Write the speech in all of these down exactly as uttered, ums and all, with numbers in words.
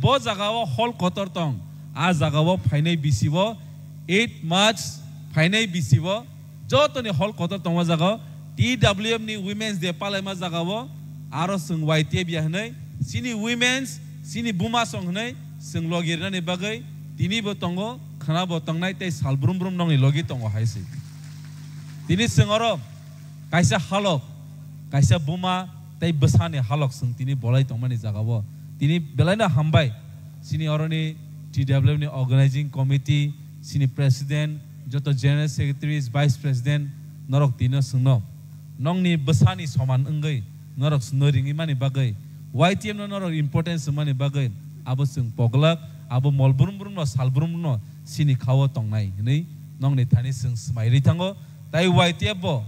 bo jaga o hol kotor tong, a jaga o phainai bisi o eight March phainai bisi o jotoni hol kotor tongma jaga o T W F ni Women's Day palaima jaga o aro chwng Y T F ya hwnwi chini women's, chini buma song hwnwi chwng logi rwnani bagwi tini bo tongo, khwna bo tongnai tei sal brum brum nongni logi tongo hai se. Tini chwng oro kaisa halok, kaisa buma tei bwsani halok chwng tini bolai tongmani jaga o. Tini belaino hambai chini oroni T W F ni organizing committee, chini president, joto general secretaries, vice president, norok tino chwngno nongni bwsani soman wngwi norok chwngno ringwi mani bagwi, Y T F no norok importance wngmani bagwi, abo chwng poglak, abo mol brum brum no, sal brum no chini kha o tongnai hwnwi nongni thani chwng swmai rwi thango. Tai Y T F bo,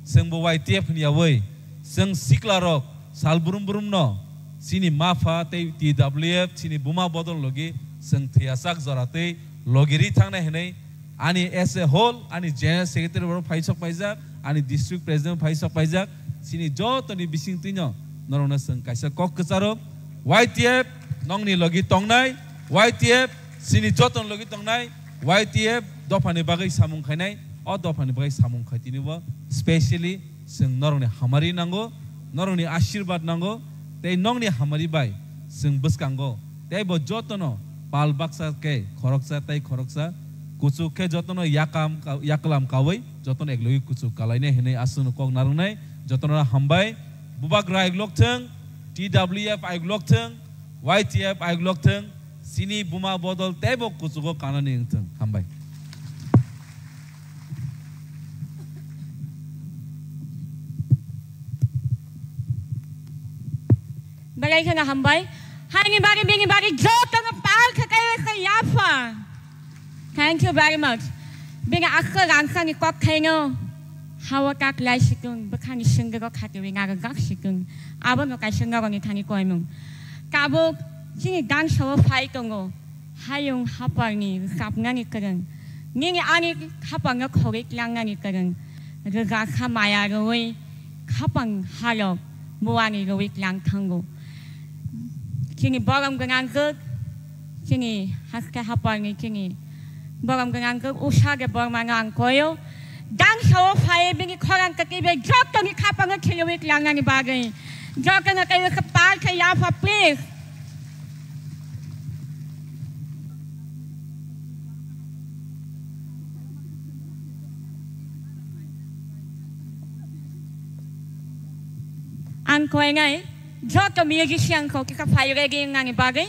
chwng bo Y T F hwnyawi, chwng sikla rok sal brum brum no chini mapha tei T W F chini buma bodol logi chwng thwiyasak jora tei logi rwi thangnai hwnwi ani as a whole, ani general secretary bo phai sok paijak, ani district president phai sok paijak, chini jotoni bising twino norokno chwng kaisa kok kwcharo, Y T F nongni logi tongnai, Y T F chini jotoni logi tongnai, Y T F dophani bagwi samung khainai, o dophani bagwi samung khai tini bo specially chwng norokni hamari nango, norokni ashirbad nango, tei nongni hamari bai chwng bwskango. Tei bo jotono pal baksa khe khoroksa tei khoroksa kuchuk khe jotono yakam ka-, yaklam kaui jotono eklogi kuchuk kalainai hwnwi aswkno kok narwknai. Jotono hambai. Bubagra ayuk lok thung, T W F ayuk lok thung, Y T F ayuk lok thung, chini buma bodol teibo kuchugo kanani wng thung. Hambai. Belai kheno hambai. Haini bagwi bini bagwi jotono pal khe kaiwi khe yapha. Thank you very much. Bini akhe rangkhani kok thaino hawa tak lai sikung, bwkhani singiro khatiwi naga gak sikung. Abono kaisa norokni thani koimung. Tabuk chini dangsa o phai tongo. Hayung haparni kapnani kwrwng. Nini ani haparno khogwi tlangnani kwrwng. Rwga kha maya rwui khapang halok buani rwui tlang thango. Chini borom gwnang kuk, chini haste haparni chini borom gwnang kuk Usha Debbarmano ang koyo. Dangsa o phai bini khorang kwtwi bai jottoni khapango khilwi tlangnani bagwi. Jottono tei khe pal khe yapha, please. Ang koinai joto musician ko kisa phai ready nani bagwi.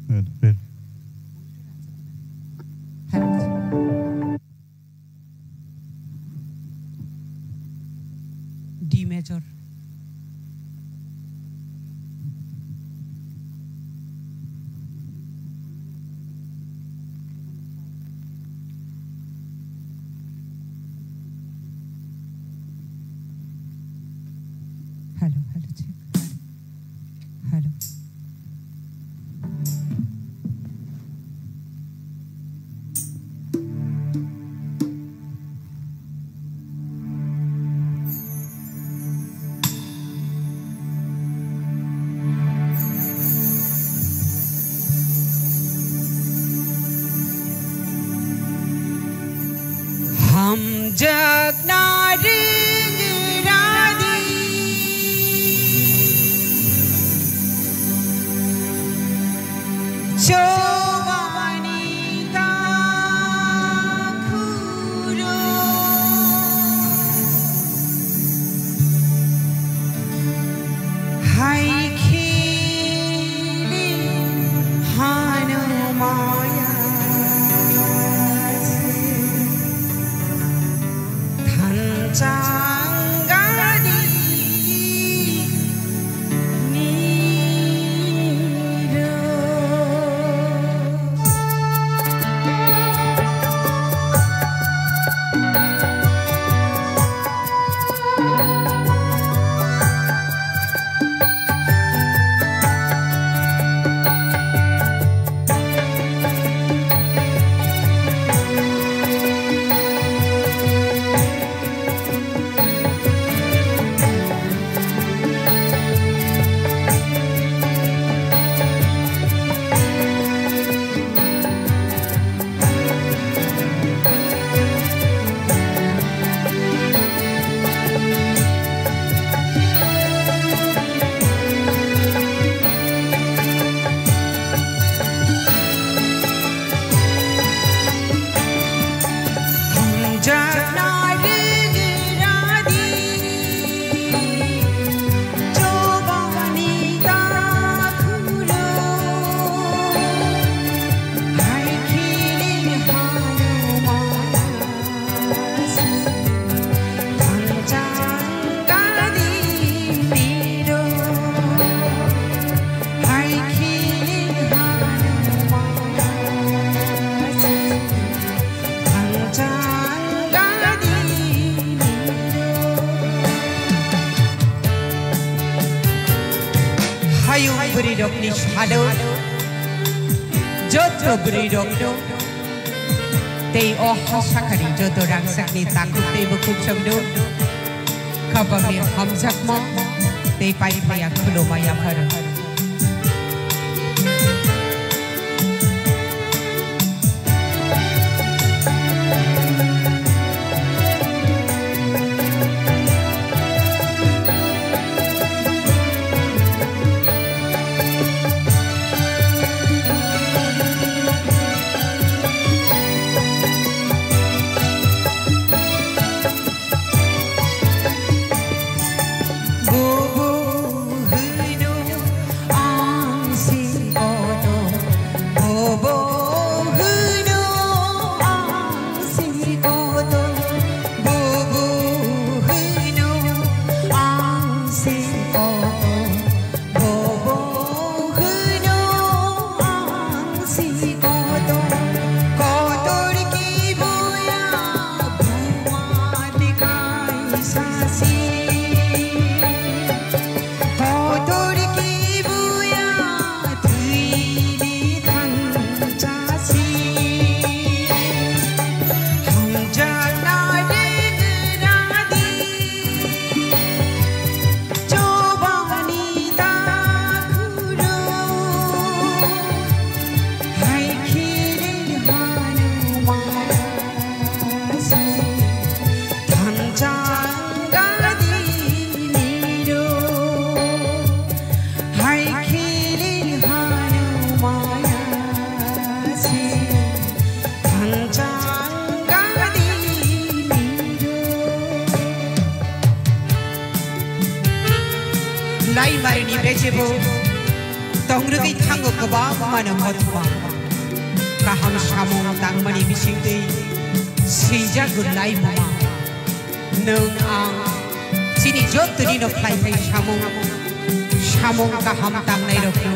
Pen, pen. D major. Hello, hello, check. Hello. Hamjakna ring radi chobani ta khuro. Changadi niro. Hayung bwrwi rokni salo, joto bwrwi rokno tei o ha sakani joto rangchakni takhuk tei bukhuk chwngno kabangni hamjakma tei pai phaiya khuluma yapharo. Bobo hwino ang si kotor, kotor kibuya buma dikai sasi. Kotor kibuya thwini thangchasi. Hamjakna rwngna di. Chobani takhuro, hai khiri hanu maya se, thanchang gadi niro, hai khiri hanu maya se. Laimarini bechebo tongrwgwi thango kwbangmano mothma. Kaham samung tangmani bisingtwi swijak gwnlai buma. Nwng ang chini jotoni no khlai khlai samung, samung kaham tangnai rokno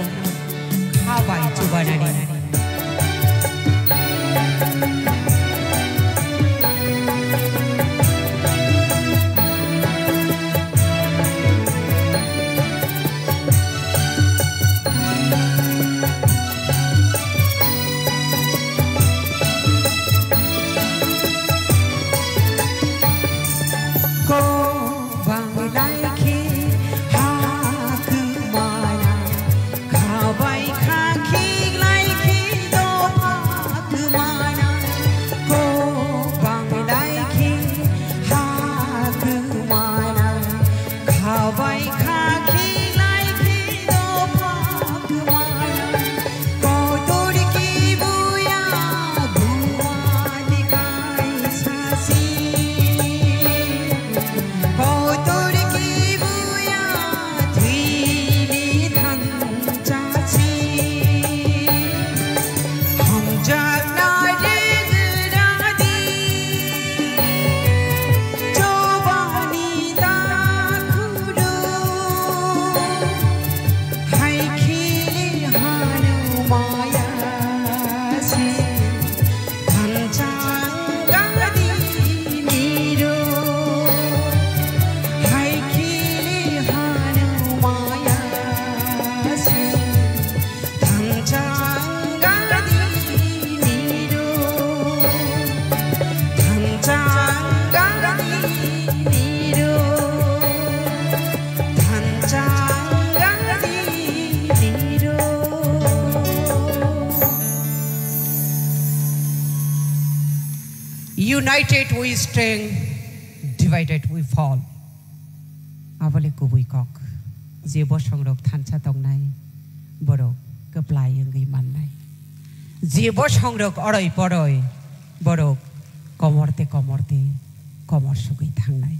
kha bai chubanani. Ko bang lai khe ha kwmana, kha bai kha khiklai khe dopha kwmana. United we stand, divided we fall. Abole kubui kok. Je bosongrok thansa tongnai, borok kwplai wngwi mannai. Je bosongrok oroi poroi, borok komorte komorte komor sugwi thangnai.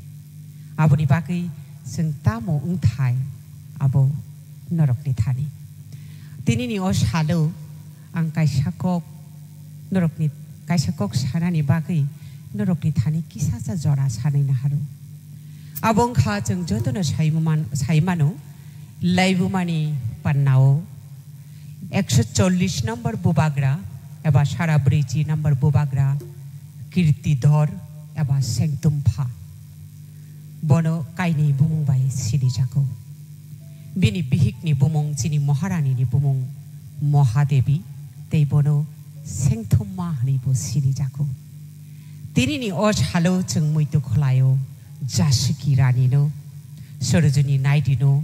Aboni bagwi chwng tamo wngthai, abo norokni thani. Tinini o salo ang kaisa kok, norokni kaisa kok sanani bagwi norokni thani kisacha jora sanwi naharo. Abo wngkha chwng jotono saiman-, saimano, laibumani pannao ekso chollish number bubagra eba sara brwichi number bubagra Kirtidor eba Sengtumpha. Bono kainwi bumung bai sinijago. Bini bihikni bumung chini Maharanini bumung Mahadebi, tei bono Sengthumma hwnwibo sinijago. Tinini o salo chwng muitu khwlaio Jasiki Ranino, Sarojini Naidino,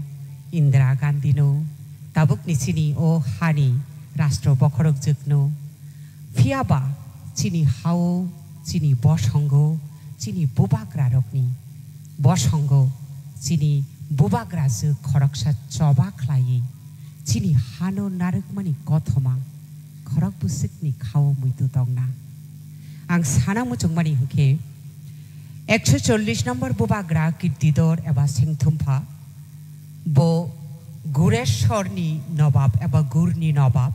Indira Gandhino, tabukni chini o hani rastro bokhorokjwkno, Phiyaba chini hao, chini bosongo, chini bubagrarokni bosongo, chini bubagrajwk khoroksa choba khlaiwi chini hano narwkmani kothoma khorok bwswkni khao muitu tongna. Ang sana muchungmani hwnkhe, ekso chollish number bubagra Kirtidor eba Sengthumpha, bo Gureshorni nobab eba Gurni nobab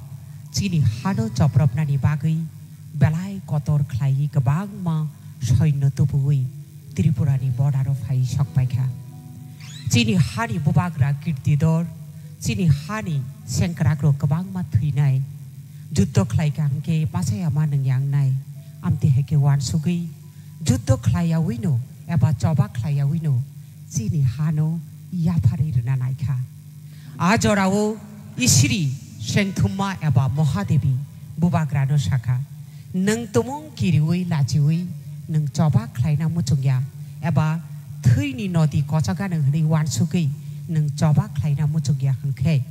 chini hano chopropnani bagwi belai kotor khlaiwi kwbangma soino tubuwi Tripurani border-o phai sokpaikha. Chini hani bubagra Kirtidor, chini hani sengkrakrok kwbangma thwinai, juddo khlaikha hwnkhe machayama nwngyang nai, amtwi hai khe uansugwi juddo khlaiyawino eba choba khlaiyawino chini hano yapharwi rwna naikha. A jorao Isiri Sengthumma eba Mahadebi bubagrano sakha, "Nwng tumung kiriwi lachiwi nwng choba khlaina muchungya eba thwini nodi kochagano hwnwi uansugwi nwng choba khlaina muchungya hwnkhe,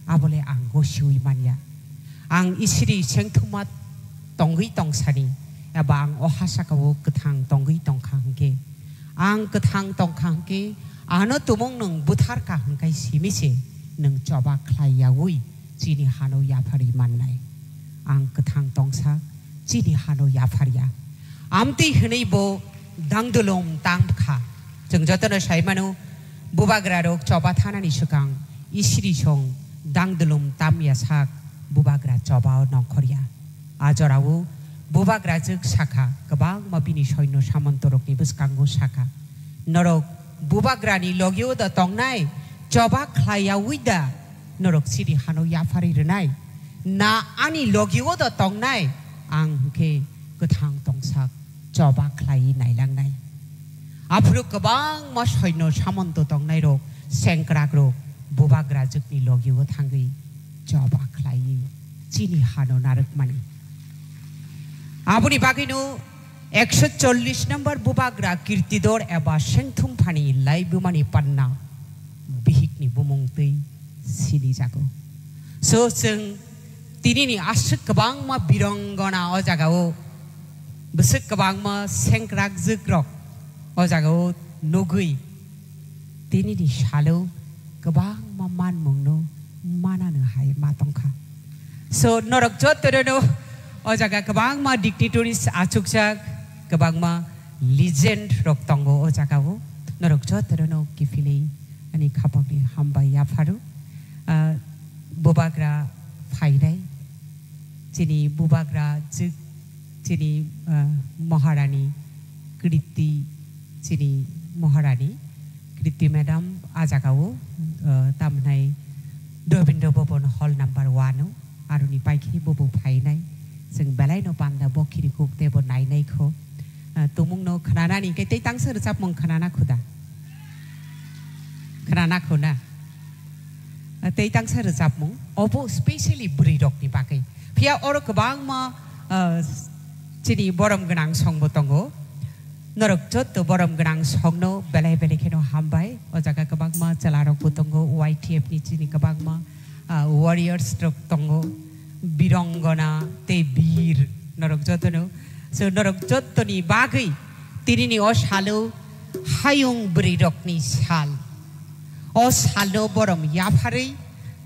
abole ang gosiwi manya. Ang Isiri Sengthumma tongwi tongsani, eba ang o ha sakao kwthang tongwi tongkha hwnkhe, ang kwthang tongkha hwnkhe, ano tumung nwng butharkha hwnkhe simi se nwng choba khlaiyawi chini hano yapharwi mannai. Ang kwthang tongsa chini hano yapharya." Amtwi hwnwi bo dangdulum tamkha. Chwng jotono saimano, bubagrarok choba thanani swkang Isiri song dangdulum tamya sak bubagra chobao nongkhorya. A jorao bubagrajwk sakha, kwbangma bini soino samontorokni bwskango sakha, "Norok bubagrani logio da tongnai, choba khlaiyawi da norok chini hano yapharwi rwnai? Na ani logio da tongnai, ang hwnkhe kwthang tongsak choba khlaiwi nailangnai?" Aphuru kwbangma soino samonto tongnairok, sengkrakrok bubagrajwkni logio thangwi choba khlaiwi chini hano narwkmani. Aboni bagwino ekso chollish number bubagra Kirtidor eba Sengthumphani laibumani panna bihikni bumung twi sinijago. So, chwng tinini aswk kwbangma birongona o jagao, bwswk kwbangma sengkrakjwkrok o jagao nugwi, tinini salo kwbangma manmungno manano hai ma tongkha. So, norok jotono o jaga kwbangma dignitaries achukjak, kwbangma legend rok tongo o jagao. Norok jotono kiphilwi ani khapangni hambai yapharo. Ah, bubagra phainai, chini bubagra jwk, chini, ah, Maharani Kriti, chini Maharani Kriti madam a jagao, ah, tamhnai Rabindra Bhavan hall number one o, aroni paikhe bobo phainai. Chwng belaino panda bo khirikuk tei bo nainai kho. Ah, tumungno khnanani khe tei tangsa rwchapmung khnana khuda. Khnana kho na? Ah, tei tangsa rwchapmung, obo specially bwrwirokni bagwi. Phiya oro kwbangma, ah, chini borom gwnang songbo tongo. Norok jotto borom gwnang songno belai belai kheno hambai. O jaga kwbangma chwlarokbo tongo, Y T F ni chini kwbangma, ah, warriors rok tongo, birongona tei bir, norok jotono Chwng norok jottoni bagwi tinini o salo hayung bwrwirokni sal. O salno borom yapharwi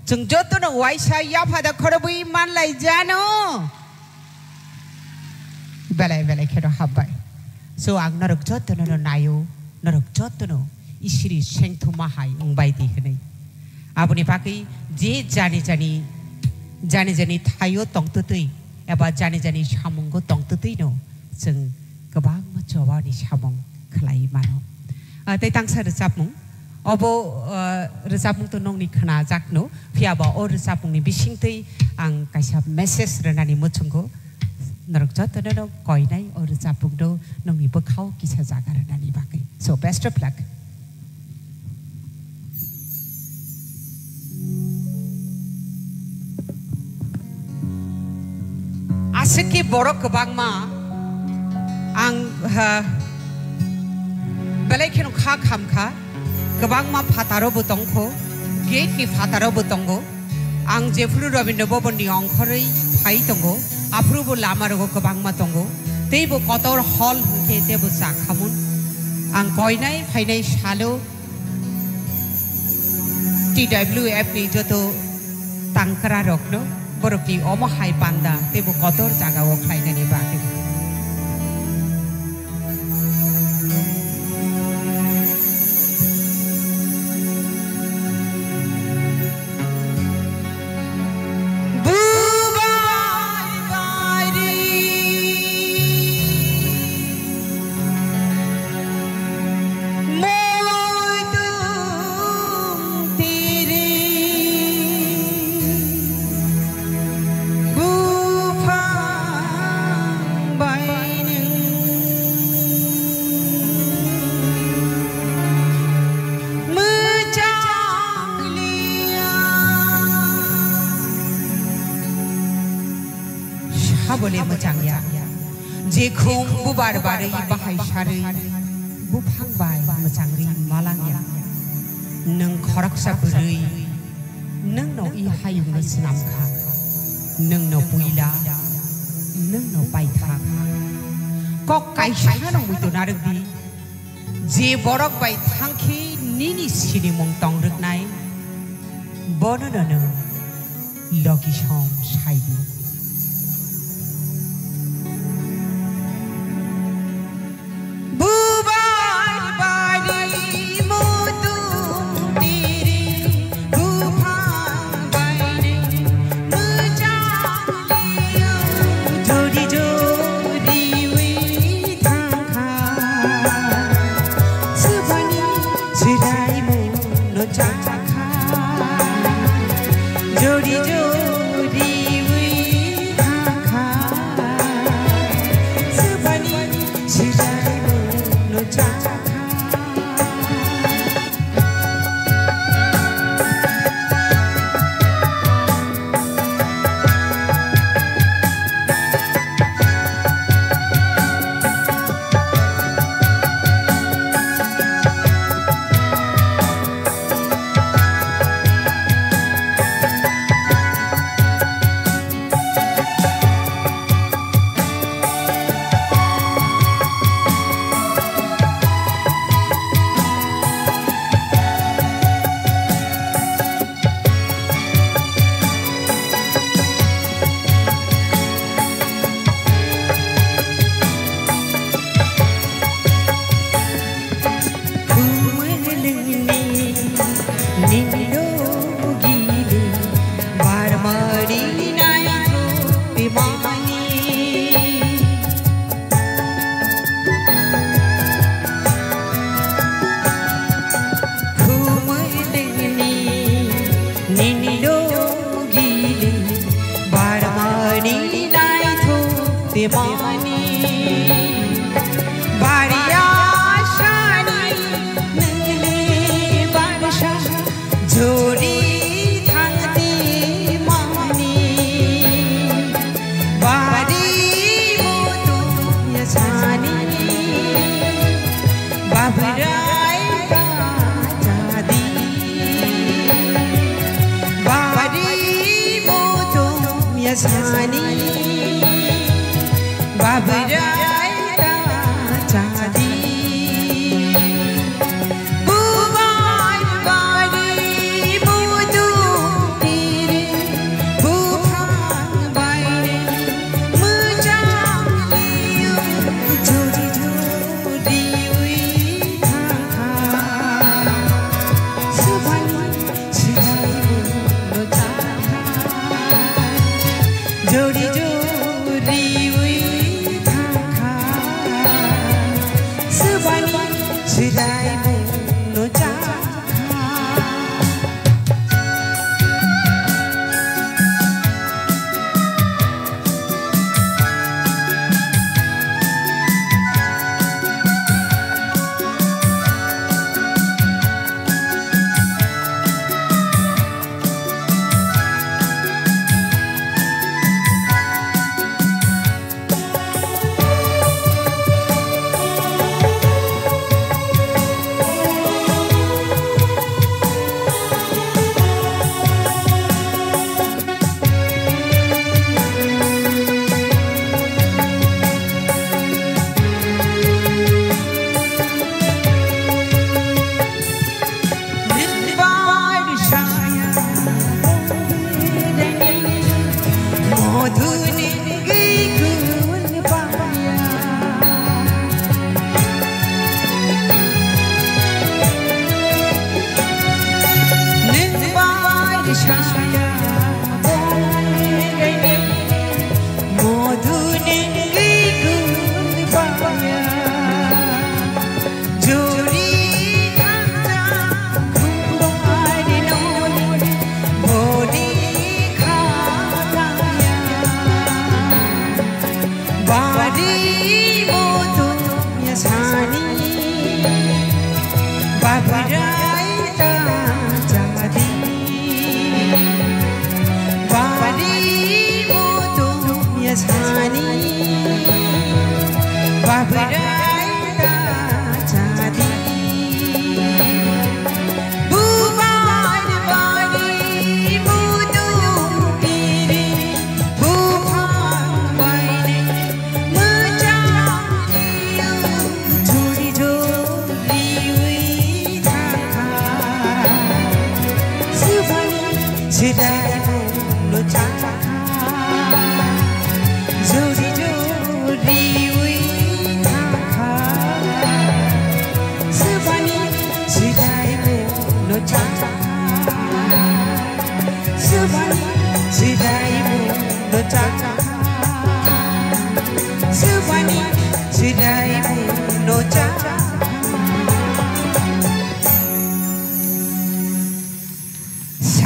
chwng jotono waisa yaphada khorobwi manlai jano. Belai belai kheno hambai. So ang norok jotono no naio, norok jotono isiri sengthuma hai wngbai di hwnwi. Aboni bagwi je jani jani, jani jani thaio tongtwtwi eba jani jani samungo tongtwtwino chwng kwbangma chobani samung khlai mano. Ah, tei tangsa rwchapmung. Obo, ah, rwchapmung to nongni khnajakno, phiyaba o rwchapmungni bisingtwi ang kaisa message rwnani muchungo. Norok jotono no koinai o rwchapmungno nongni bwkhao kisa jaga rwnani bagwi. So, best of luck. Aswk khe borok kwbangma ang, ha, belai kheno kha kham kha, kwbangma phataro bo tong kho, gate ni phataro bo tongo. Ang jephuru Rabindra Bhaban ni ongkhorwi phai tongo, aphuru bo lama rogo kwbangma tongo, tei bo kotor hall hwnkhe tei bo cha khamun. Ang koinai phainai salo T W F ni joto tangkra rokno borokni omo hai panda tei bo kotor jaga o khlainani bagwi. Sabole mwchangya. Jekhung bubar barwi bahai sarwi buphang bai mwchangri malangya. Nwng khoroksa bwrwi, nwngno i hayungno swnamkha. Nwngno puila, nwngno paithak. Kok kaisano muitu narwkdi. Je borok bai thangkhe nini sinimung tong rwknai, bonono nwng logi som sai di. Bubar bari mutung tiri buphang baini mwchang liyo. Jodi jodi wi thangkha, swbani swlaimu no chakha. Jodi jodi wi thangkha, swbani swlaimu no chakha. Khumui tengni nini logili barmani naithok temani. Bariya sani nini barsa jodi thangti mani. Bari mutung ya sani. Babrai ba jadi. Bari mutung ya sani. Babrai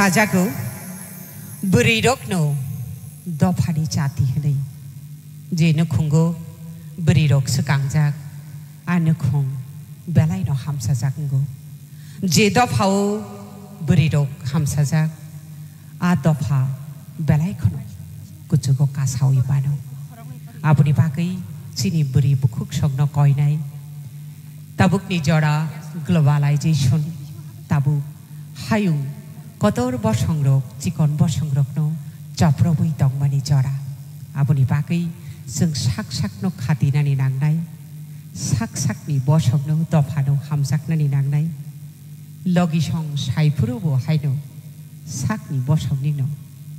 Ajago bwrwirokno dophani chati hwnwi. Je nukhungo bwrwirok swkangjak, a nukhung belaino hamsajak wngo. Je dophao bwrwirok hamsajak, a dopha belai kheno kuchugo kasaui mano. Aboni bagwi chini bwrwi bukhuk songno koinai. Tabukni jora globalization, tabuk hayung kotor bosongrok, chikon bosongrokno choprobwi tongmani jora. Aboni bagwi chwng sak sakno khatinani nangnai, sak sakni bosongno dophano hamjaknani nangnai. Logisong saiphuru bo haino sakni bosongni no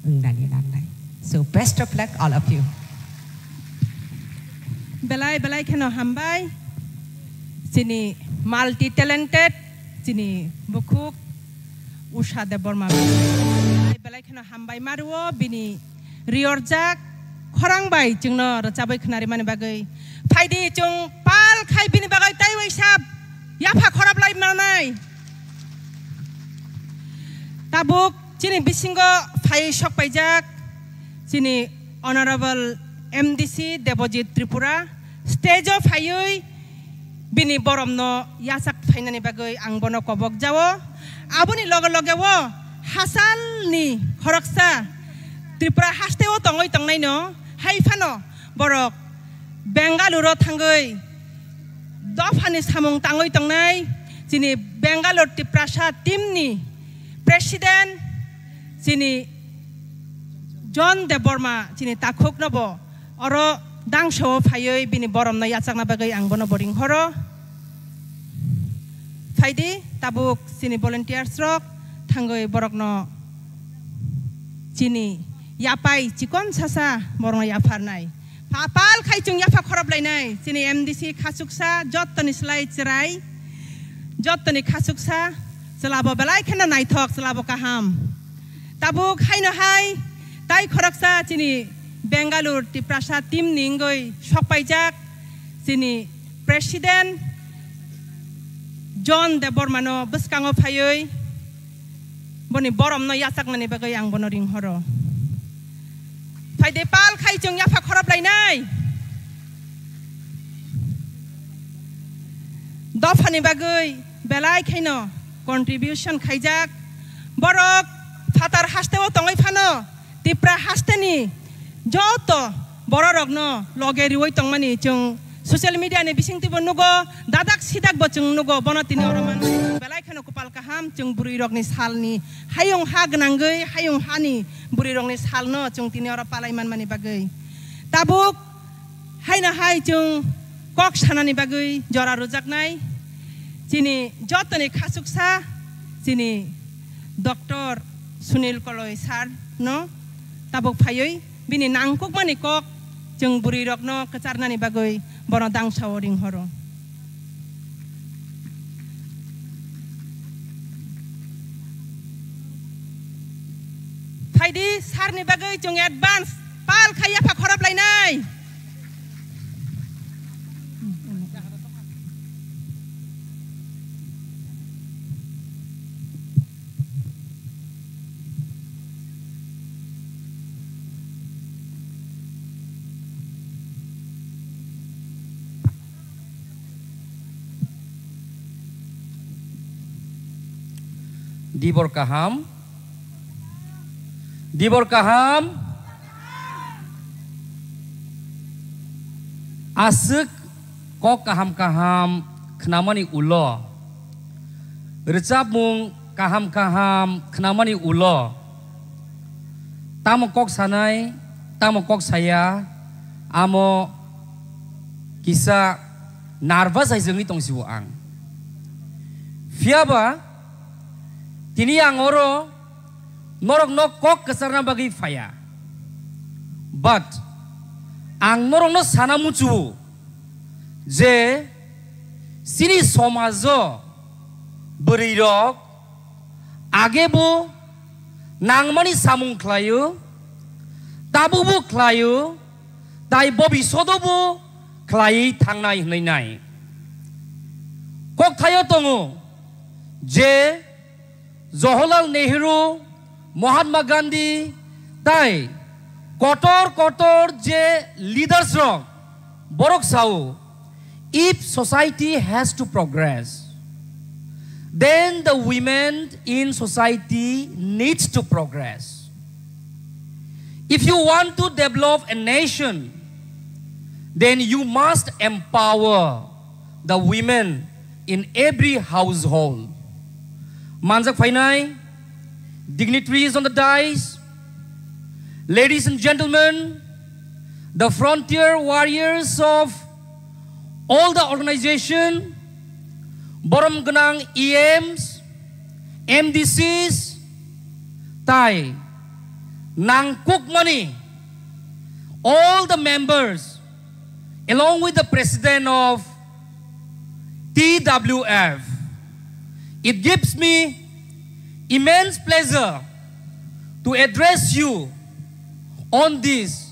wngnani nangnai. So best of luck all of you. Belai belai kheno hambai chini multi talented chini bukhuk Usha Debbarma belai belai kheno hambai mario bini riorjak khorang bai chwngno rwchabwi khnarimani bagwi. Phaidi chwng pal khai bini bagwi taiwi sap yapha khorap lai manai. Tabuk chini bisingo phaiwi sok paijak chini Honorable M D C Debojit Tripura stage o phaiwi bini boromno yachak phainani bagwi ang bono kobok jao. Aboni loge loge o hasalni khoroksa Tripura haste o tongwi tongnaino hai phano borok Bengaluru o thangwi dophani samung tangwi tongnai chini Bengaluru Tiprasa team ni president chini John Debbarma chini takhukno bo oro dangso o phaiwi bini boromno yachakna bagwi ang bono bo ringhoro. Phaidi tabuk chini volunteers rok thangwi borokno chini yapai chikon sasa borokno yapharnai. Pha-, pal khai chwng yapha khorop lainai. Chini M D C khachuksa, jottoni slai chwrai, jottoni khachuksa, chwlabo belai kheno naithok, chwlabo kaham. Tabuk haino hai tai khoroksa chini Bengaluru Tiprasa team ni wngwi sokpaijak chini president John Debbarmano bwskango phaiwi boni boromno yachaknani bagwi ang bono ringhoro. Phaide pal khai chwng yapha khorop lainai. Dophani bagwi belai khaino contribution khaijak. Borok phatar hasteo tongwi phano Tipra hasteni joto bororokno loge riwi tongmani chwng social media ni bisingtwibo nugo, dadak sidakbo chwng nugo, bono tini oro manwi belai kheno kupal kaham chwng bwrwirokni salni hayung ha gwnangwi hayung hani bwrwirokni salno chwng tini oro palai manmani bagwi. Tabuk haino hai chwng kok sanani bagwi jora rwjaknai chini jotoni khachuksa chini Doctor Sunil Koloi sir no tabuk phaiwi bini nangkukmani kok chwng bwrwirokno kwcharnani bagwi bono dangsao ringhoro. Phaidi sir ni bagwi chwng advance pal khai yapha khorop lainai. Dibor kaham. Dibor kaham. Aswk kok kaham kaham khnamani ulo, rwchapmung kaham kaham khnamani ulo, tamo kok sanai, tamo kok saya, amo kisa nervous hai jengwi tong sio ang. Phiyaba tini ang oro norokno kok kwcharna bagwi phaiya. But ang norokno sana muchungo je chini somajo bwrwirok age bo nangmani samung khlaio, tabukbo khlaio, tai bobishoto bo khlaiwi thangnai hwnwi nai. Kokthaio tongo je Jawaharlal Nehru Mahatma Gandhi tai kotor kotor je leaders rok, borok sao, if society has to progress, then the women in society needs to progress. If you want to develop a nation, then you must empower the women in every household. Manjak phainai dignitaries on the dais, ladies and gentlemen, the frontier warriors of all the organization, borom gwnang E Ms, M D Cs, tai nangkukmani all the members along with the president of T W F. It gives me immense pleasure to address you on this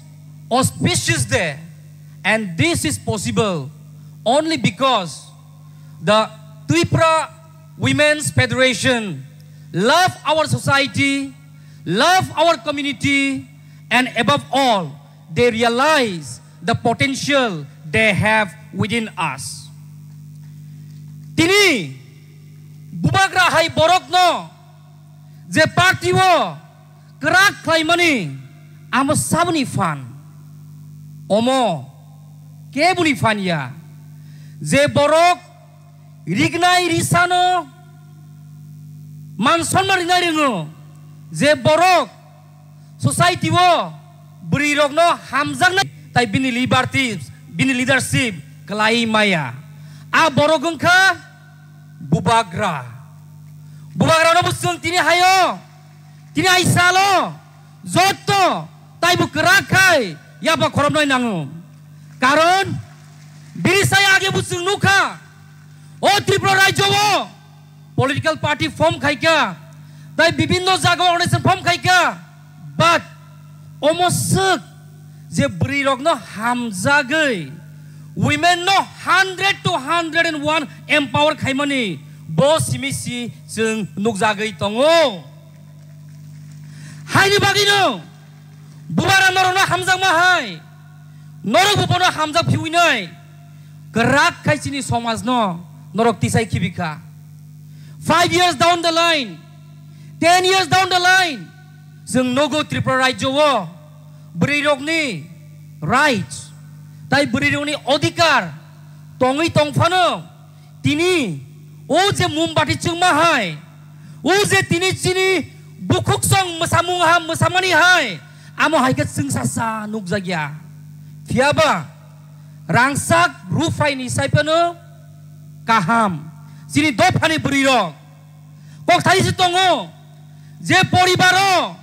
auspicious day, and this is possible only because the Tripura Women's Federation love our society, love our community, and above all, they realize the potential they have within us. Tini bubagra hai borokno je party o kwrak khlaimani amo saboni phan. Omo keboni phan ya. Je borok rignai risano man sonma rinai ringo, je borok society o bwrwi rokno hamjaknai tai bini liberty, bini leadership kwlai maya. A borok wngkha bubagra. Bubagra no bwswng tini hayo, tini hai salo jotto taibo kwrak khai yaba khorobnai nango. Karon bini sai age bwswng nukha o Tripura rajyo o political party form khaikha, tai bibinno jaga organization form khaikha, but omo swk je bwrwi rokno hamjagwi women no hundred to hundred and one empower khaimani bo simi si chwng nukjagwi tongo. Haini bagwino bubara norokno hamjakma hai, norok bubono hamjak phiwinai kwrak khai chini somajno norok tisai khibikha. Five years down the line, ten years down the line, chwng nogo Tripura rajyo o bwrwi rokni rights tai bwrwi rokni odhikar tongwi tongphano tini o je mombati chwngma hai, o je tini chini bukhuk song mwsamung ha mwsamani hai, amo hai khe chwngsa sa nukjakya. Phiyaba rangchak ruphaini saiphano kaham. Chini dophani bwrwi rok kok thai se tongo je poribaro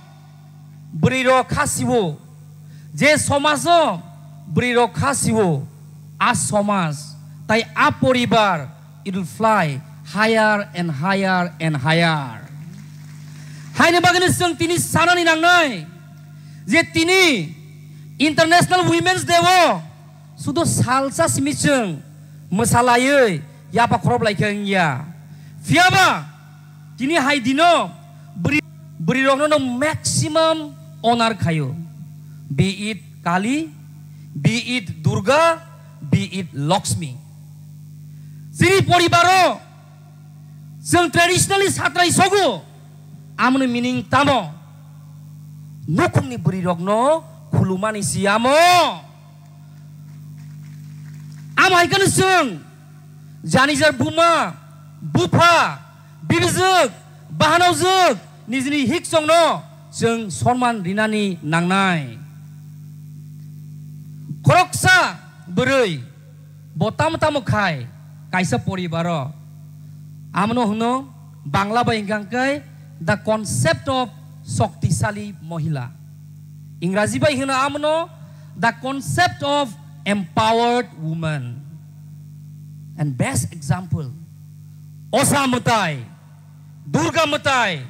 bwrwi rok kha siwo, je somajo bwrwi rok kha siwo, a somaj tai a poribar it will fly higher and higher and higher. Haini bagwino chwng tini sanani nangnai je tini International Women's Day o sudo salsa simi chwng mwsalaiwi yapa khorop laikha wngya. Phiyaba tini hai dino bwrwi, bwrwi rokno no maximum honor khaio. Be it Kali, be it Durga, be it Lakshmi. Chini poribaro chwng traditionally satrai sogo, amoni meaning tamo? Nukhungni bwrwi rokno khulumani si amo. Amo hai kheno chwng janijar buma, bupha, bibijwk, bahanojwk nijini hiksongno chwng sonman rinani nangnai. Khoroksa bwrwi bo tamo tamo khai kaisa poribaro, amono hwno Bangla bai hwnkha khe the concept of shaktisali mohila. Ingraji bai hwno amono the concept of empowered woman. And best example, Osa mwtai, Durga mwtai,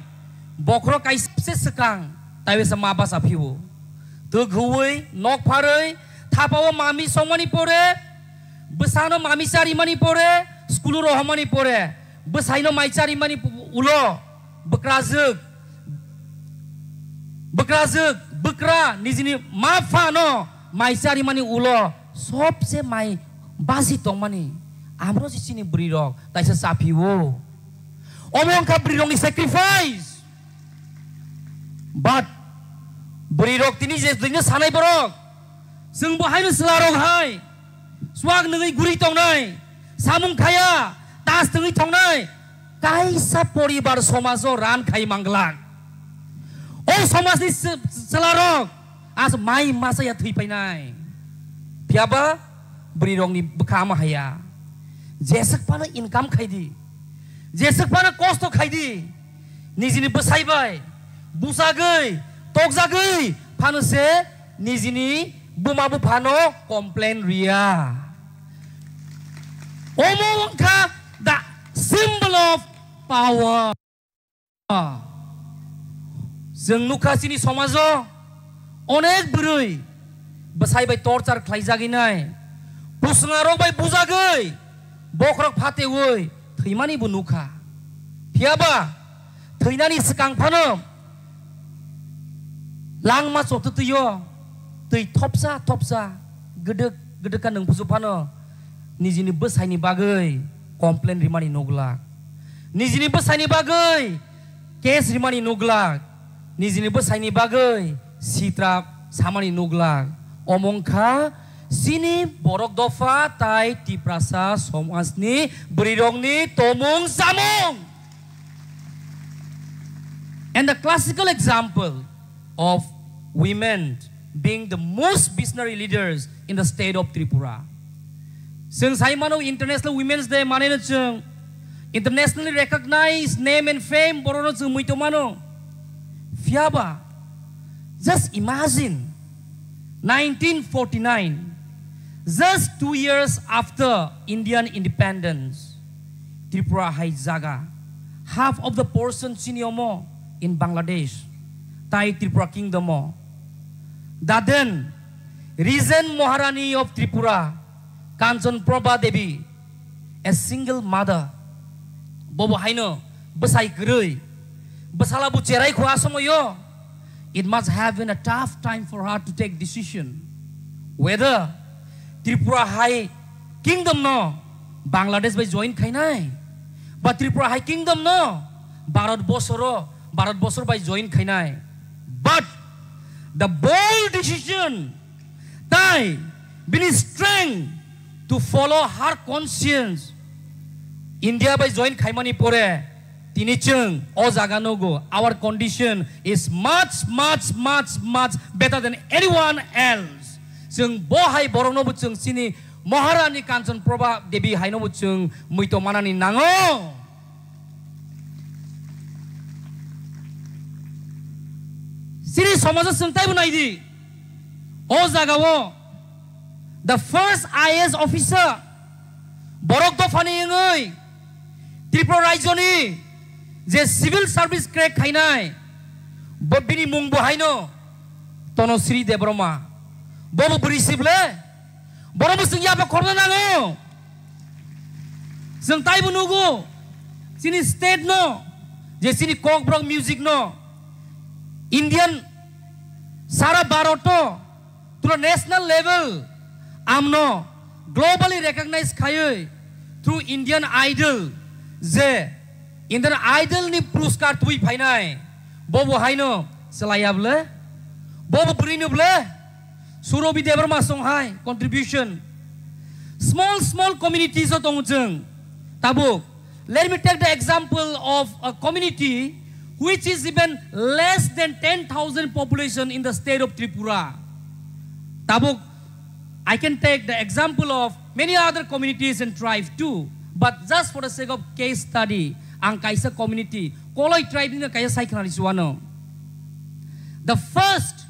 bokhorok kaisa se swkang, taiwisa ma basa phio. Twk huwi, nok pharwi, thapao mami songmani pore, bwsano mami charimani pore, skulu rohormani pore, bwsaino mai charimani pu-, ulo, bwkrajwk, Bwkrajwk, bwkra nijini ma phano mai charimani ulo sobse mai basi tongmani. Amro se chini bwrwi rok taisa chaphiwo. Omo wngkha bwrwi rokni sacrifice. But bwrwi rok tini je dino sanai borok, chwng bo haino chwla rok hai, chuak nungwi guri tongnai, samung khaya, tas tungwi tongnai, kaisa poribar somajo ran khai manglak. O somajni se-, chwla rok as mai masa ya thwi painai. Phiyaba bwrwi rokni bwkha ama haya. Jeswk phano income khai di, jeswk phano kosto khai di, nijini bwsai bai bujagwi, tokjagwi phano se nijini buma buphano complain riya. Omo wngkha the symbol of power. Chwng nukha chini somajo onek bwrwi bwsai bai torture khlaijagwi nai, bwswng rok bai bujagwi, bokhorok phatewi thwimani bo nukha. Phiyaba thwinani swkang phano langma chotwtwio twi thopsa thopsa gwdwk gwdwk kha nwng buju phano nijini bwsaini bagwi complain rimani nuglak, nijini bwsaini bagwi case rimani nuglak, nijini bwsaini bagwi sitrap samani nuglak. Omo wngkha chini borok dopha tai Tiprasa somajni bwrwirokni tomung samung. And the classical example of women being the most visionary leaders in the state of Tripura. Chwng sai mano International Women's Day maneno chwng internationally recognized name and fame borokno chwng muitu mano. Phiyaba, just imagine, nineteen forty-nine, just two years after Indian independence, Tripura hai jaga, half of the portion chini omo in Bangladesh, tai Tripura kingdom o. The then regent Maharani of Tripura, Kanchan Prabha Devi, a single mother, bobo haino bwsai kwrwi, bwsala bo cherai kho a somoyo. It must have been a tough time for her to take decision whether Tripura hai kingdom no Bangladesh bai join khainai, ba Tripura hai kingdom no Bharat bosoro, Bharat bosor bai join khainai. But the bold decision tai bini strength to follow her conscience, India bai join khaimani pore tini chwng o jaga nugo, our condition is much, much, much, much better than anyone else. Chwng bo hai borokno bo chwng chini Maharani Kanchan Prabha Devi haino bo chwng muito manani nango. Chini somajo chwng taibo naidi. O jagao the first I A S officer borok dophani wngwi Tripura rajyoni je civil service crack khainai, bo bini mung bo haino Tonosri Debbarma. Bobo bwrwi sible? Borok bo chwng yaba khorna nango. Chwng taibo nugo chini state no, je chini Kokborok music no Indian sara Bharat o to national level amno globally recognized khaiwi through Indian Idol, je Indian Idol ni puruskar twi phainai, bobo haino chwlaiya ble, bobo bwrwi no ble, Surobi Debbarma song hai contribution. Small, small communities o tongo chwng. Tabuk, let me take the example of a community which is even less than ten thousand population in the state of Tripura. Tabuk, I can take the example of many other communities and tribe too, but just for the sake of case study, ang kaisa community, Koloi tribe ni kaisa sai khwnani chuano. The first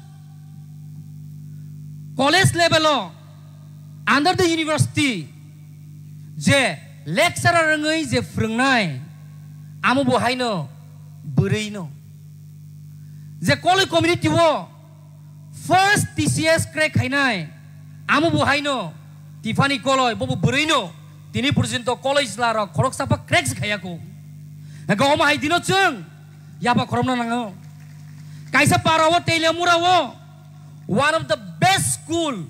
college level o under the university je lecturer wngwi je phwrwngnai, amo bo haino bwrwi no. Je Koloi community o first T C S crack khainai, amo bo haino Tiffany Koloi, bobo bwrwi no tini porjonto Koloi chwla rok khoroksa pha crack se khaiya kho. Hwnkhe omo hai dino chwng yaba khoromna nango. Kaisa para o Teliamura o one of the best school,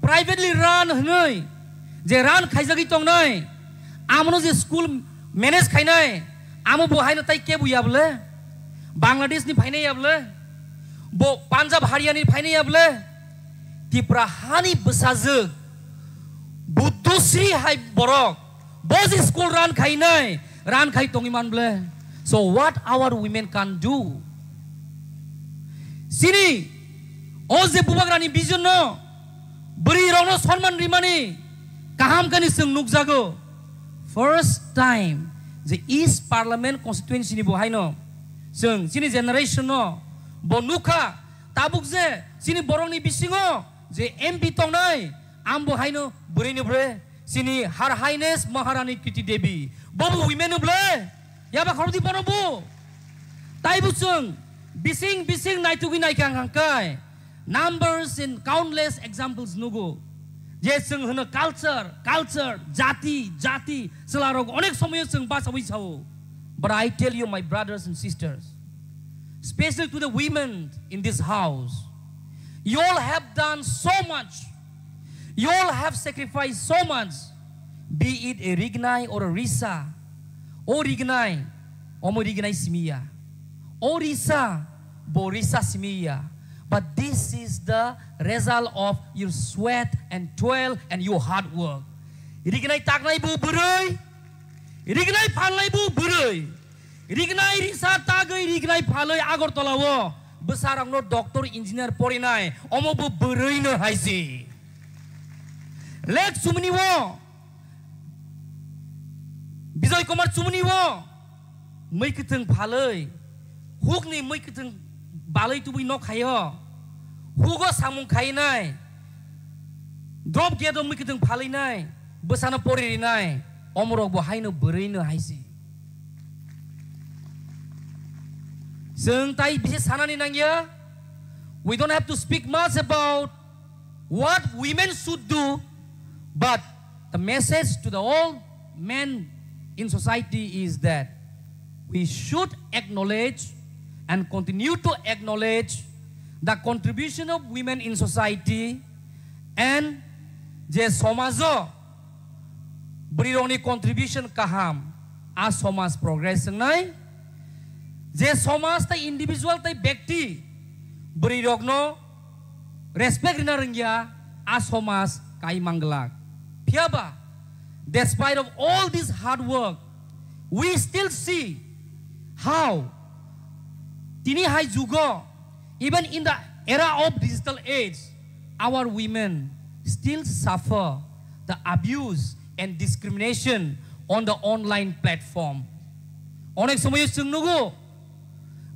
privately run hwnwi je run khaijagwi tongnai, amono je school manage khainai, amo bo haino tai kebu ya bwle, Bangladesh ni phainai ya bwle, bo Punjab Haryana ni phainai ya bwle, Tipra hani bwsajwk Buddhasri hai borok bo je school run khainai, run khai tongwi man bwle. So what our women can do? Chini o je bubagrani vision no, bwrwi rokno sonman rimani kaham kani chwng nukjago. First time je East Parliament constituency ni bo haino chwng chini generation no bo nukha, tabuk je chini borokni bisingo je M P tongnai, ambo haino bwrwi ni bwrwi chini Her Highness Maharani Kriti Devi, bobo women no bwle yaba khorokdi bono bo. Tai bo chwng bising bising naitugwi naikha hwnkha hwnkhe numbers in countless examples nugo. Je chwng hwno culture, culture, jati, jati, chwlarok onek somoyo chwng bachawi sao. But I tell you, my brothers and sisters, especially to the women in this house, you all have done so much. You all have sacrificed so much. Be it a Rignai or a Risa. O Rignai, omo Rignai simiya. O Risa, bo Risa simiya. But this is the result of your sweat and toil and your hard work. Rignai taknai bo bwrwi, Rignai phalnai bo bwrwi. Rignai risa tagwi rignai phalwi Agartala o bwsarokno doctor engineer porinai, omo bo bwrwi no hai se. Lek chumni o, Bijoy Kumar chumni o, mui kwthwng phalwi, hukni mui kwthwng balwi tubui nok hai o, hugo samung khainai, drop gate o mui kwthwng phalwi nai, bwsano pori rinai, omorok bo haino bwrwi no hai se. Chwng tai bisi sanani nangya. We don't have to speak much about what women should do, but the message to the all men in society is that we should acknowledge and continue to acknowledge the contribution of women in society and je somajo bwrwirokni contribution kaham, a somaj progress wngnai. Je somaj tei individual tei bekti bwrwirokno respect rina rwngya, a somaj kai manglak. Phiyaba, despite of all this hard work, we still see how tini hai jugo, even in the era of digital age, our women still suffer the abuse and discrimination on the online platform. Onek somoyo chwng nugo,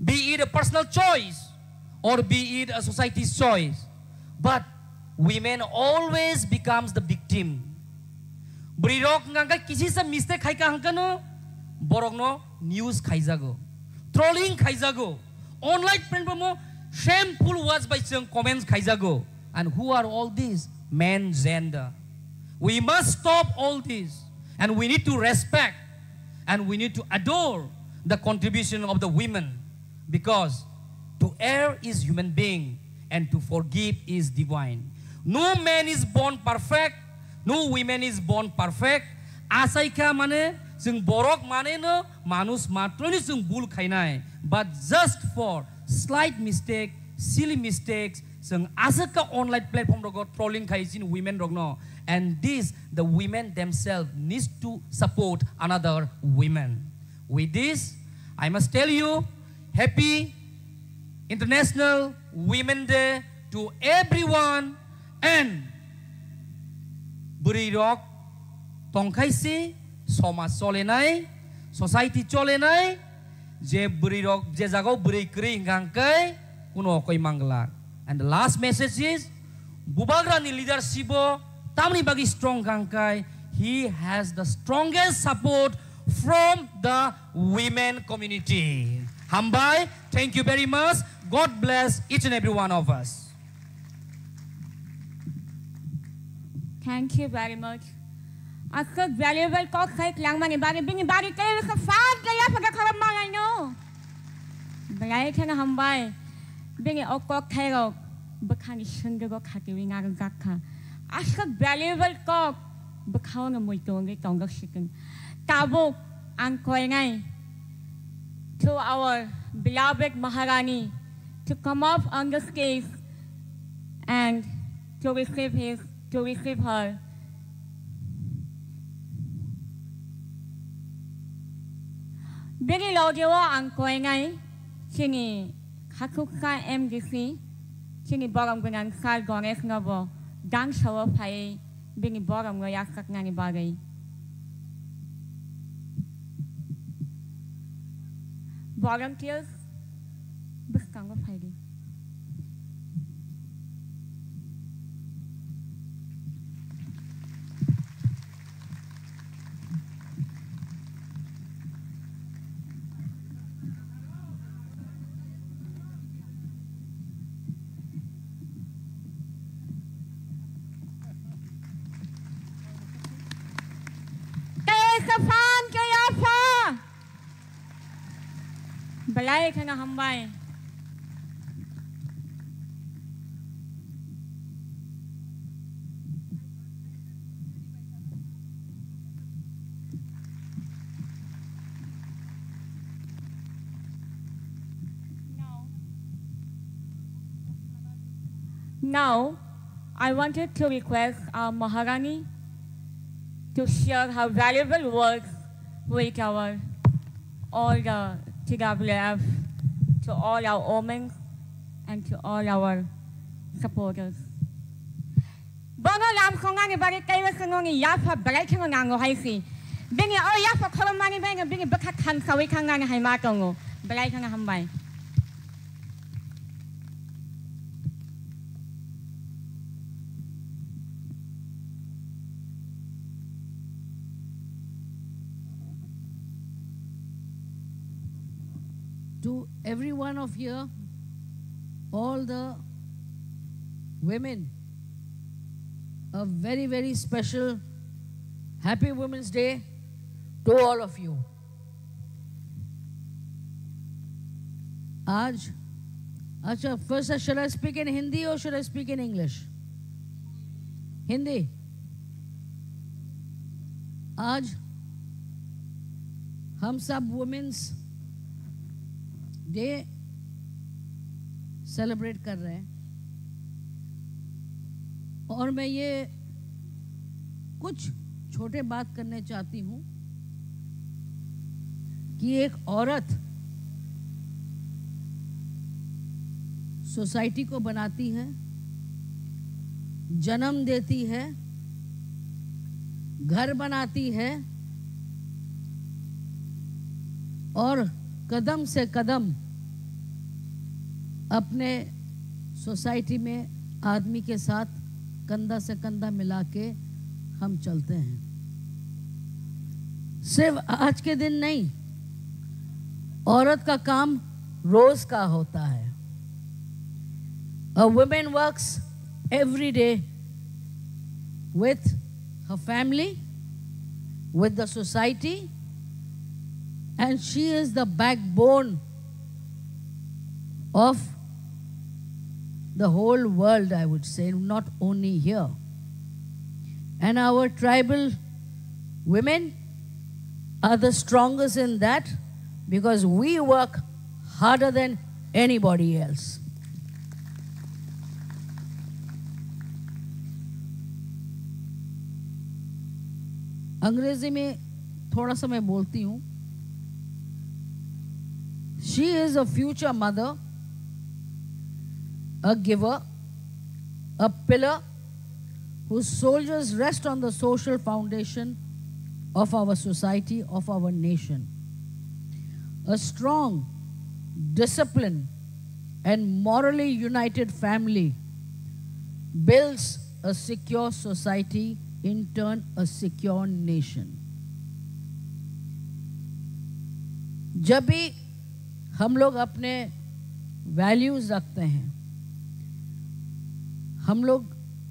be it a personal choice or be it a society's choice, but women always becomes the victim. Bwrwirok hwnkha khe kisisa mistake khaikha hwnkhe no borokno news khaijago, trolling khaijago, online platform o shameful words bai chwng comments khaijago. And who are all these? Men gender. We must stop all this and we need to respect and we need to adore the contribution of the women. Because to err is human being and to forgive is divine. No man is born perfect, no woman is born perfect. Achaikha mane chwng borok mane no manush matroni chwng bul khainai. But just for slight mistake, silly mistakes, chwng aswk kha online platform rogo trolling khai chini women rokno. And this, the women themselves needs to support another women. With this, I must tell you, happy International Women Day to everyone and bwrwi rok tongkhai si somaj cholenai, society cholenai, je bwrwi rok je jagao bwrwi kwrwi hwnkha hwnkhe kuno okoi manglak. And the last message is, Bubagrani leadership o tamni bagwi strong hwnkha hwnkhe he has the strongest support from the women community. Hambai, thank you very much. God bless each and every one of us. Thank you very much. Aswk valuable kok khai kwlangmani bagwi bini bagwi tei wngkha fat kaya phaka khorok manai no. Belai kheno hambai. Bini o kokthairok bwkhani sengego khatiwi narwkjak kha. Aswk valuable kok bwkhao no muitu wngwi tongo sikung. Tabuk ang koinai to our beloved Maharani to come up on the stage and to receive his, to receive her. Bini logeo ang koinai chini khakhuksa M D C, chini borom gwnang sir Ganesh no bo dangsa o phaiwi bini borom no yaksaknani bagwi. Volunteers, bwskango phaidi. Kaya sa fan, kaya fa. Belai kheno hambai. Now, I wanted to request our Maharani to share her valuable words with our, all the T W F, to all our women, and to all our supporters. Bono lam songani bagwi kaiwa songoni yapha belai kheno nango hai si. Bini o yapha khoromani bagwi bini bwkha thansawi khangnani hai ma tongo. Belai kheno hambai. To every one of here, all the women, a very, very special Happy Women's Day to all of you. आज, अच्छा, first, shall I speak in Hindi or should I speak in English? Hindi. आज हम सब women's day celebrate कर रहे हैं और मैं ये कुछ छोटे बात करने चाहती हूँ कि एक औरत सोसाइटी को बनाती है, जन्म देती है, घर बनाती है और कदम से कदम अपने सोसाइटी में आदमी के साथ कंधा से कंधा मिला के हम चलते हैं। सिर्फ आज के दिन नहीं, औरत का काम रोज का होता है। A woman works every day with her family, with the society, and she is the backbone of the whole world, I would say, not only here. And our tribal women are the strongest in that because we work harder than anybody else. अंग्रेजी में थोड़ा सा मैं बोलती हूँ। She is a future mother, a giver, a pillar whose shoulders rest on the social foundation of our society, of our nation. A strong, disciplined, and morally united family builds a secure society, in turn, a secure nation. जब भी हम लोग अपने वैल्यूज रखते हैं, हम लोग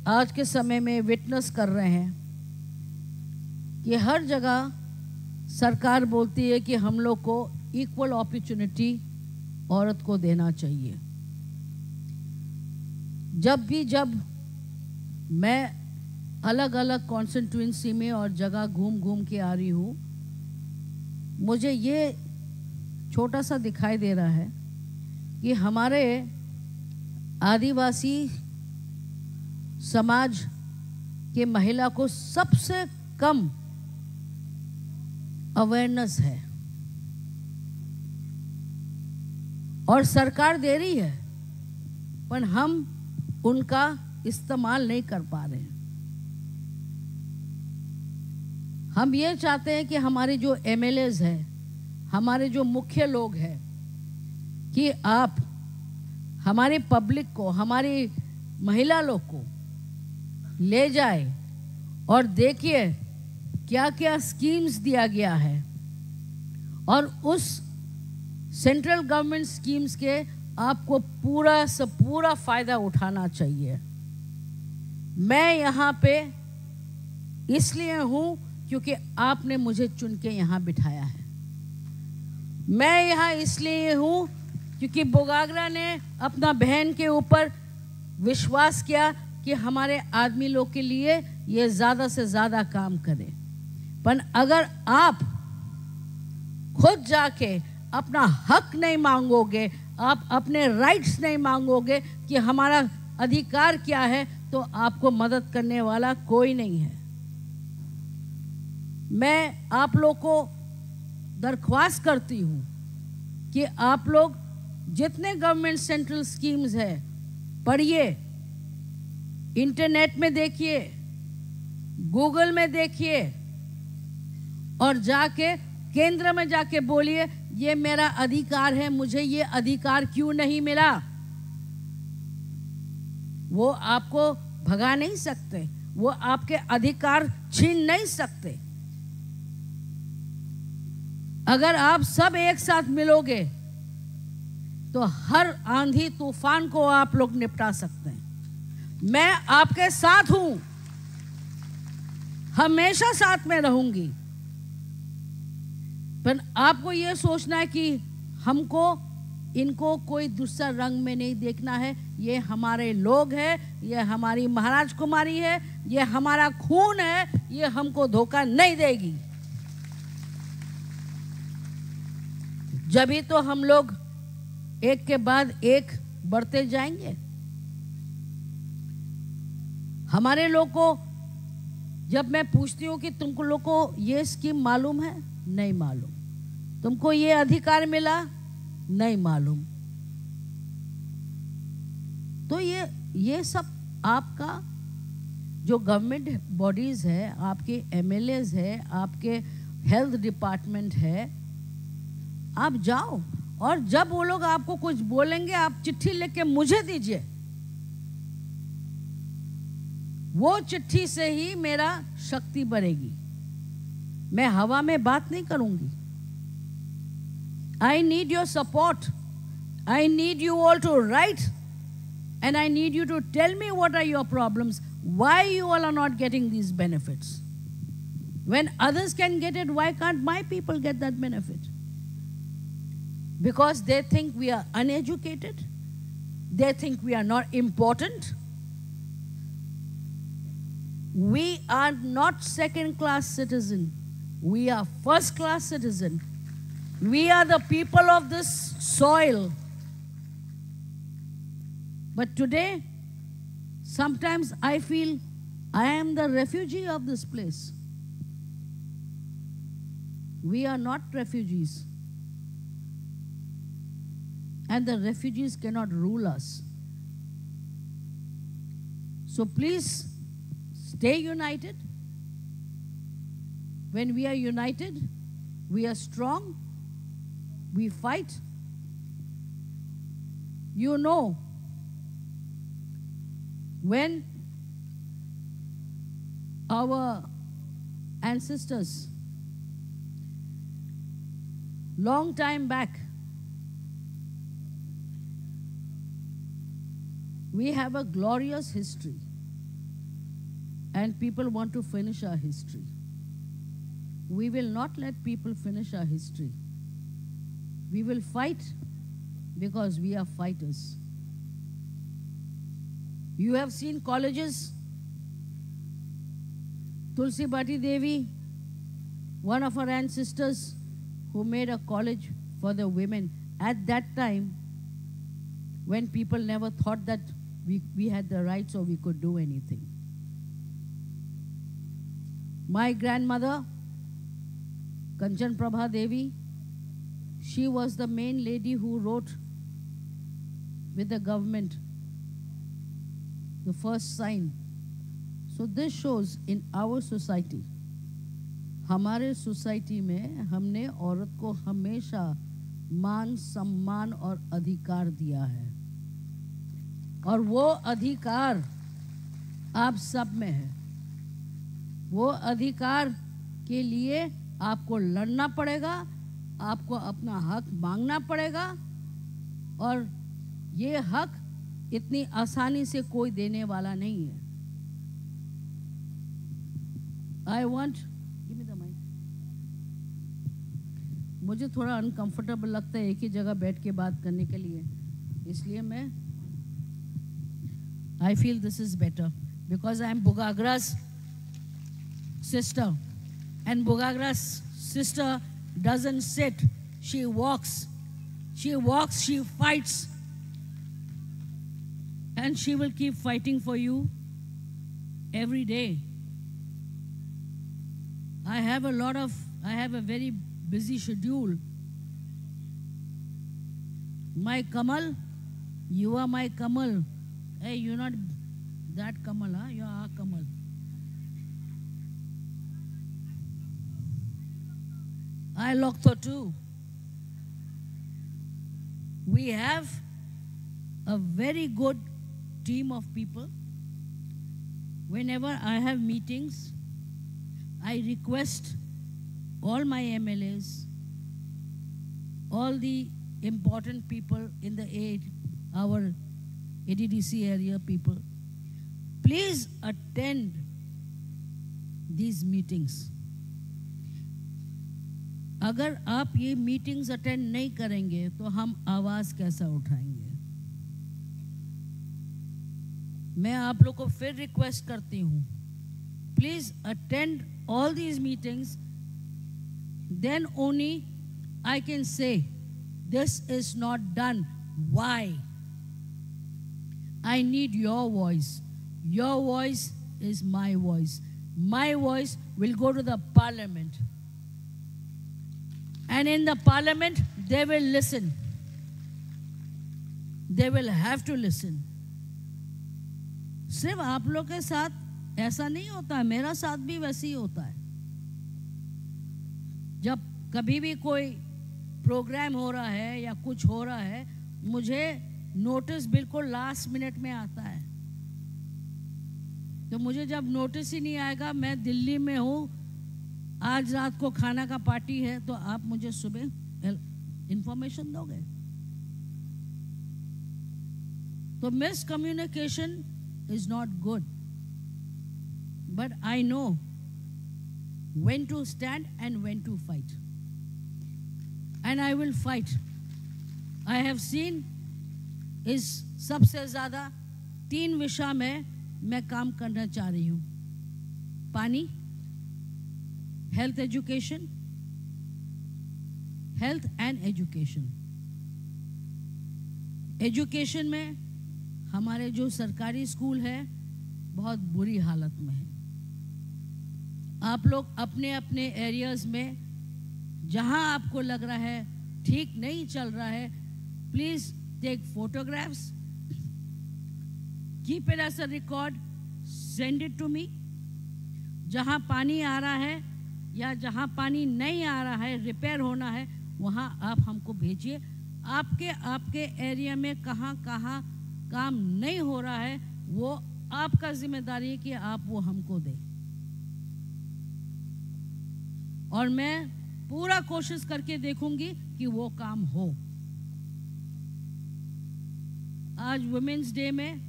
आज के समय में विटनेस कर रहे हैं कि हर जगह सरकार बोलती है कि हम लोग को इक्वल अपॉर्चुनिटी औरत को देना चाहिए। जब भी जब मैं अलग-अलग कॉन्स्टिट्यूएंसी में और जगह घूम घूम के आ रही हूँ, मुझे ये छोटा सा दिखाई दे रहा है कि हमारे आदिवासी समाज के महिला को सबसे कम अवेयरनेस है और सरकार दे रही है, पर हम उनका इस्तेमाल नहीं कर पा रहे हैं। हम ये चाहते हैं कि हमारे जो एमएलएज़ हैं, हमारे जो मुख्य लोग हैं, कि आप हमारी पब्लिक को, हमारी महिला लोग को ले जाए और देखिए क्या-क्या स्कीम्स दिया गया है और उस सेंट्रल गवर्नमेंट स्कीम्स के आपको पूरा से पूरा फ़ायदा उठाना चाहिए। मैं यहाँ पे इसलिए हूँ क्योंकि आपने मुझे चुन के यहाँ बिठाया है। मैं यहाँ इसलिए हूँ क्योंकि बुगागरा ने अपना बहन के ऊपर विश्वास किया कि हमारे आदमी लोग के लिए ये ज़्यादा से ज़्यादा काम करें। पर अगर आप खुद जाके अपना हक नहीं मांगोगे, आप अपने राइट्स नहीं मांगोगे कि हमारा अधिकार क्या है, तो आपको मदद करने वाला कोई नहीं है। मैं आप लोग को दरख्वास्त करती हूँ कि आप लोग जितने गवर्नमेंट सेंट्रल स्कीम्स है, पढ़िए, इंटरनेट में देखिए, गूगल में देखिए और जाके केंद्र में जाके बोलिए, "ये मेरा अधिकार है, मुझे ये अधिकार क्यों नहीं मिला?" वो आपको भगा नहीं सकते, वो आपके अधिकार छीन नहीं सकते। अगर आप सब एक साथ मिलोगे, तो हर आंधी तूफान को आप लोग निपटा सकते हैं। मैं आपके साथ हूं, हमेशा साथ में रहूंगी। पर आपको ये सोचना है कि हमको, इनको कोई दूसरा रंग में नहीं देखना है। ये हमारे लोग हैं, ये हमारी महाराज कुमारी है, ये हमारा खून है, ये हमको धोखा नहीं देगी। जब ही तो हम लोग एक के बाद एक बढ़ते जाएंगे। हमारे लोग को जब मैं पूछती हूँ कि तुमको लोग को ये स्कीम मालूम है, नहीं मालूम, तुमको ये अधिकार मिला, नहीं मालूम। तो ये, ये सब आपका जो गवर्नमेंट बॉडीज है, आपके एमएलएज़ है, आपके हेल्थ डिपार्टमेंट है, आप जाओ और जब वो लोग आपको कुछ बोलेंगे, आप चिट्ठी लेके मुझे दीजिए। वो चिट्ठी से ही मेरा शक्ति बढ़ेगी। मैं हवा में बात नहीं करूंगी। I need your support. I need you all to write, and I need you to tell me what are your problems, why you all are not getting these benefits. When others can get it, why can't my people get that benefit? Because they think we are uneducated, they think we are not important. We are not second class citizen. We are first class citizen. We are the people of this soil. But today, sometimes I feel I am the refugee of this place. We are not refugees. And the refugees cannot rule us. So please stay united. When we are united, we are strong, we fight. You know, when our ancestors, long time back, we have a glorious history, and people want to finish our history. We will not let people finish our history. We will fight because we are fighters. You have seen colleges. Tulsi Bati Devi, one of our ancestors who made a college for the women at that time when people never thought that we, we had the rights or we could do anything. My grandmother, Kanchan Prabha Devi, she was the main lady who wrote with the government the first sign. So this shows in our society, हमारे सोसाइटी में हमने औरत को हमेशा मान, सम्मान और अधिकार दिया है, और वो अधिकार आप सब में है। वो अधिकार के लिए आपको लड़ना पड़ेगा, आपको अपना हक मांगना पड़ेगा, और ये हक इतनी आसानी से कोई देने वाला नहीं है। I want, give me the mic. मुझे थोड़ा अनकंफर्टेबल लगता है एक ही जगह बैठ के बात करने के लिए, इसलिए मैं, I feel this is better because I am Bugagra's sister, and Bugagra's sister doesn't sit, she walks. She walks, she fights, and she will keep fighting for you every day. I have a lot of, I have a very busy schedule. My Kamal, you are my Kamal. Hey, you're not that Kamal, huh? You are Kamal. I Lokto too. We have a very good team of people. Whenever I have meetings, I request all my M L As, all the important people in the aid, our A D D C area people, please attend these meetings. अगर आप ये meetings attend नहीं करेंगे तो हम आवाज़ कैसा उठाएंगे? मैं आप लोग को फिर रिक्वेस्ट करती हूँ, please attend all these meetings, then only I can say this is not done. Why? I need your voice. Your voice is my voice. My voice will go to the parliament. And in the parliament, they will listen. They will have to listen. सिर्फ आप लोग के साथ ऐसा नहीं होता है, मेरा साथ भी वैसे ही होता है। जब कभी भी कोई प्रोग्राम हो रहा है या कुछ हो रहा है, मुझे नोटिस बिल्कुल लास्ट मिनट में आता है। तो मुझे जब नोटिस ही नहीं आएगा, मैं दिल्ली में हूँ, आज रात को खाना का पार्टी है, तो आप मुझे सुबह इंफॉर्मेशन दोगे? तो miscommunication is not good, but I know when to stand and when to fight, and I will fight. I have seen, इस सबसे ज़्यादा तीन विषय में मैं काम करना चाह रही हूँ: पानी, health education, health and education. Education में हमारे जो सरकारी स्कूल है, बहुत बुरी हालत में है। आप लोग अपने अपने एरियाज में जहाँ आपको लग रहा है ठीक नहीं चल रहा है, please take photographs, keep it as a record, send it to me. जहाँ पानी आ रहा है या जहाँ पानी नहीं आ रहा है, रिपेयर होना है, वहाँ आप हमको भेजिए। आपके, आपके एरिया में कहाँ कहाँ काम नहीं हो रहा है, वो आपका जिम्मेदारी है कि आप वो हमको दें, और मैं पूरा कोशिश करके देखूंगी कि वो काम हो। आज वुमेन्स डे में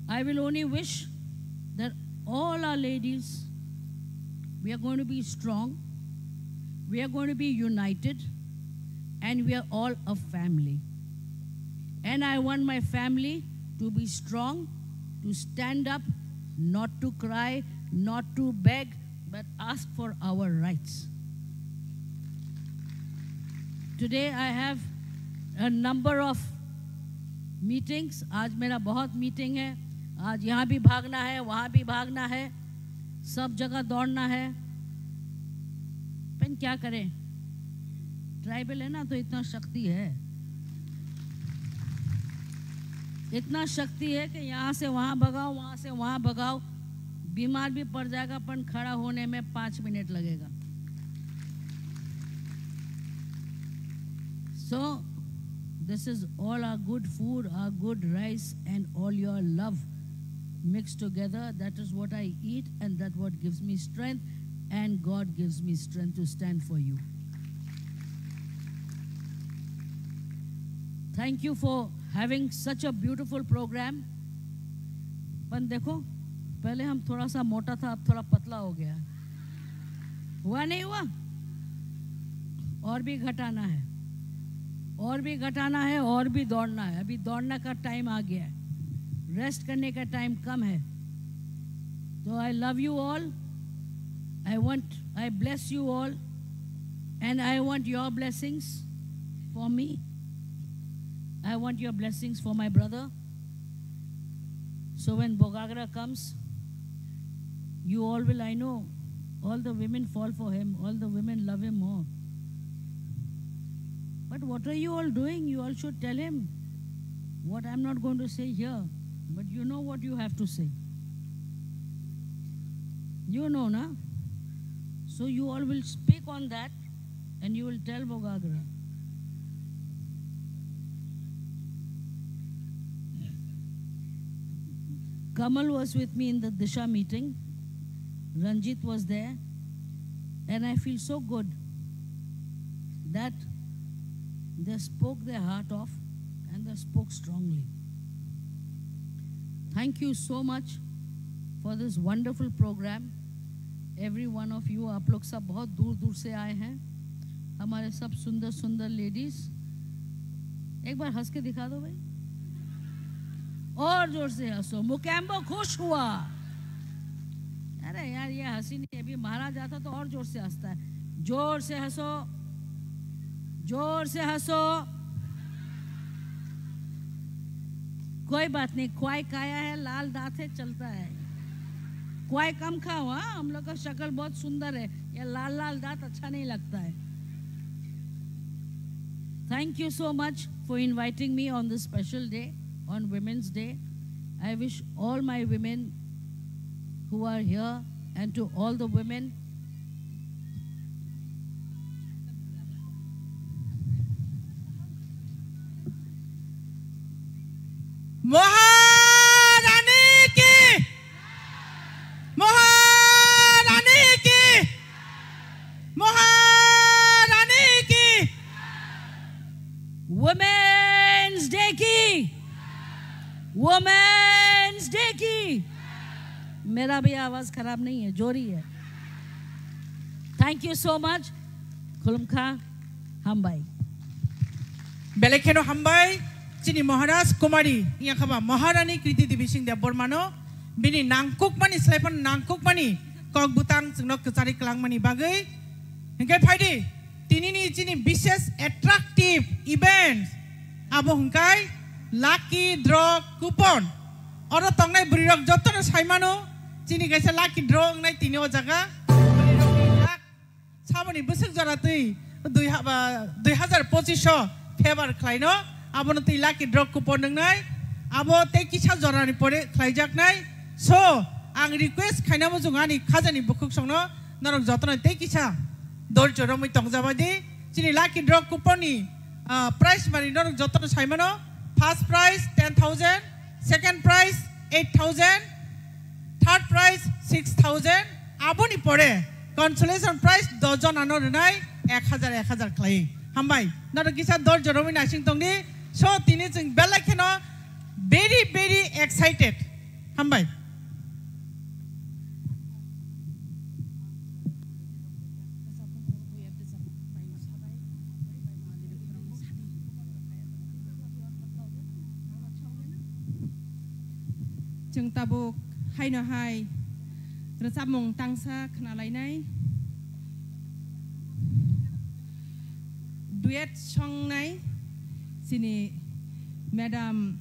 I will only wish that all our ladies, we are going to be strong, we are going to be united, and we are all a family. And I want my family to be strong, to stand up, not to cry, not to beg, but ask for our rights. Today I have a number of meetings. आज मेरा बहुत मीटिंग है। आज यहाँ भी भागना है, वहाँ भी भागना है, सब जगह दौड़ना है। पर क्या करें, ट्राइबल है ना, तो इतना शक्ति है, इतना शक्ति है कि यहाँ से वहाँ भगाओ, वहाँ से वहाँ भगाओ। बीमार भी पड़ जाएगा, पर खड़ा होने में पाँच मिनट लगेगा। So, this is all our good food, our good rice, and all your love mixed together. That is what I eat, and that what gives me strength, and God gives me strength to stand for you. Thank you for having such a beautiful program. पर देखो, पहले हम थोड़ा सा मोटा था, अब थोड़ा पतला हो गया। हुआ नहीं हुआ? और भी घटाना है, और भी घटाना है, और भी दौड़ना है। अभी दौड़ने का टाइम आ गया है, रेस्ट करने का टाइम कम है। तो I love you all. I want, I bless you all, and I want your blessings for me. I want your blessings for my brother. So when Bogagra comes, you all will, I know, all the women fall for him, all the women love him more. But what are you all doing? You all should tell him what I'm not going to say here, but you know what you have to say. You know, na? So you all will speak on that and you will tell Bogagra. Kamal was with me in the Disha meeting. Ranjit was there. And I feel so good that they spoke their heart off and they spoke strongly. Thank you so much for this wonderful program. Every one of you, आप लोग सब बहुत दूर दूर से आए हैं, हमारे सब सुंदर सुंदर लेडीज। एक बार हंस के दिखा दो भाई, और जोर से हंसो। मुकेम्बो खुश हुआ। अरे यार, ये हंसी नहीं, अभी महाराज आता तो और जोर से हंसता है। जोर से हंसो, जोर से हंसो। कोई बात नहीं, ख्वाई काया है, लाल दांत है, चलता है। ख्वाई कम खाओ, हाँ, हम लोग का शक्ल बहुत सुंदर है, ये लाल लाल दांत अच्छा नहीं लगता है। Thank you so much for inviting me on this special day, on Women's Day. I wish all my women who are here and to all the women, Maharani ki! Maharani ki! Maharani ki! Women's Day ki! Women's Day ki! मेरा भी आवाज खराब नहीं है, जोरी है। Thank you so much. Khulumkha, hambai. Belai kheno hambai, chini Maharaj Kumari, iya khaba Maharani Kriti Devi Singh Debbarmano, bini nangkukmani, slaiphano nangkukmani kok bwtang chwngno kwcharwi kwlangmani bagwi. Hinkhe phaidi, tinini chini bishes attractive event, abo hwnkhe lucky draw coupon. Oro tongnai bwrwirok jotono saimano, chini kaisa lucky draw wngnai tini o jaga. Bwrwirokni luck Saboni bwswk jora twi dui ha-, ba, dui hazar pochish o favor khlaino, abono twi lucky draw coupon wngnai, abo tei kisa jorani pore khlaijaknai. So, ang request khaina muchungo ani khajani bukhuksongno, norok jotono tei kisa dorjo romwi tongjabaidi. Chini lucky draw coupon ni, ah, prize mani norok jotono saimano, first prize ten thousand, second prize eight thousand, third prize six thousand, aboni pore consolation prize dos jonano rwnai ek hazar, ek hazar khlai. Hambai, norok kisa dorjo romwi naising tongdi. So, tini chwng belai kheno very, very excited. Hambai. Chwng tabuk haino hai rwchapmung tangsa khna lainai. Duet songnai chini Madam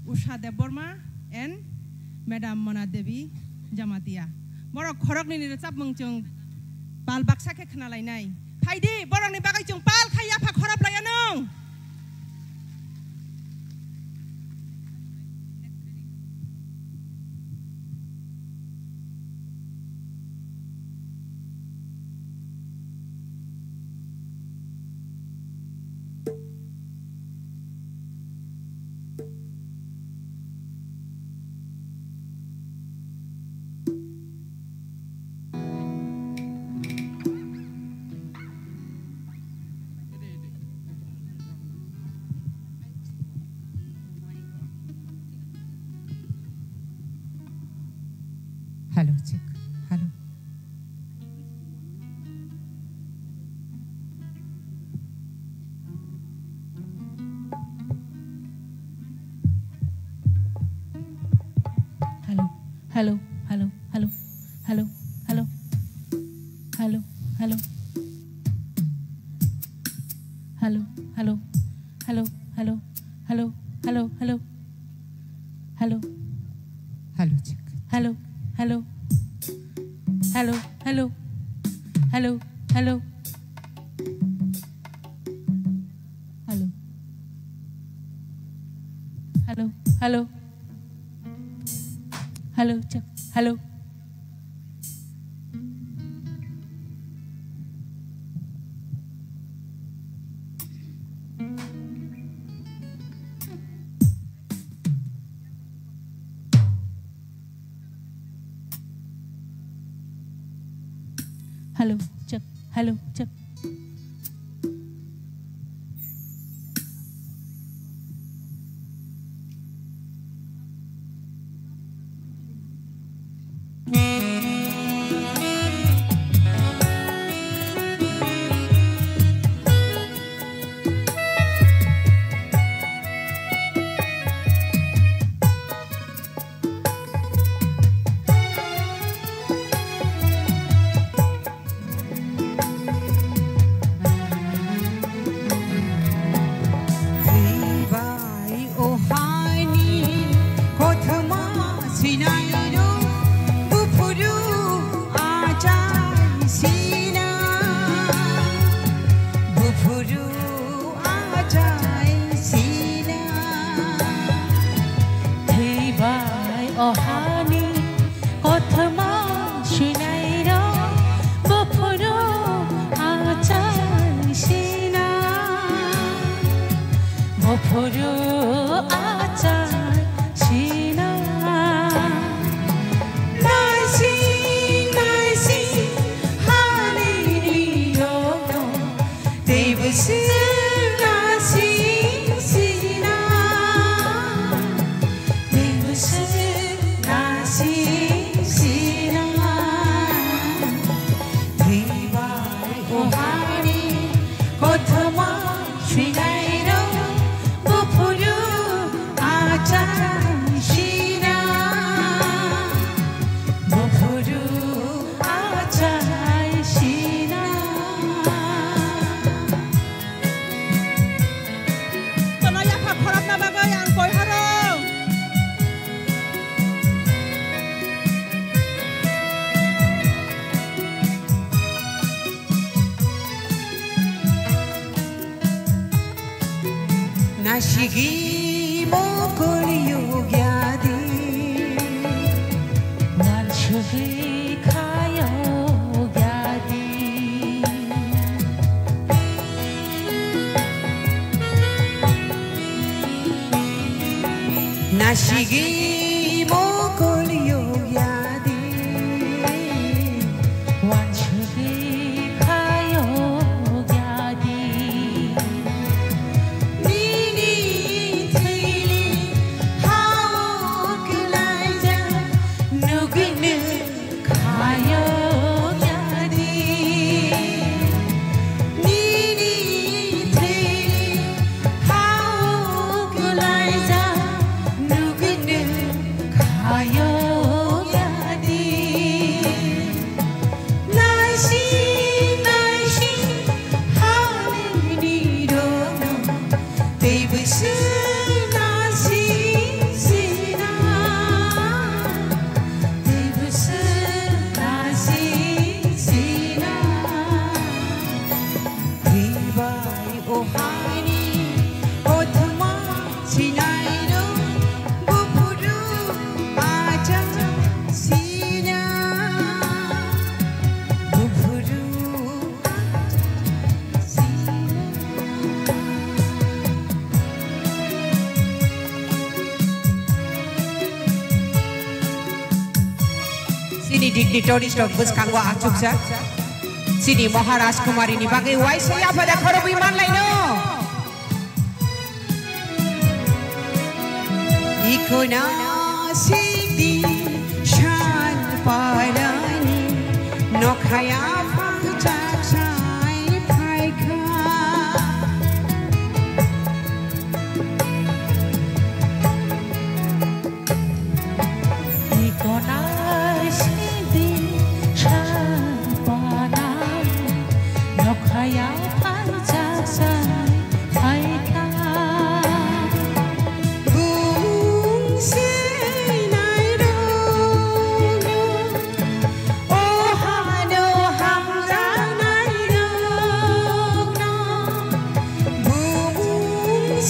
Usha Debbarma and Madam Mona Devi Jamatia. Borok khoroknwini rwchapmung chwng pal baksa khe khna lainai. Phaidi, borokni bagwi chwng pal khai yapha khorop lai anw. Hello, check. Hello. Hello, hello, hello, hello, hello, hello, hello, hello, hello, hello, hello, hello, hello, hello, hello, hello, hello. Hello, check. Hello, hello. Hello, hello. Hello, hello. Hello. Hello, hello. Hello, check. Hello. Hello, check. Hello, check. Tei bai o haini kothoma sinairo, buphuru achai sina, buphuru achai sina. Tei bai o hani kothoma sinairo, buphuru achai sina, buphuru achai sina. Naising, naising, hani ni rokno. Teibo se naising sina, teibo se naising sina. Tei bai o hani kothoma sinairo, buphuru achai sina, buphuru achai sina. Tono yapha khorokna bagwi ang koi horo. Naisingwi mokol yokya di, wansugwi kha yokya di. Naisingwi mokol yokya di, wansugwi kha yokya di. Nini thwini ha-o kwlaijak nugwi nung kha yokya di. Nini thwini ha-o kwlaijak nugwi nung Dignitaries rok bwskango achukjak. Chini Maharaj Kumari ni bagwi waisa yaphada khorobwi manlaino. Ikono sidi shan palani nokhaya phangchak sai phaikha. Ikonai sidi shan panai nokhaya phangchak sai phaikha. Bung sinai rokno, o hano hamjaknai rokno, bung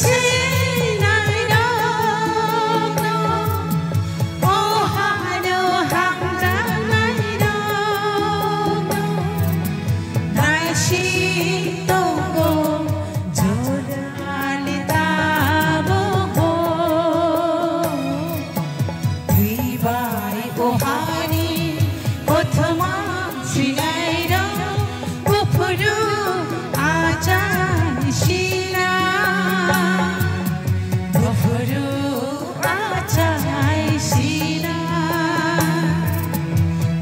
sinai rokno, o hano hamjaknai rokno, naising tongo. Jorani tamo ho, twi bai o hani kothoma sinai rok, buphuru achai sina, buphuru achai sina.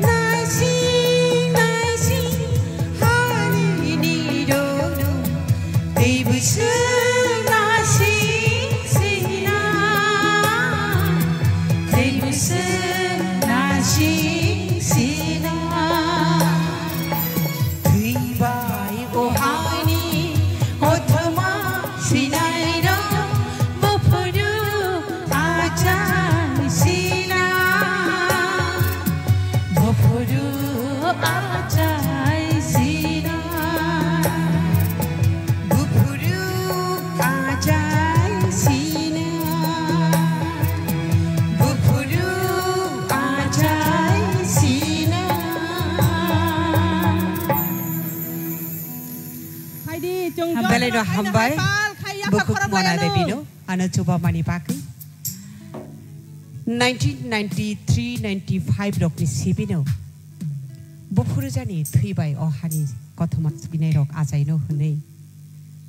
Naising, naising, hani ni rok rok. Tei bwswk nasing sina, tei bwswk nasing sina. Twi bai o hani kothoma sinai rok, buphuru achai sina, buphuru achai sina, buphuru achai sina, buphuru achai sina. Belai no hambai, bukhuk Mona Devi no. Ano chubamani bagwi nineteen ninety-three ninety-five rokni sibino buphurujani thwi bai o hani kothoma chubinai rok achaino hwnwi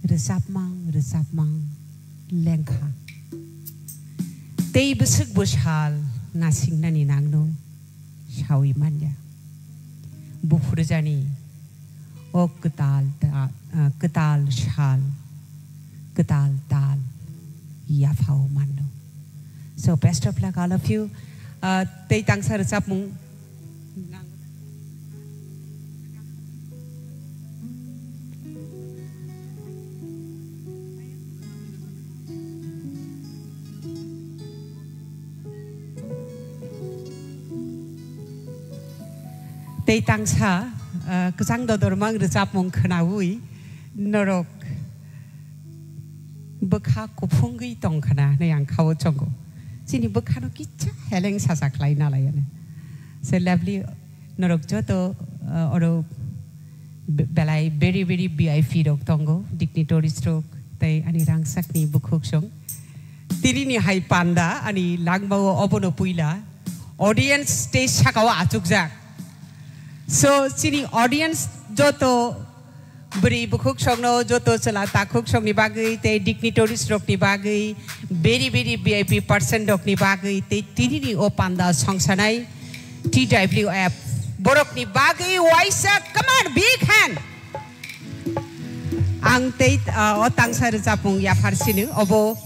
rwchapmang rwchapmang lengkha. Tei bwswk bwsal nasingnani nangno sawi manya. Buphurujani o kwtal ta-, ah, kwtal sal, kwtal tal yaphao manno. So best of luck all of you. Ah, tei tangsa rwchapmung. Tei tangsa, ah, kwchang dodormang rwchapmung khwnaui norok bwkha kuphungwi tongkhwna hwnwi ang khao chongo. Chini bwkhano kicha heleng sacha khlai nalaiya. Se lovely norok joto, ah, oro be-, belai very, very V I P rok tongo, dignitaries rok, tei ani rangchakni bukhuk song. Tinini hai panda ani langmao obono puila audience stage sakao achukjak. So, chini audience joto bwrwi bukhuk songno, joto chwla takhuk songni bagwi tei dignitaries rokni bagwi, very, very V I P person rokni bagwi tei tinini o panda songsanai T W F borokni bagwi waisa, come on, big hand. Ang tei, ah, o tangsa rwchapmung yaphar sini, obo,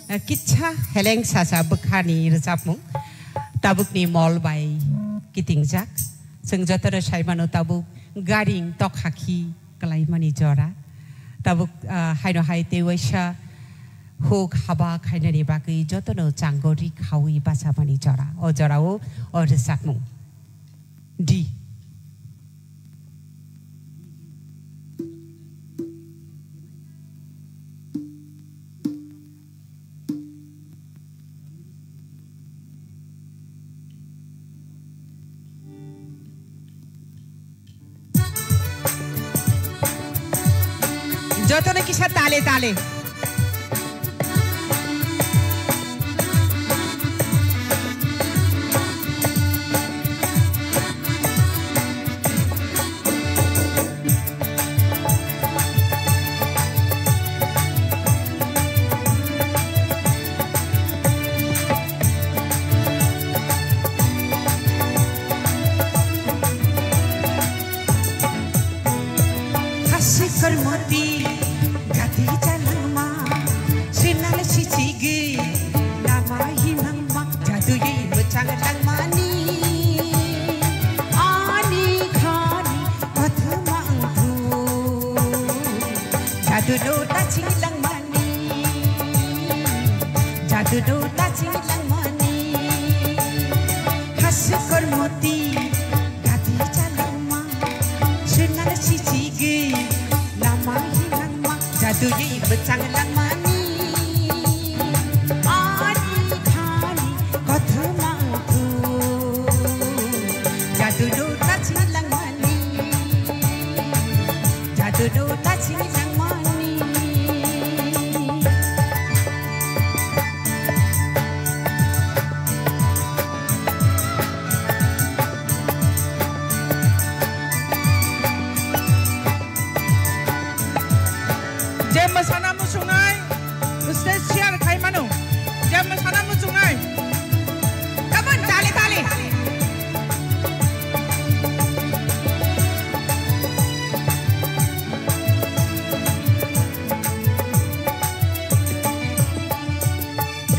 ah, kitsa heleng sasa bwkhani rwchapmung. Tabukni mol bai kitingjak. Chwng jotono sai mano tabuk garing tokhakhi kwlaimani jora. Tabuk, ah, haino hai tei waisa huk haba khainani bagwi jotono chango ri khaui bachamani jora. O jorao o rwchapmung. D. Jotono kisa tale tale. Moti, gati chalangma, sinal sichigi, lama himangma, jadui muchang langmani. Ani khani, kothoma angthu, jadu do taching langmani, jadu do taching langmani. Hasikor moti, gati chalangma, sinal sichigi, lama himangma, jadui muchang langmani. Ani khani, kothoma angthu, jadu do taching langmani, jadu do taching langmani. Je mwsana muchungnai, stage share khai mano. Je mwsana muchungnai. Come on, tale, tale.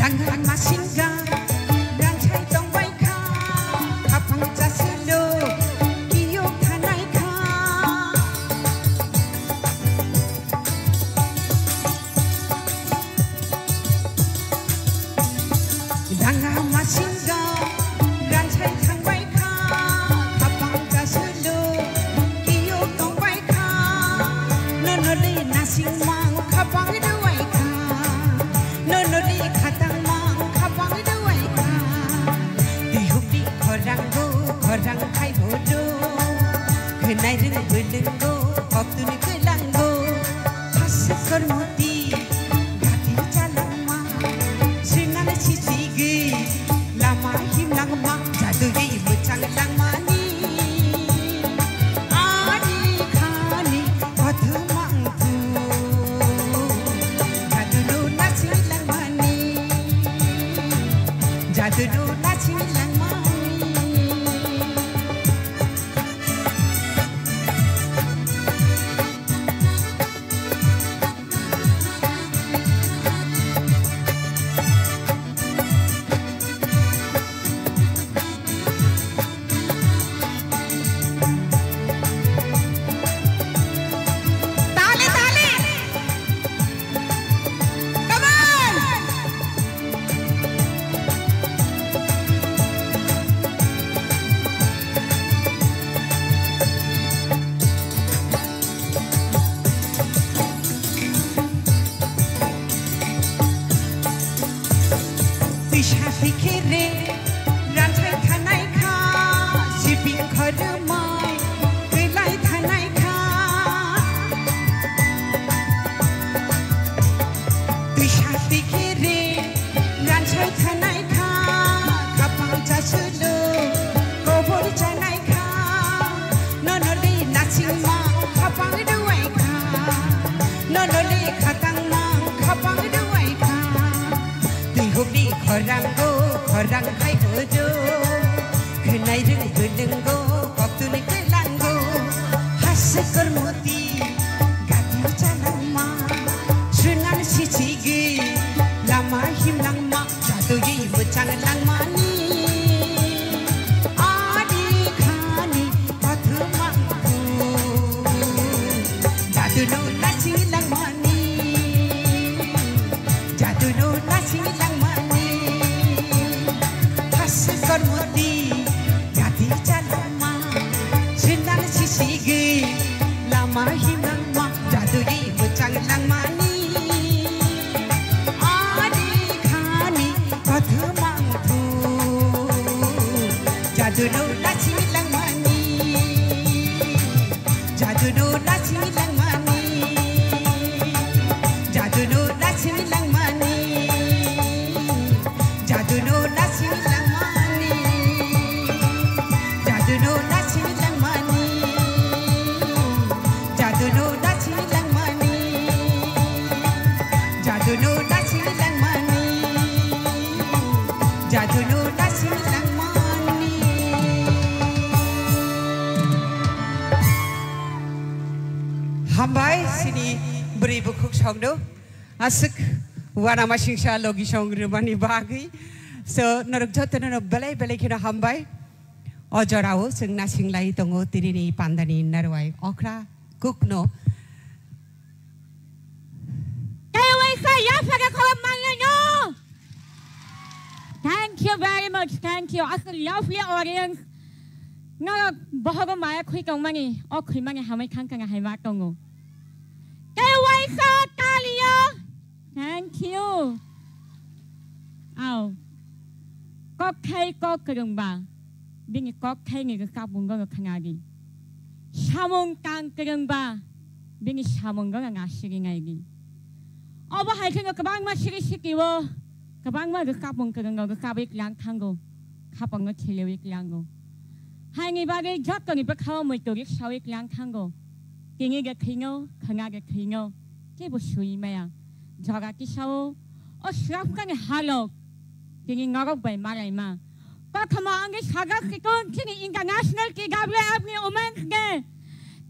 Dangar masingga, ranchai tongbai kha, khapang chasilo, kiyok thanai kha. Dangar masingga, ranchai thangbai kha, khapang chasilo, kiyok tongbai kha. Nonoli nasing mang khapang duai kha, nonoli khatang mang khapang duai kha. Tihukni khorang go, khorang khai bodo, khenai ring beleng go, koktuni kelang go. Hasikor moti, gati chalangma, sinal sichigi, lama himlangma, jadui muchang langmani. Ani khani, kothoma angthu, jadu do taching langmani, jadu do taching langmani. Tale, tale. Come on. Tisa tikhere ranchai thanai kha, sibing khorumai twilai thanai kha. Tisa tikhere ranchai thanai kha, khapang chasulu kobor chanai kha. Nonoli nasing mang khapang duai kha, nonoli khatang mang khapang duai kha. Tihukni khorang go, khorang khai bodo, khenai ring beleng go, koktuni kelang go. Hasikor moti, gati chalangma, sunal sichigi, lama himlangma, jadui muchang langmani. Ani khani, kothoma angthu, jadu no taching langmani. Jadu no taching langmani, hasikor moti, gati chalangma, sunal sichigi, lama himlangma, jadui muchang langmani. Ani khani, kothoma angthu, jadu no taching langmani. Jadu no taching langmani. Jadu no taching langmani. Jadu no taching langmani. Jadu no taching langmani. Jadu no taching langmani. Jadu no taching langmani. Jadu no taching langmani. Bwrwi bukhuk songno aswk uanama singsa logi song rwmani bagwi. So, norok jotono no belai belai kheno hambai. O jorao chwng nasinglai tongo tinini pandani narwai okra kukno. Kaiwai kha yapha khe khorok manlai no. Thank you very much, thank you. Aswk lovely audience. Norok bohogo maya khwi tongmani, o khwimani hamwi thang thang hai ma tongo. Kaiwai kha talia. Thank you. Au. Kokthai kok kwrwngba, bini kokthaini rwkapung gono khna di. Samung tang kwrwngba, bini samungo no nasigi nai di. Obo hai kheno kwbangma siri siki o, kwbangma rwkapung kwrwng no rwkabwi tlang thango, khapangno thelewi tlango. Haini bagwi jotoni bwkhao muitu riksawi tlang thango. Tini de thwino, khwna de thwino, kebo sui maya. Jora kisao, o swrapkani halok, tini norok bai malaima. Kothoma wngwi sajak sikon chini International T W F ni Women's Day.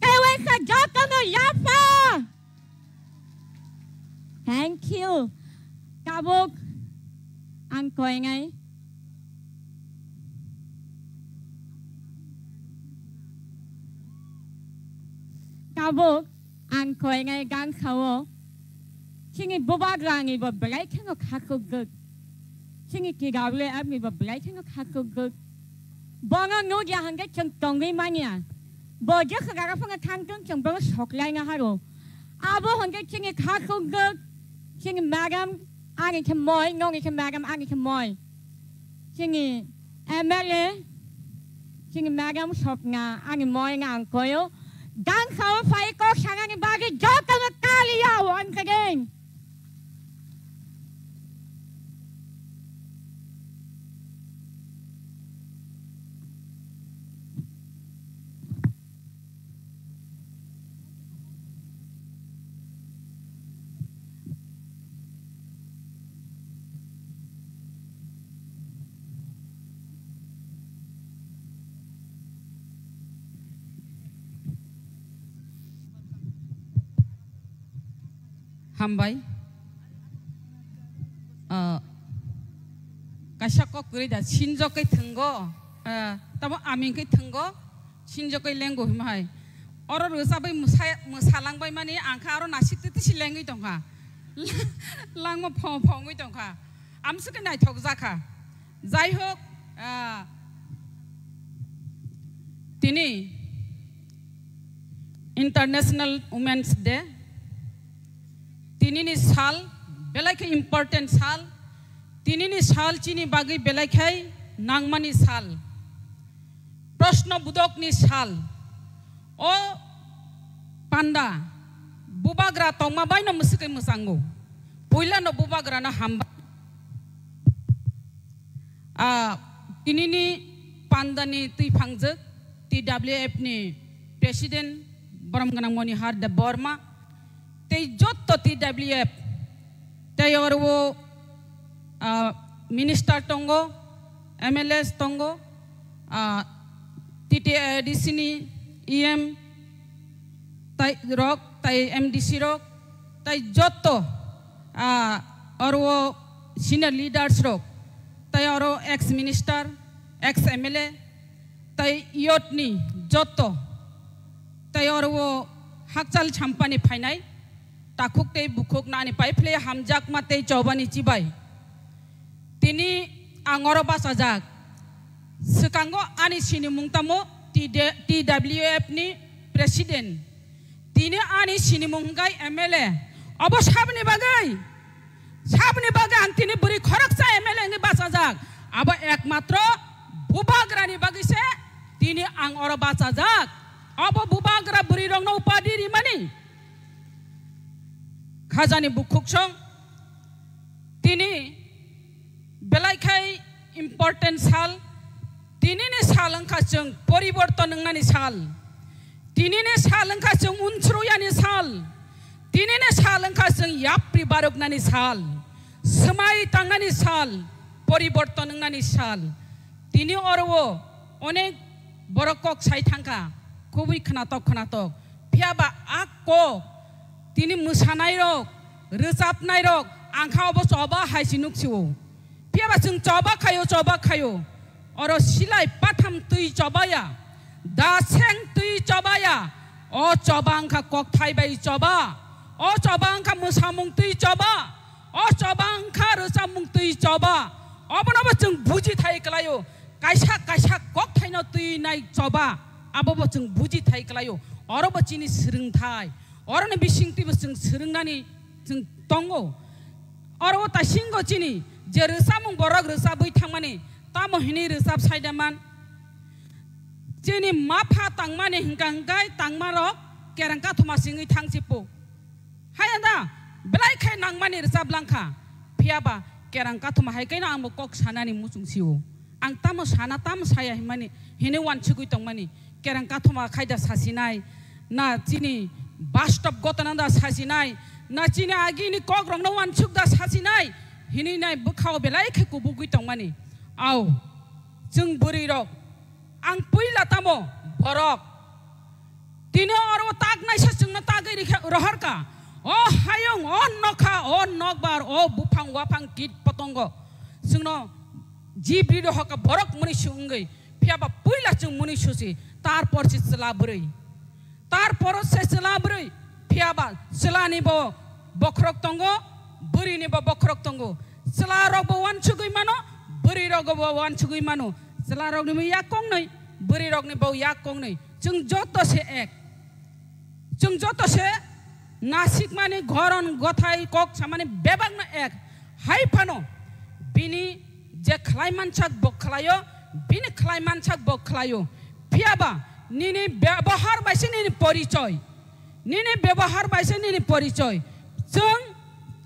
Kaiwai kha jotono yapha. Thank you. Tabuk ang koinai. Tabuk ang koinai gangsao. Chini bubagrani bo belai kheno khakukgwk. Chini T W F ni bo belai kheno khakukgwk. Bono nugya hwnkhe chwng tongwi manya. Bo jesa jaga phano thangthung chwng bono soklaina haro. Abo hwnkhe chini khakukgwk, chini madam ani khe moi, noni khe madam ani khe moi. Chini M L A, chini madam Swapna ani moi no ang koyo. Gangsao phai kok sanani bagwi jotono talia once again. Hambai. Ah, kaisa kok kwrwi da, sinjok khe thwngo, ah, tamo aming khe thwngo, sinjok khe lengo hima hai. Oro rwchabwi mwsa-, mwsalangbai mani ang kha oro nasik twi twi se lengwi tongkha. Langma phong phong wngwi tongkha. Amswk khe naithok jakha. Jai hok, ah, tini International Women's Day, tinini sal belai khe important sal, tinini sal chini bagwi belai khe nangmani sal. Proshno budokni sal. O panda bubagra tongma baino mwswkwi mwchango. Puilano bubagrano hambai. Ah, tinini pandani twi phangjak T W F ni President Borom Gwnang Monihar Debbarma tei jotto T W F tei oro o, ah, minister tongo, M L As tongo, ah, T T A D C ni E M tai rok, tai M D C rok, tai jotto, ah, oro o senior leaders rok, tai oro ex minister, ex M L A, tai youth ni jotto, tai oro o hakchal champani phainai, takhuk tei bukhuk nani pai phle hamjakma tei chobani chibai. Tini ang oro bachajak. Swkango ani sinimung tamo T D, T W F ni president. Tini ani sinimung hwnkhe M L A. Obo saboni bagwi? Saboni bagwi ang tini bwrwi khoroksa M L A wngwi bachajak. Abo ekmatro bubagrani bagwi se tini ang oro bachajak. Obo bubagra bwrwi rokno upadi rimani. Khajani bukhuk song. Tini belai khai important sal. Tinini sal wngkha chwng poriborton wngnani sal. Tinini sal wngkha chwng unsruyani sal. Tinini sal wngkha chwng yapri baroknani sal. Swmai tangnani sal. Poriborton wngnani sal. Tini oro o onek borok kok sai thangkha. Kubui khnatok khnatok. Phiya ba a kok Tini mwsanairok, rwchapnairok, ang kha obo choba hai se nuk sio. Phiya ba chwng choba khaio, choba khaio. Oro silai patham twi choba ya, da seng twi choba ya. O choba wng kha kokthai bai choba. O choba wng kha mwsamung twi choba. O choba wng kha rwchapmung twi choba. Obono bo chwng buji thai kwlaio. Kaisa kaisa kokthaino twi nai choba. Abo bo chwng buji thai kwlaio. Oro bo chini swrwngthai. Oroni bisingtwi bo chwng swrwngnani chwng tongo. Oro o taisingo chini je rwchapmung borok rwchapwi thangmani, tamo hinwi rwchap saidaman. Chini mapha tangmani hingka hingkai tangmarok kereng kathoma singwi thangsipo. Hai anda, belai khe nangmani rwchap langkha. Phiya ba kereng kathoma hai kaino ang bo kok sanani muchung sio. Ang tamo sana, tamo saya himani, hini wansugwi tongmani. Kereng kathoma khaida sasinai, na chini bastop gotona da sasinai, na chini agini kokrokno wansuk da sasinai, hinwi nai bwkhao belai khe kubugwi tongmani. Au, chwng bwrwirok, ang puila tamo borok, tini oro taknaisa chwngno tagwi rikha-, rohorka. O hayung, o nokha, o nokbar, o buphang waphang kit potongo, chwngno jibri rohorka borok mwnwi se wngwi. Phiya ba puila chwng mwnwi susi, tarpor se chwla bwrwi. Tarpor se chwla bwrwi. Phiya ba chwlani bo bokhorok tongo, bwrwini bo bokhorok tongo. Chwla rok bo wansugwi mano, bwrwi rok bo wansugwi mano. Chwla rokni bo yak kongnwi, bwrwi rokni bo yak kongnwi. Chwng joto se ek. Chwng joto se nasikmani goron gothai kok samani bebakno ek. Hai phano bini je khlai mansak bo khlaio, bini khlai mansak bo khlaio. Phiya ba nini bebohar bai se nini porichoy. Nini bebohar bai se nini porichoy. Chwng,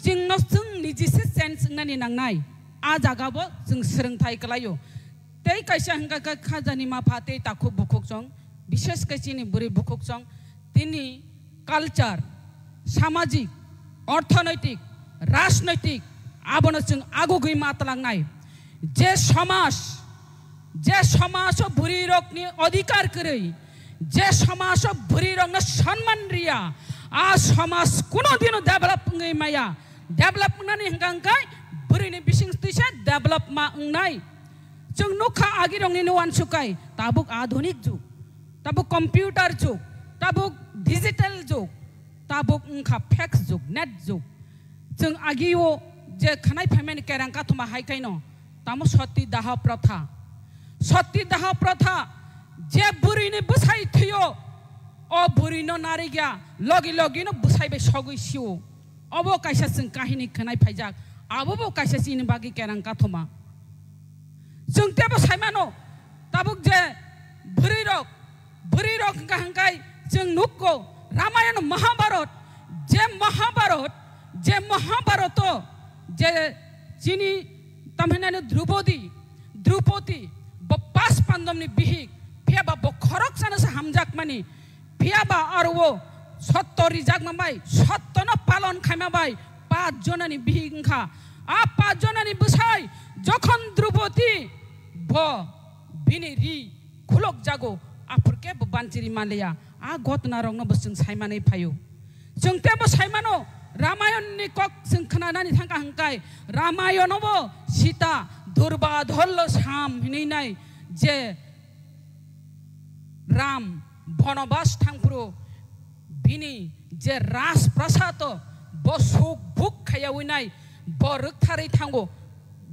chwngno chwng niji se change wngnani nangnai. A jaga bo chwng swrwngthai kwlaio. Tei kaisa hwnkha khe khajani mapha tei takhuk bukhuk chwng, bishesh khe chini bwrwi bukhuk chwng, tini culture, samajik, orthonoitik, rajnoitik, abono chwng agugwi ma twlangnai. Je somaj, je somaj o bwrwirokni odhikar kwrwi, je somaj o bwrwirokno sonman riya, a somaj kuno dino develop wngwi maya. Develop wngnani hwnkha hwnkhe bwrwini bising twisa develop ma wngnai. Chwng nukha agirokni no uansuk kai, tabuk adhunik jug, tabuk computer jug, tabuk digital jug, tabuk wngkha fax jug, net jug. Chwng agio je khwnai phaimani kerang kathoma hai kaino, tamo sati daha protha. Sati daha protha, je bwrwini bwsai thwio, o bwrwino narigya, logi logino bwsai bai sogwi sio. Obo kaisa chwng kahini khwnai phaijak, abo bo kaisa chini bagwi kerang kathoma. Chwng tebo saimano, tabuk je bwrwirok, bwrwirok hwnkha hwnkhe chwng nukgo, Ramayana Mahabharat, je Mahabharat, je Mahabharato, je chini tamhinani Drupadi, Drupadi, bo pas pandomni bihik, phiya ba bo khoroksano se hamjakmani, phiya ba aro o sotto rijakma bai, sottono palon khaima bai, pas jonani bihik wngkha. A pas jonani bwsai jokhon Drupadi bo bini ri khulok jago, aphur khe bo banchiri manliya. A gotna rokno bo chwng saimanwi phaio. Chwng tebo saimano, Ramayonni kok chwng khnanani thangkha hwnkhe, Ramayano bo Sita Durbadholo Sam hinwi nai je Ram bonobas thangphuru bini je Rajprasado bo suk buk khaiyawi nai, bo rwktharwi thango,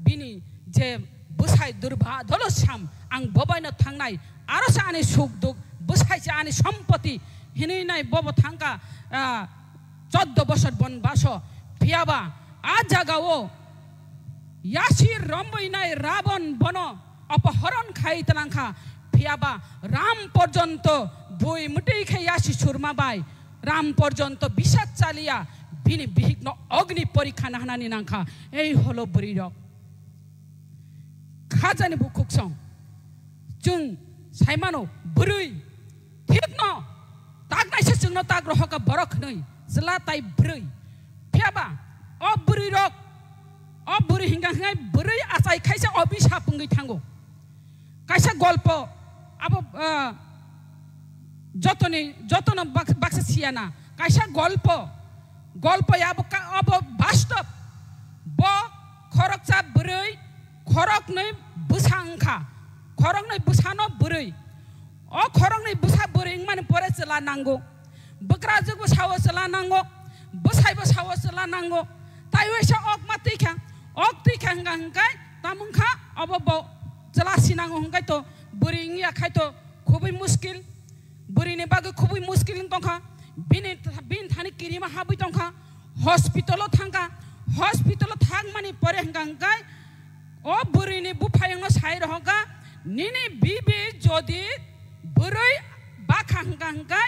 bini je bwsai Durbadholo Sam, ang bobaino thangnai, aro se ani suk duk, bwsai se ani sompoti hinwi nai bobo thangkha, ah, choddo bosor bonbaso. Phiya ba a jagao yasi romwi nai Rabon bono opohoron khai twlangkha, phiya ba Ram porjonto bui mwtwi khe yasi surma bai, Ram porjonto bisat chaliya, bini bihikno ogni porikha nahnani nangkha. Ei holo bwrwirok. Khajani bukhuk song. Chwng saimano bwrwi. Thikno. Taknaisa chwngno tak rohokha borok hwnwi. Chwla tai bwrwi. Phiya ba o bwrwirok, o bwrwi hingka hingkai bwrwi achai khaisa obisap wngwi thango. Kaisa golpo abo, ah, jotoni, jotono bak-, baksa siyana. Kaisa golpo Golpo ya abo ka-, abo bastob. Bo khoroksa bwrwi, khoroknwi bwsa wngkha. Khoroknwi bwsano bwrwi. O khoroknwi bwsa bwrwi wngmani pore chwla nango. Bwkrajwkbo sao chwla nango. Bwsaibo sao chwla nango. Tai waisa ok ma twi kha. Ok twi kha hwnkha hwnkhe tamo wngkha abo bo chwla sinango hwnkhe to bwrwi wngya khai to khubui muskil. Bwrwini bagwi khubui muskil wng tongkha. Bini, bini thani kirima habwi tongkha. Hospital-o thangkha. Hospital-o thangmani pore hwnkha hwnkhe o bwrwini buphayungno sai rohorkha, "Nini bibi jodi bwrwi bakha hwnkha hwnkhe,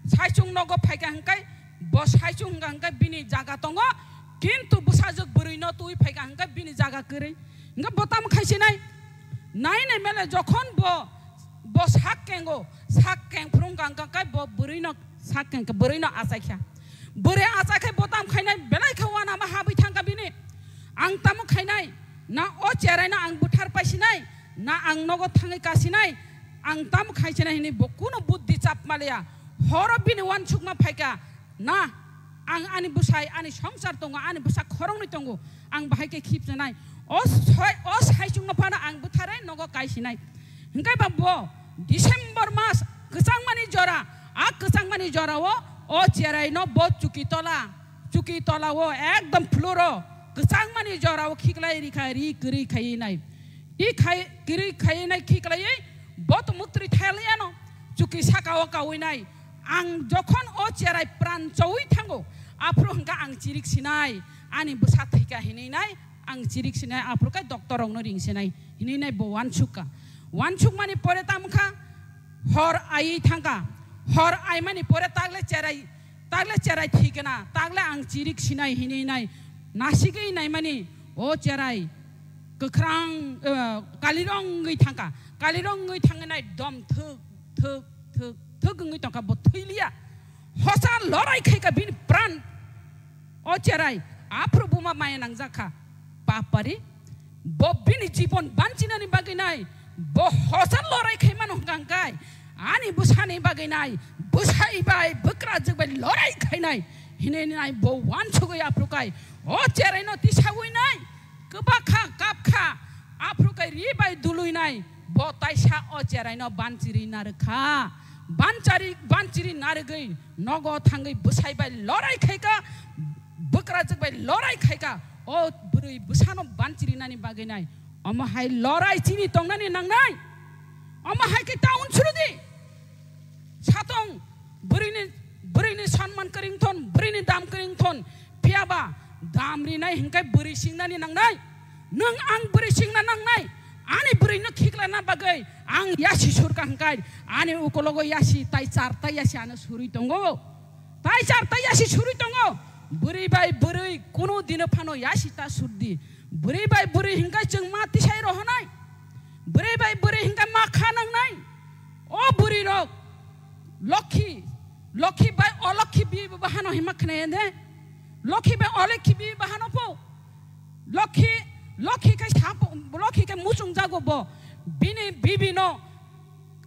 saichung nogo phaikha hwnkhe, bo saichung hwnkha hwnkhe bini jaga tongo, kintu bwsajwk bwrwino twi phaikha hwnkhe bini jaga kwrwi." Hwnkhe bo tamo khaisinai? Nai nai mele jokhon bo, bo sak kengo, sak keng phuru hwnkha hwnkhe bo bwrwino sak keng, bwrwino achaikha. Bwrwi achaikhai bo tamo khainai, belai khe uanama habwi thangkha bini. Ang tamo khainai, na o cheraino ang buthar paisinai, na ang nogo thangwi kasinai, ang tamo khaisinai hinwi bo kuno buddhi chap maliya. Horo bini uansukma phaikha, na ang ani bwsai, ani songsar tongo, ani bwsa khoroknwi tongo, ang bahai khe khipchanai. O soi-, o saichungno phano ang butharai nogo kaisinai. Hwnkhe ba bo December mas kwchangmani jora, a kwchangmani jorao o cheraino bo chuki tola, chuki tolao ekdom floor-o kwchangmani jorao khiklai rikha, ri kwrwi khaiwi nai. Ri khai, kwrwi khaiwi nai khiklaiwi bo to muktwi thailaiyano, chuki sakao kaui nai. Ang jokhon o cherai pran choui thango, aphuru hwnkha ang chirik sinai, ani bwsa thwikha hinwi nai, ang chirik sinai, aphuru khe doctor rokno ring sinai hinwi nai bo uansukha. Uansukmani pore tamo kha, hor aiwi thangkha. Hor aimani pore tagle cherai, tagle cherai thwikana, tagle ang chirik sinai hinwi nai nasigwi naimani o cherai kwkhrang, eh, kalirong wngwi thangkha. Kalirong wngwi thangwi nai dom thwk, thwk, thwk, thwk wngwi tongkha, bo thwiliya. Hosa lorai khaikha bini pran. O cherai, aphuru buma maya nangjakha. Papari, bo bini jibon banchinani bagwi nai, bo hosa lorai khaimano hwnkha hwnkhe, ani bwsani bagwi nai, bwsai bai, bwkrajwk bai lorai khainai, hinwi nai bo uansugwi aphuru khai, o cheraino tisaui nai, kwbakha, kapkha, aphuru khai ri bai dului nai, bo taisa o cheraino banchiri narwkha. Banchari, banchiri narwgwi nogo thangwi bwsai bai lorai khaikha, bwkrajwk bai lorai khaikha, o bwrwi bwsano banchiri nani bagwi nai. Omo hai lorai chini tongnani nangnai. Omo hai khe ta unsuru di. Satong bwrwini, bwrwini sanman kwrwng thon, bwrwini dam kwrwng thon, phiya ba dam rinai hwnkhe bwrwi singnani nangnai. Nwng ang bwrwi singna nangnai. Ani bwrwino khiklana bagwi ang yasi surka hwnkhe ani ukologo yasi tai char tai yasi ano surwi tongo. Tai char tai yasi surwi tongo. Bwrwi bai bwrwi kunu dino phano yasi ta surdi. Bwrwi bai bwrwi hwnkhe chwng ma tisai rohonai. Bwrwi bai bwrwi hwnkhe ma kha nangnai. O bwrwi rok lokhi, lokhi bai olokhi bi bahano hima khnayan de. Lokhi bai olokhi bi bahano po. Lokhi, lokhi khe sapo, lokhi khe muchung jago bo. Bini bibino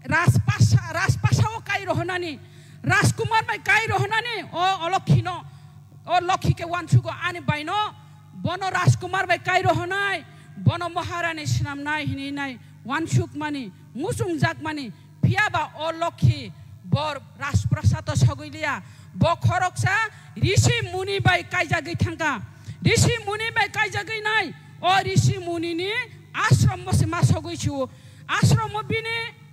Rajpasa, Rajpasa o kai rohonani, Rajkumar bai kai rohonani, o, o Lokhino, o Lokhi khe uansugo ani baino, bono Rajkumar bai kai rohonai, bono Maharani swnamnai hinwi nai uansukmani, muchungjakmani, phiya ba o Lokhi bor Rajprasado sogwi liya, bo khoroksa Rishi Muni bai kaijagwi thangkha, Rishi Muni bai kaijagwi nai, o Rishi Munini ashram bo se ma sogwi sio, ashram o bini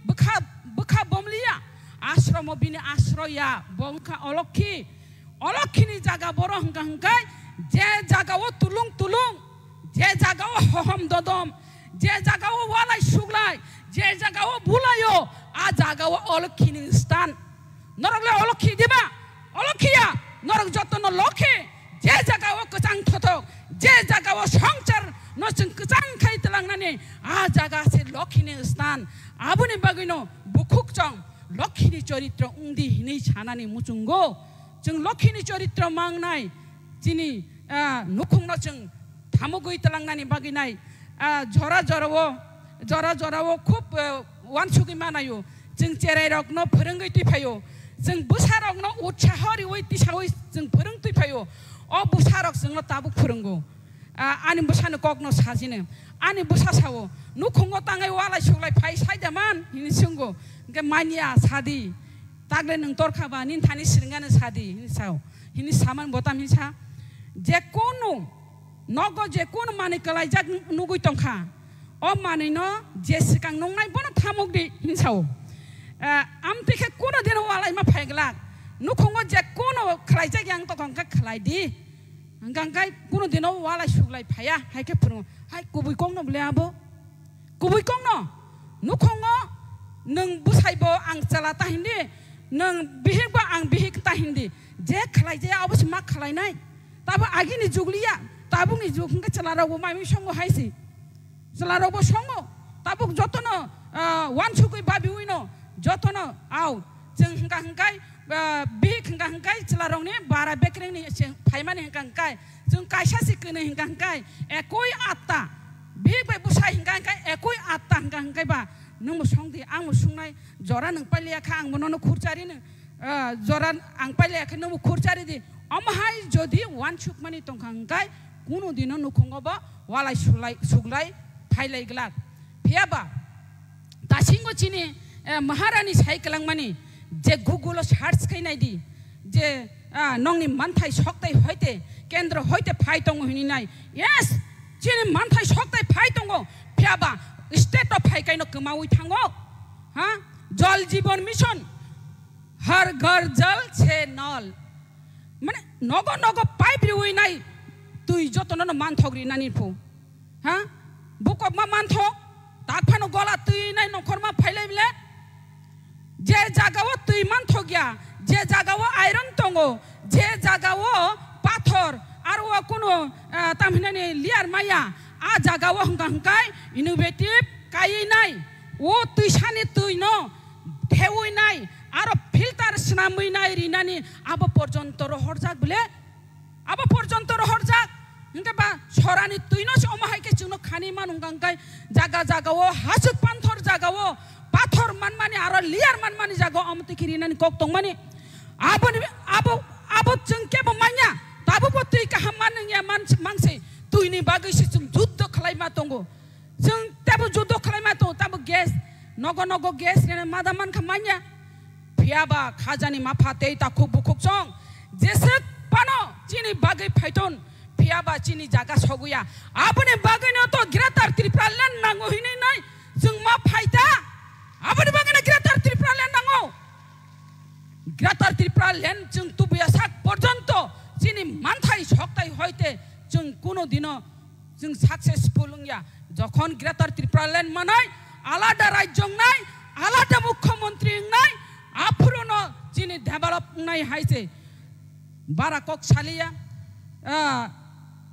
bwkha, bwkha bomliya, ashromo bini asroya, bo wngkha olokhi. Olokhini jaga boro hwnkha hwnkhe, je jaga o tulung tulung, je jaga o hohom dodom, je jaga o walai suglai, je jaga o bulaio, a jaga o olokhini stan. Norok le olokhi diba? Olokhiya, norok jotono lokhi, je jaga o kwchang thothok, je jaga o songchar no chwng kwchang khai tlangnani, a jaga se lokhini stan. Aboni bagwino bukhuk chong lokhini choritro wngdi hinwi sanani muchungo. Chwng lokhini choritro mangnai, chini, ah, nukhungno chwng thamugwi tlangnani bagwi nai, ah, jora jorao, jora jorao khub, eh, uansugwi manaio. Chwng cherairokno phwrwngwi twi phaio. Chwng bwsarokno utsaho riwi tisawi chwng phwrwng twi phaio. O bwsarok chwngno tabuk phwrwngo. Ah, ani bwsani kokno sajini. Ani bwsa sao, "Nukhungo tangwi walai suglai phai sai da man?" hini swngo. Hwnkhe, "Manya, sadi. Takle nwng torkha ba, nini thani siringano sadi," hini sao. Hini saman botam hini sa. Je kunu nogo je kunu manwi kwlaijak nugwi tongkha, o manwino je swkang nungnai bono thamuk di, hini sao. Eh, amtwi khe kunu dino walaima phai glak. Nukhungo je kunu khlaijak yang tongkha hwnkhe khlai di. Hwnkha hwnkhe kunu dino walai suglai phaiya, hai khe phwrwngo. Hai kubui kokno bole abo? Kubui kokno? Nukhungo nwng bwsaibo ang chwla ta hindi, nwng bihikbo ang bihik ta hindi. Je khlaijaya abo se ma khlainai. Tabo agini jug liya, tabukni jug hwnkhe chwlarokbo mai mui songo hai se. Chwlarokbo songo, tabuk jotono, ah, wansugwi babiwino jotono, au, chwng hwnkha hwnkhe, ah, bihik hwnkha hwnkhe chwlarokni bara bekrengni se phaimani hwnkha hwnkhe, chwng kaisa se kwnwi hwnkha hwnkhe ekoi atta, bihik bai bwsai hwnkha hwnkhe ekoi atta hwnkha hwnkhe ba nwngbo songdi, angbo songnai, jora nwng pailiya kha, angbo nono khurchari nw, ah, jora ang pailiya khe nwngbo khurchari di. Omo hai jodi wansukmani tongkha hwnkhe, kunu dino nukhungo bo walai sulai, suglai phailai glak. Phiya ba, dasingo chini, eh, Maharani sai kwlangmani je Google o search khai nai di, je, ah, nongni manthai soktai hoite, kendro hoite phai tongo hini nai. Yes, chini manthai soktai phai tongo, phiya ba state o phai kaino kwmaui thango. Ha? Jal Jeevan Mission, Har Ghar Jal Se Nal. Mane, nogo nogo pipe riwi nai, twi jotono no manthok rinani phu. Ha? Bukok ma manthok, tak phano gola twi nai nongkhor ma phailai bile. Je jaga o twi manthok ya, je jaga o iron tongo, je jaga o pathor, aro o kuno, ah, tamhinani layer maya, a jaga o hwnkha hwnkhe innovative kaiwi nai, o twisani twi no thewi nai, aro filter swnamwi nai rinani abo porjonto rohorjak bile. Abo porjonto rohorjak. Hwnkhe ba sorani twino se omo hai khe chwngno khani manu hwnkha hwnkhe jaga jaga o hasuk panthor jaga o pathor manmani aro layer manmani jaga o omo twi khe rinani kok tongmani. Aboni, abo, abo chwng kebo manya, tabukbo twi kaham man wngya man, manse twini bagwi se chwng juddo khlai ma tongo. Chwng tebo juddo khlai ma tongo, tabo gas, nogo nogo gas rina mada mankha manya. Phiya ba khajani mapha tei takhuk bukhuk chong jeswk phano chini bagwi phaiton, phiya ba chini jaga soguya. Aboni bagwino to Greater Tripura Land nango hinwi nai chwng ma phaita. Aboni bagwino Greater Tripura Land nango. Greater Tripura Land chwng tubuya sak porjonto chini manthai soktai hoite chwng kuno dino chwng successful wngya. Jokhon Greater Tripura Land manai, alada rajyo wngnai, alada mukhyamantri wngnai, aphuruno chini develop wngnai hai se bara kok saliya. Ah,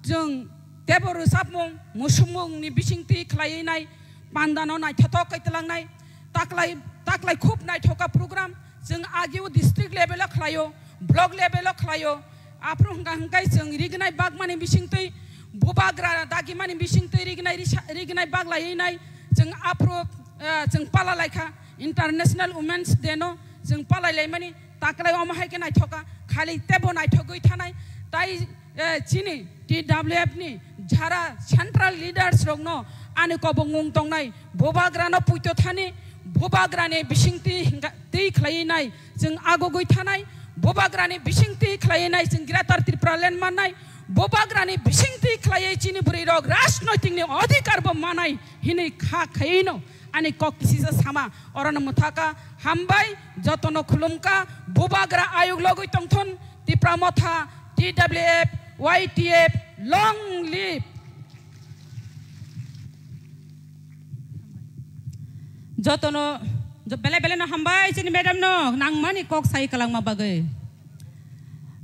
chwng tebo rwchapmung, musukmungni bisingtwi khlaiwi nai, pandano naithothok kaitlak nai, taklai, taklai khub naithoka program, chwng agio district level o khlaio, block level o khlaio, aphuru hwnkha hwnkhe chwng rignai bagmani bisingtwi, bubagra dagimani bisingtwi rignai risa-, rignai baglaiwi nai, chwng aphuru, eh, chwng pala laikha International Women's Day no, chwng palai laimani taklai omo hai khe naithoka, khali tebo naithogwi thanai, tai, eh, chini T W F ni jara central leaders rokno ani kobongmung tongnai, bubagrano puito thani, bubagrani bisingtwi hingka-, twi khlaiwi nai, chwng agogwi thanai, bubagrani bisingtwi khlaiwi nai, chwng Greater Tripura Land mannai, bubagrani bisingtwi khlaiwi chini bwrwirok rajnoitikni odhikar bo manai hinwi kha khaiwino ani kok kisisa sama. Orono mwthaka, hambai, jotono khulumka, bubagra ayuk logwi tongthon, Tipra Motha, T W F, Y T F, long live. Jotono, jo-, bele bele no hambai chini madam no nangmani kok sai kwlangma bagwi.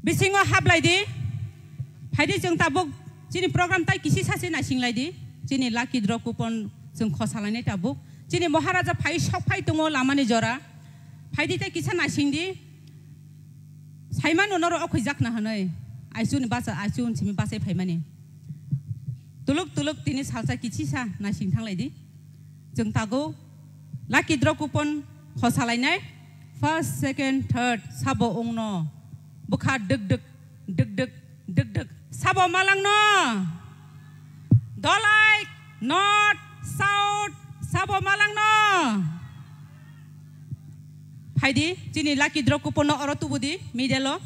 Bisingo hablai di, phaidi chwng tabuk chini program tai kisi sase naising lai di, chini lucky draw coupon chwng khosa lainai tabuk. Chini Maharaja phai sok phai tongo lamani jora, phaidi tai kisa naising di. Saimano noro okhoi jakna hwnwi, aichuni bacha, aichu unsimi bachai phaimani. Tuluk tuluk tini salsa kichisa naising thanglai di. Chwng tago lucky draw coupon khosa lainai. First, second, third, sabo wngno. Bwkha dwk dwk, dwk dwk, dwk dwk. Sabo malangno. Dolai, north, south, sabo malangno. Phaidi, chini lucky draw coupon no oro tubudi, middle o.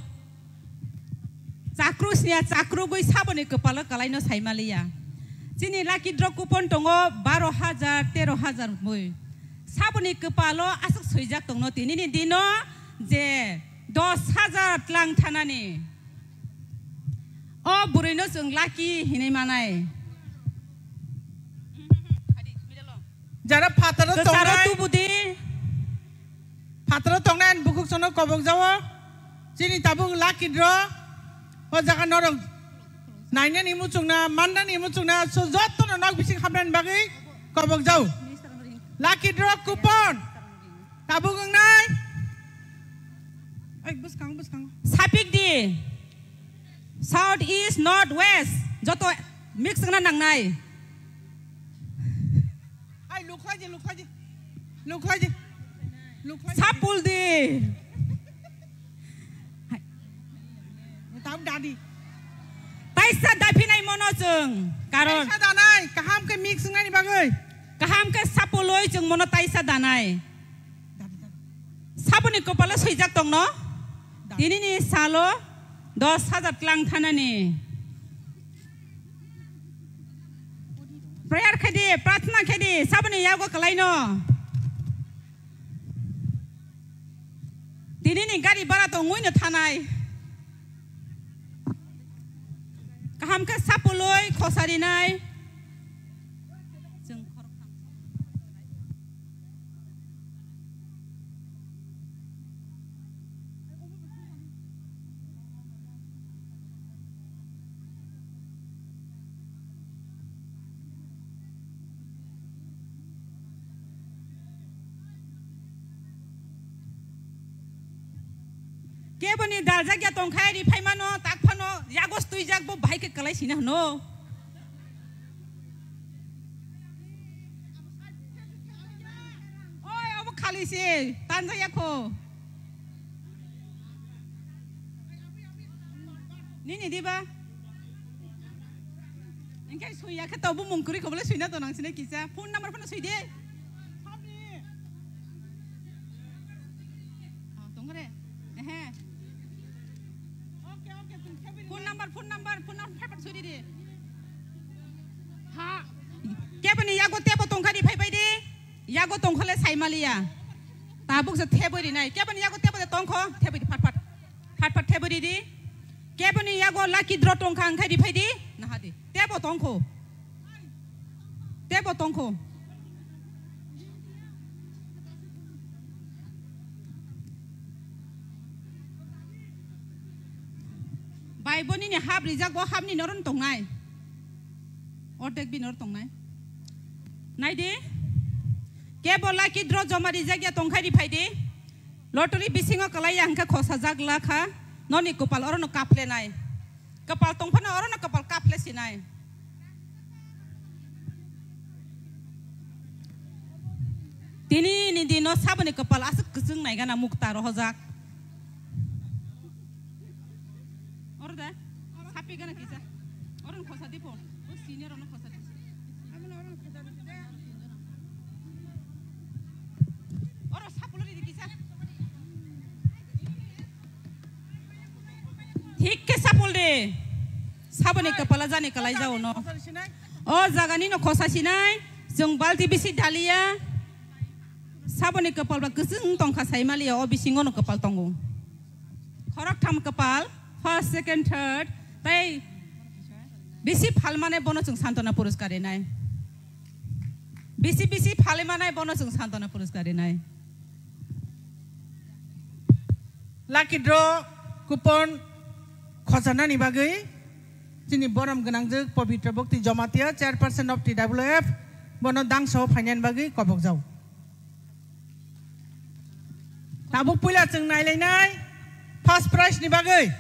Chakru sniya chakru gwi saboni kwpalo kalaino saimaliya. Chini lucky draw coupon tongo baro hajar, tero hajar mui. Saboni kwpalo aswk swijak tongno tinini dino je dos hajar tlang thanani. O bwrwino chwng lucky hinwi manai. Jara phataro Kwcharo tongnai. Tubudi. Phataro tongnai ani bukhuk sono kobok jawo. Chini tabuk lucky draw. O jaga norok nainani muchungna, mannani muchungna, so jottono nok bising habnani bagwi kobok jawo. Lucky draw coupon. Tabuk wngnai. Ai, bwskang, bwskang. Sapik di. South, east, north, west. Joto mix wngna nangnai. Ai, lukhlai di, lukhlai di. Lukhlai di. Lukhlai di. Sapul di. Tam dadi. Taisa daphinai mono chwng. Karon. Taisa danai, kaham khe mix wngnani bagwi. Kaham khe sapuloi chwng mono taisa danai. Dadi, dadi. Saboni kopalo swijak tongno. Dadi. Tinini salo dos hajar tlang thanani. Prayer khedi, prarthana khedi, saboni yago kalaino. Tinini gari bara tongwi no thanai. Kaham khe sapuloi khosarinai. Chwng khoroktham. Keboni daljak ya tongkha, ri phaimano, tak phano, yago stwijak, bo bahai khe kwlai sina hwno. Oi, obo khali se, tanja ya kho. Nini diba? Engke sui ya khe to bumung kwrwi kobole sui na to nang sine kisa. Phone number phano sui de. Oh, tong re. Ehe. Phone number, phone number, phone number phai phai sui de. Ha. Keboni yago tebo tongkha di phai phai di. Yago tongkhole saimaliya. Tabuk se theboi rinai. Keboni yago tebo de tongkho, theboi di phat phat. Phat phat theboi di di. Keboni yago lucky draw tongkha, wngkhai di phai di. Naha di. Tebo tongkho. Tebo tongkho. Bai boni ni hap rijak, bo hap ni noron tongnai. Ordek bi nor tongnai. Nai di. Kebo lucky draw joma rijak ya tongkhai di phai di. Lottery bisingo kwlai ya hwnkhe khosajak lakha. Noni kopal orono kaplenai. Kwpal tongphano orono kwpal kaple sinai. Tini ni dino saboni kwpal aswk kwchwng naigana mukta rohojak. Oro de, sapi gana kisa. Orono khosa dipo. O senior ono khosa dipo. Oro sapulo di kisa. Thik khe sapul de. Saboni kwpala jani kwlai jao no. O jagani no khosa sinai. Chwng balti bisi daliya. Saboni kwpal ba kwchwng tongkha saimaliya, o bisingo no kwpal tongo. Khoroktham kwpal, first, second, third, tai bisi phalmane bono chwng santona puruskar rinai. Bisi bisi phalmane bono chwng santona puruskar rinai. Lucky draw coupon khosanani bagwi chini borom gwnangjwk Pabitra Bhakti Jamatia, chairperson of T W F, bono dangso phainani bagwi kobokjao. Tabuk puila chwng nailainai first prize ni bagwi.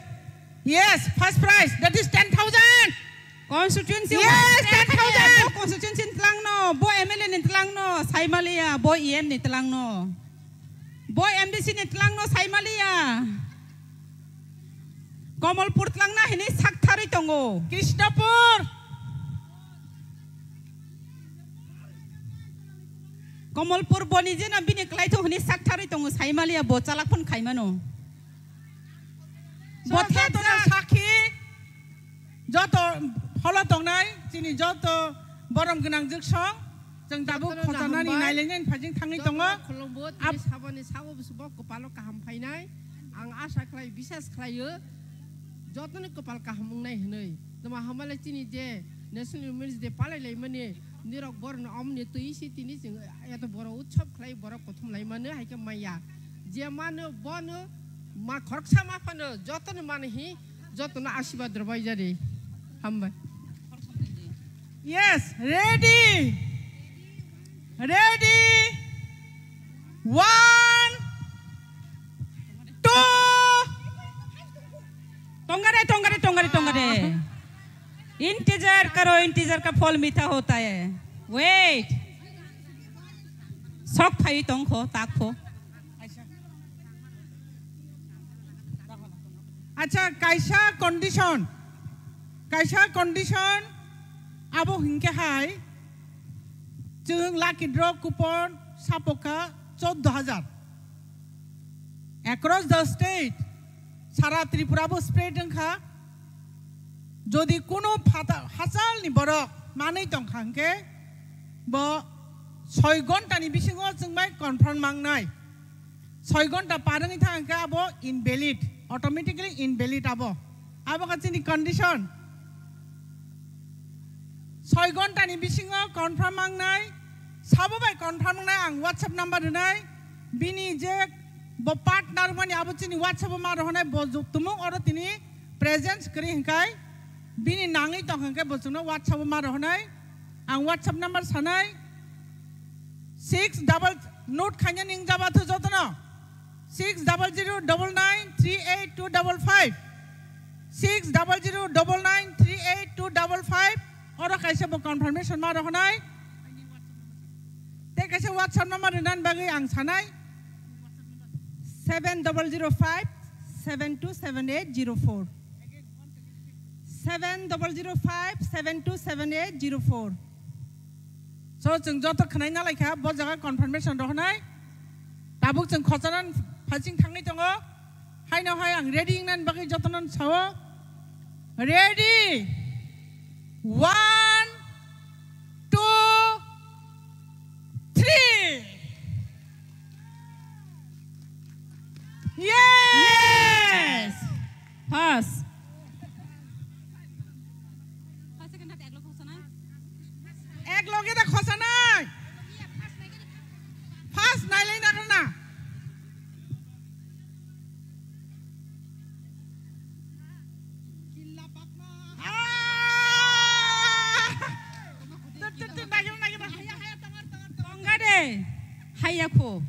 Yes, first prize, that is ten thousand. Constituency Yes, wise ten thousand. Bo constituency ni twlang no, bo M L A ni twlang no, saimaliya, bo E M ni twlang no. Bo M D C ni tlangno saimaliya. Komolpur tlangna hini saktharwi tongo. Krishnapur. Komolpur boni jena bini klaithok hini saktharwi tongo saimaliya bo chalak phone khaimano. Bo joto thepjak. Sakhi, joto holo tongnai, chini joto borom gwnang jwksong, chwng tabuk jotono khojanani hambai, nailainani phajing thangwi tongo. Jotono khulumbo, tini saboni sabo busubo kwpalo kaham phainai. Ang asa khlai, bisas khlaio, jotoni kwpal kaham wngnai hwnwi. Tamo hamale chini je National Women's Day palai laimani, nirok borno omni twi si tini chwng eto boro utsob khlai borok kothom laimani hai khe maya. Je mano bono ma khoroksa ma phano jotono mano hi jotono asibad rwbai jari. Hambai. Yes, ready. Ready. One, two. Tongare, tongare, tongare, tongare. इंतजार करो, इंतजार का फल मीठा होता है। Wait. Sok phai tongkho, takho. Acha, kaisa condition, kaisa condition abo hinkhe hai, chwng lucky draw coupon sapokha choddo hajar. Across the state, sara Tripura bo spread wngkha. Jodi kuno phata-, hachalni borok manwi tongkha hinkhe, bo soi ghonta ni bisingo chwng bai confirm mangnai. Soi ghonta par wngwi thang khe abo invalid, automatically invalid abo. Abo kha chini condition. Soi ghonta ni bisingo confirm mangnai, sabo bai confirm mangnai ang WhatsApp number rwnai. Bini je bo partner mani abo chini WhatsApp o ma rohonai bo ju-, tumung oro tini presence kwrwi hwnkhai bini nangwi tong hwnkhai bo chwngno WhatsApp o ma rohonai. Ang WhatsApp number sanai. Six double, note khaina ning jaba thu jotono. Six double zero double nine three eight two double five. Six double zero double nine three eight two double five. Oro kaisa bo confirmation ma rohonai. Tei kaisa WhatsApp number rinan bagwi ang sanai. Seven double zero five seven two seven eight zero four. Seven double zero five seven two seven eight zero four. So, chwng joto khwnai nalaikha, bo jaga confirmation rohonai. Tabuk chwng khochanan phasing thangwi tongo. Haino hai ang ready wngnani bagwi jotono sao. Ready? One, two, three. Yes! Yes! First. Ek loge da khosa nai. First nai lai na na. Ah! Tut, tut, tut, nai na, nai na. Tongga de. Haya kho.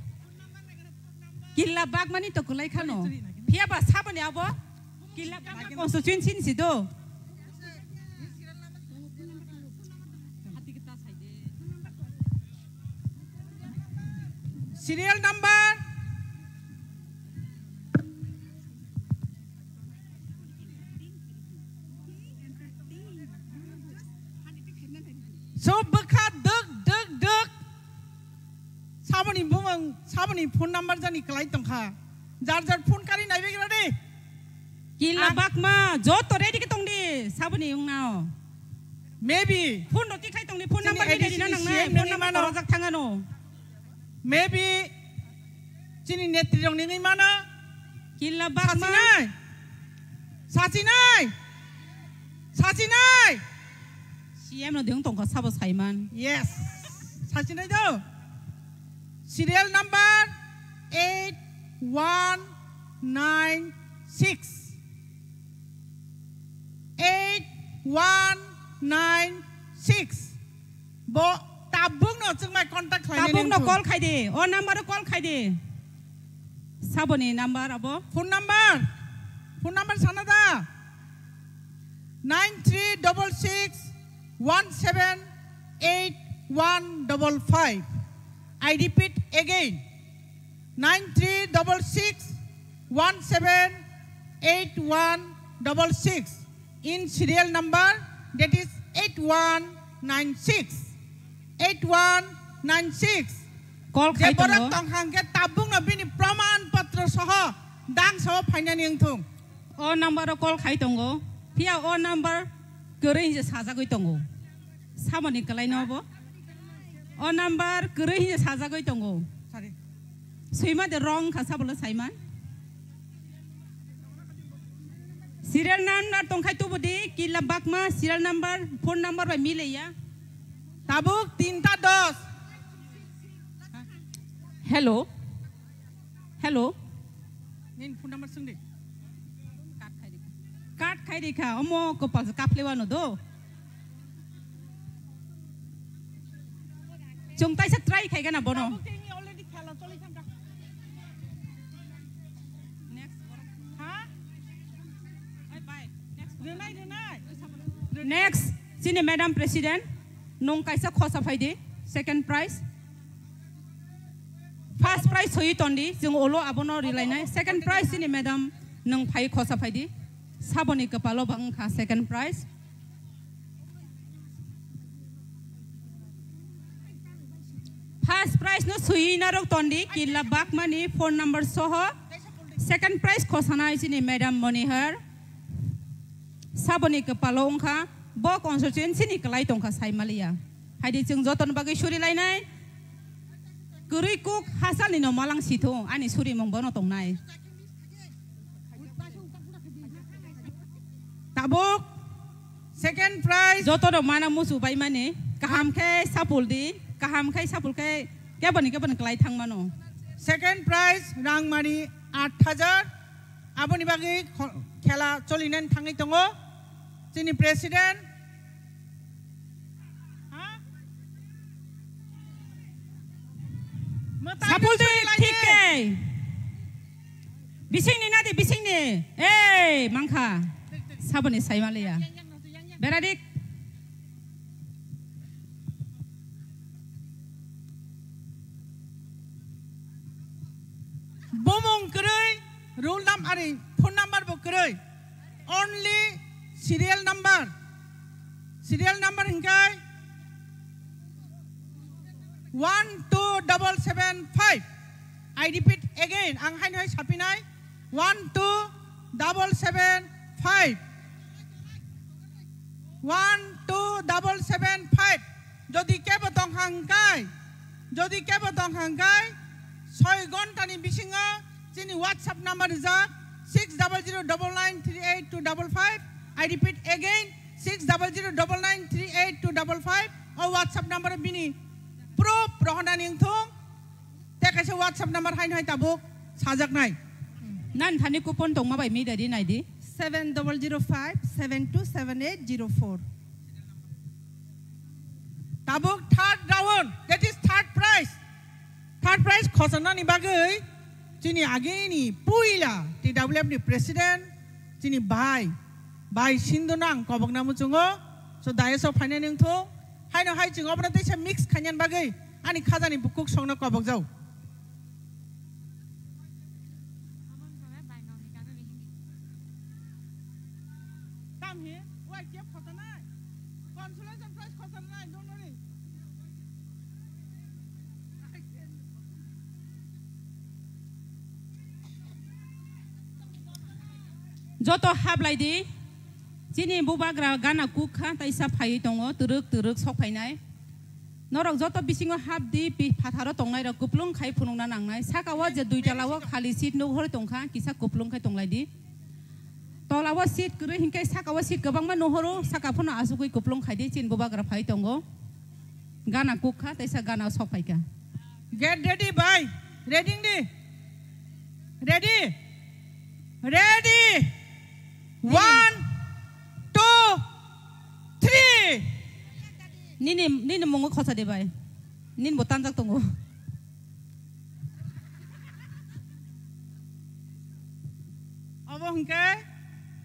Killa bagmani to kulai khano. Phiya ba saboni abo. Killa bagma constituency ni si do. Serial number. So bwkha duk duk duk. Saboni bumung, saboni phone number jani kwlai tongkha. Jar jar phone kari naibe gira de. Killa bakma, joto ready khe tongdi, saboni wngnao. Maybe. Phone rok tikhai tongdi, phone number ni ready na nangnai, phone number korojak thangano. Maybe. Chini netri rok nini mano. Killa bakma. Sachinai. Sachinai. Sachinai. C M no deng tongkha sabo saiman. Yes. Sachinai do. Serial number eight one nine six. Eight one nine six. Bo tabuk no chwngmai contact khlainai. Tabuk no call khai di. O number o call khai di. Saboni number abo. Phone number. Phone number sana da. Nine three double six one seven eight one double five. I repeat again. nine three double six one seven eight one double six, in serial number, that is eight one nine six, eight one nine six. Call Je khai borok tongo. Tong hang khe tabukno bini proman patro soho dang sao phainani wngthung. O number o call khai tongo. Phiya o number kwrwi hinse sajagwi tongo. Samoni kwlaino bo. O number kwrwi hinse sajagwi tongo. Sorry. Swima de wrong kha sabolo saiman. Serial number tongkhai tubu di, Killa Bakma, serial number, phone number bai mileya. Tabuk tinta dos. Hello. Hello. Nini phone number swngdi. Cut khai rikha, omo kopal kaplewano do. Chwng taisa try khaigana bono. Tabuk tini already khela choli thangkha. Next. Ha? Ai, bye. Next. Renai, renai. Next, chini Madam President, nung kaisa khosa phaidi, second prize. First prize soi tondi, chwng olo abono rilainai. Second prize chini Madam, nung phai khosa phaidi. Saboni kwpalo bang wngkha second prize. First prize no sui narok tondi, Killa Bakmani phone number soho. Second prize khosanai chini Madam Monihar. Saboni kwpalo wngkha, bo constituency ni kwlai tongkha saimaliya. Haidi chwng jotoni bagwi suri lainai. Kwrwi kuk hasalni no malang sithu, ani surimung bono tongnai. Tabuk second prize. Joto rok mana musu bai mani. Kaham khe sapul di. Kaham khe sapul khe keboni keboni kwlai thang mano. Second prize rang mani aat hajar. Aboni bagwi kho-, khela cholinan thangwi tongo. Chini president. Ha? Mwtai Sapul di, choli lai thik di. Ke. Bisingni nadi, bisingni. Ei, mangkha. Saboni saimaliya. Beradik. Bomong kwrwi, roll number, ari, phone number bo kwrwi. Only serial number. Serial number hingkai one two double seven five. I repeat again, ang haino hai sapinai, one two double seven five. One two double seven five. Jodi kebo tong hangkai, jodi kebo tong hangkai, soi ghonta ni bisingo chini WhatsApp number rijak six double zero double nine three eight two double five. I repeat again, six double zero double nine three eight two double five. O WhatsApp number bini proof rohonani wngthung. Te kaisa WhatsApp number haino hai tabuk sajaknai. Nan thani coupon tongma bai mi dadi naidi. Seven double zero five seven two seven eight zero four. Tabuk third round, that is third prize. Third prize khosanani bagwi chini agini puila T W F ni president chini bai, bai Sindhu no ang kobokna muchungo. So dais o phainani wngthung. Haino hai chwng obono teisa mix khainani bagwi ani khajani bukuk songno kobokjao. Joto hablai di. Chini bubagra gana kuk kha, taisa phaiwi tongo, twrwk twrwk sok phainai. Norok joto bisingo hap di, pi-, phatharo tongnai rok kuplung khai phunukna nangnai. Saka o je duitala o khali seat nuhor tongkha, kisa kuplung khai tonglai di. Tola o seat kwrwi hinkhe saka o seat kwbangma nuhoro, saka phano asugwi kuplung khai di, chini bubagra phai tongo. Gana kuk kha, teisa gana sok phai kha. Get ready, bhai. Ready di. Ready? Ready? One, two, three. Nini, nini mungo khosa de bai. Nini bo tanjak tongo. Obo hwnkhe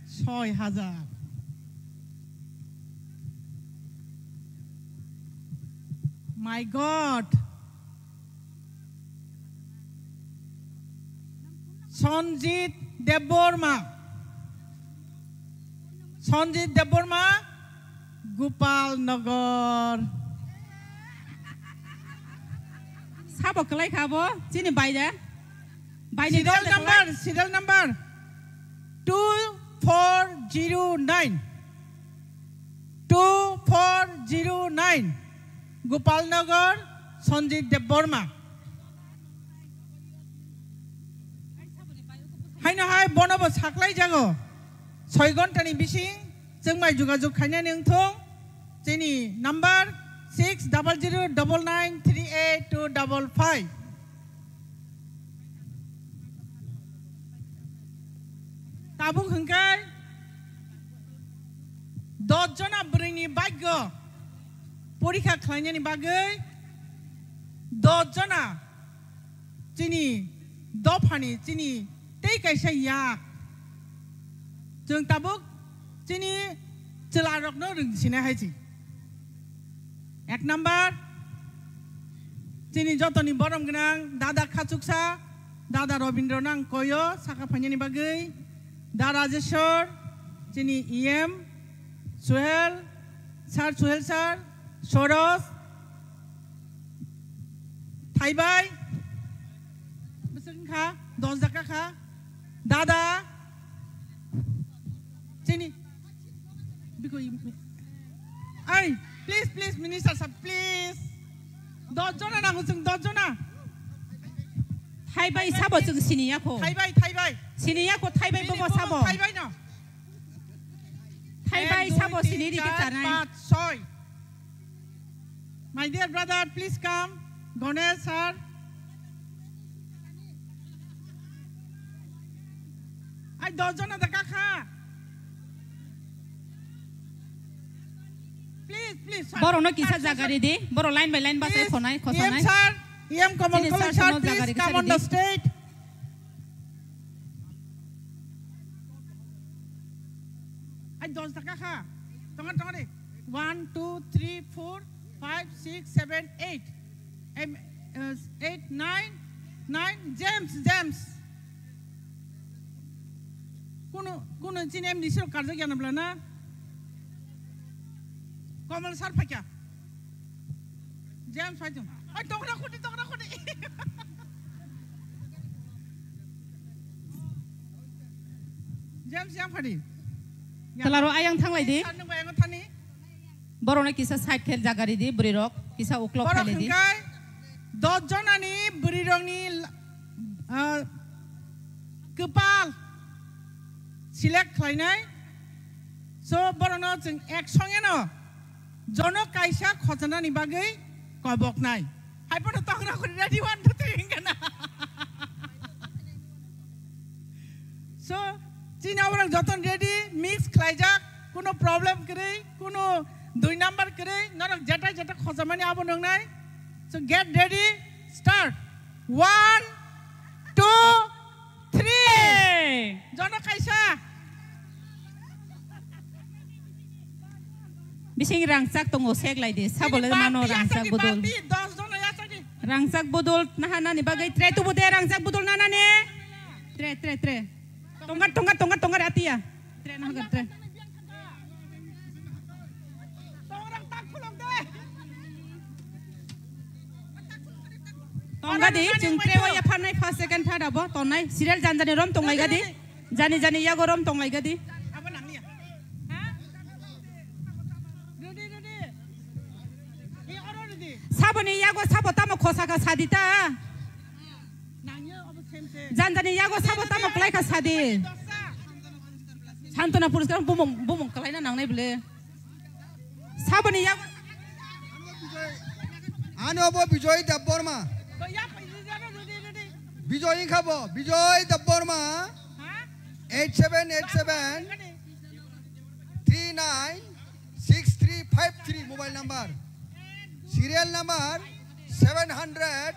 soi hajar. My God. Sanjit Debbarma. Sanjit Debbarma, Gopal Nagar. Sabo kwlai kha bo, chini baida. Baini serial dol de number, kwlai. Serial number two four zero nine. Two four zero nine, Gopal Nagar, Sanjit Debbarma. Haino hai bono bo saklai jago. Soi ghonta ni bising chwng bai jogajog khainani wngthong. Chini number six double zero double nine three eight two double five. Tabuk hwnkhe dos jona bwrwini bhagyo porikha khlainani bagwi dos jona chini dophani chini tei kaisa yak. Chwng tabuk chini chwlarokno rwngsinai hai se. Ek number, chini jotoni borom gwnang dada Khachuksa, dada Robindro nang koyo saka phainani bagwi, da Rajeshwar, chini E M, Suhel, sir Suhel sir, Soros, Thaibai, bwswk wngkha, dos jaka kha, dada, chini, bikui, ai, please, please, minister sir, please, dos jona nango chwng, dos jona. Thaibai sabo chwng siniya kho. Thaibai, Thaibai. Siniya kho Thaibai. Bini bobo bobo sabo. Thaibai no. Thaibai ek, dui, sabo tin, sini rikhe char, chanai. Panch, soi. My dear brother, please come. Ganesh sir. Ai, dos jona da kakha. Please, please, sir. Borokno kisa jaga ridi. Borok line by line basai khonai, khosanai. Please, E M sir, E M Kamal Chini Kamal sir, sir, sir, no jaga please rikisa come on the ridi. Stage. Ai, dos jaka kha. Tonga, tonga de. One, two, three, four, five, six, seven, eight. Em, eh, eight, nine, nine. James, James. Kuno, kuno chini M D C rok karjak ya na bla na? Kamal sir phaikha. James phai tong. Oi, tokra khuti, tokra khuti. James yang phadi. Twlaro ayang thanglai di. Sir, nung bayang thani. Borokno kisa side khe jaga ridi, bwrwi rok kisa uklok borok khailai di. Hwnkhe dos jonani bwrwi rokni, ah, kwpal select khlainai. So, borokno chwng ek songeno jono kaisa khochanani bagwi koboknai. Hai phano tongra khuri ready one, two, three hwnkhe na. So, chini oborok joton ready, mix khlaijak, kuno problem kwrwi, kuno dui number kwrwi, norok jeta jeta khochamani abo nungnai. So, get ready, start. One, two, three. Hey! Jono kaisa. Bising rangchak tongo, sek lai di. Sabo le mano rangchak bodol. Rangchak bodol naha nani bagwi try tubu de, rangchak bodol na nani. Try, try, try. Tonggar, tonggar, tonggar, tonggar atiya. Try na hagar, try. Tongga di, chwng try o yapharnai first, second, third abo tongnai. Serial jani jani rom tonglai gadi. Jani jani yago rom tonglai gadi. Abo nangya. Ha? Rudi, rudi. Ni oro rudi. Saboni yago sabo tamo khosaka sadita. Nangya abo same same. Jani jani yago sabo tamo klaika sadi. Santona puriskar bumung, bumung klaina nangnai bole. Saboni yago. Ano bo Bijoy Debbarma. Bijoy wngkha bo, Bijoy Debbarma. Eight seven eight seven three nine six three five three mobile number. Serial number seven hundred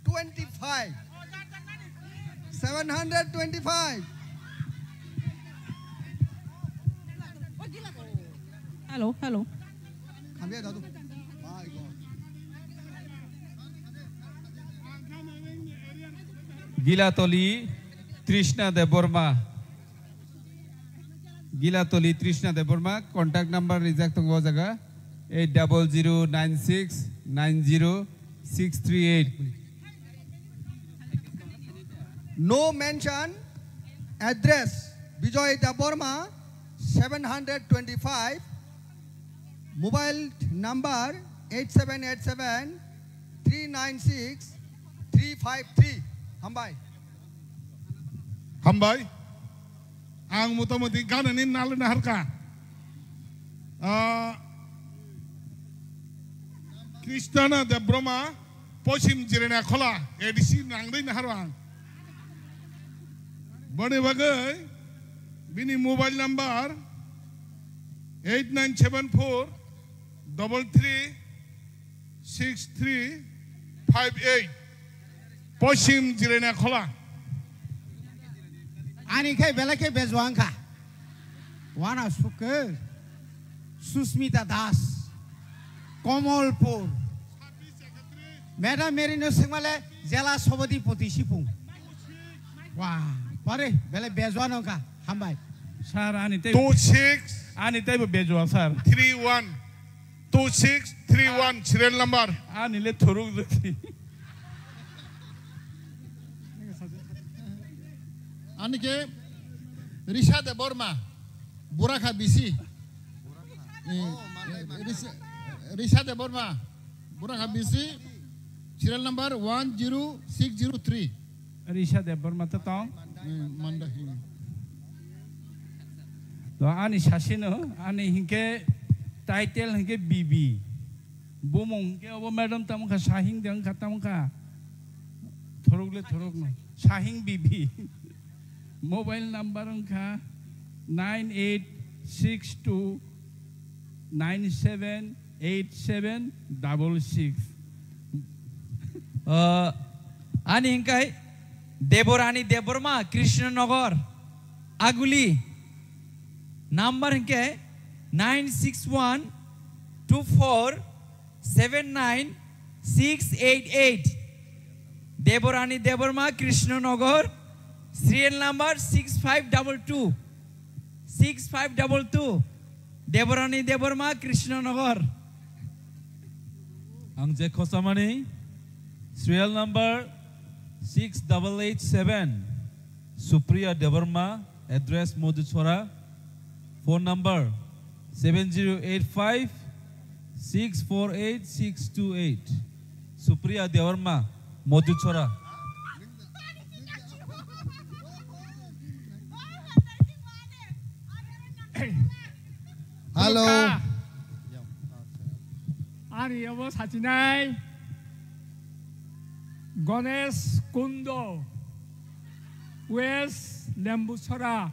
twenty-five. Seven hundred twenty-five. Hello, hello. Khamya dadu. My God. Gilatoli Trishna Debbarma. Gilatoli Trishna Debbarma, contact number rijak tongo o jaga, eight double zero nine six nine zero six three eight. No mention address, Bijoy Debbarma, seven hundred twenty-five, mobile number eight seven eight seven three nine six three five three. Hambai. Hambai. Ang motamoti ganani nalwi naharka. Ah, Kristana Debbarma, Pochim Jirania Khola, A D C nangwi naharo ang. Boni bagwi bini mobile number eight nine seven four double three six three five eight. Pochim Jirania Khola. Ani khai belai khe bejuang kha. Wana suke. Susmita Das. Komolpur. Madam Mary no singmale jela sobodipoti sipung. Wah, pare belai bejuang kha. Hambai. Sir, ani tei two six ani tei bo bejuang, sir. Three one. Two six three one serial number. Ani le thuruk jati. Ani ke Risha Debbarma, Burakha B C. Eh, Risha, Risha Debbarma, Burakha B C, serial number one zero six zero three. Risha Debbarma to tong. Eh, manda, eh. To ani sasino, ani hinke title hinke B B. Bumung hinke obo madam tamo kha, sahing de wngkha tamo kha. Thorok le thorok no. Sahing B B. Mobile number wngkha nine eight six two nine seven eight seven double six. Uh, ani hinkai Deborani Debbarma, Krishnanagar, Aguli. Number hinkai nine six one two four seven nine six eight eight. Deborani Debbarma, Krishnanagar, serial number six five double two. Six five double two, Deborani Debbarma, Krishnanagar. Ang je khosamani, serial number six double eight seven, Supriya Debbarma, address Madhuchhara, phone number seven zero eight five six four eight six two eight. Supriya Debbarma, Madhuchhara. Hello. Ani obo sachinai Ganesh Kundo, West Lembuchhara.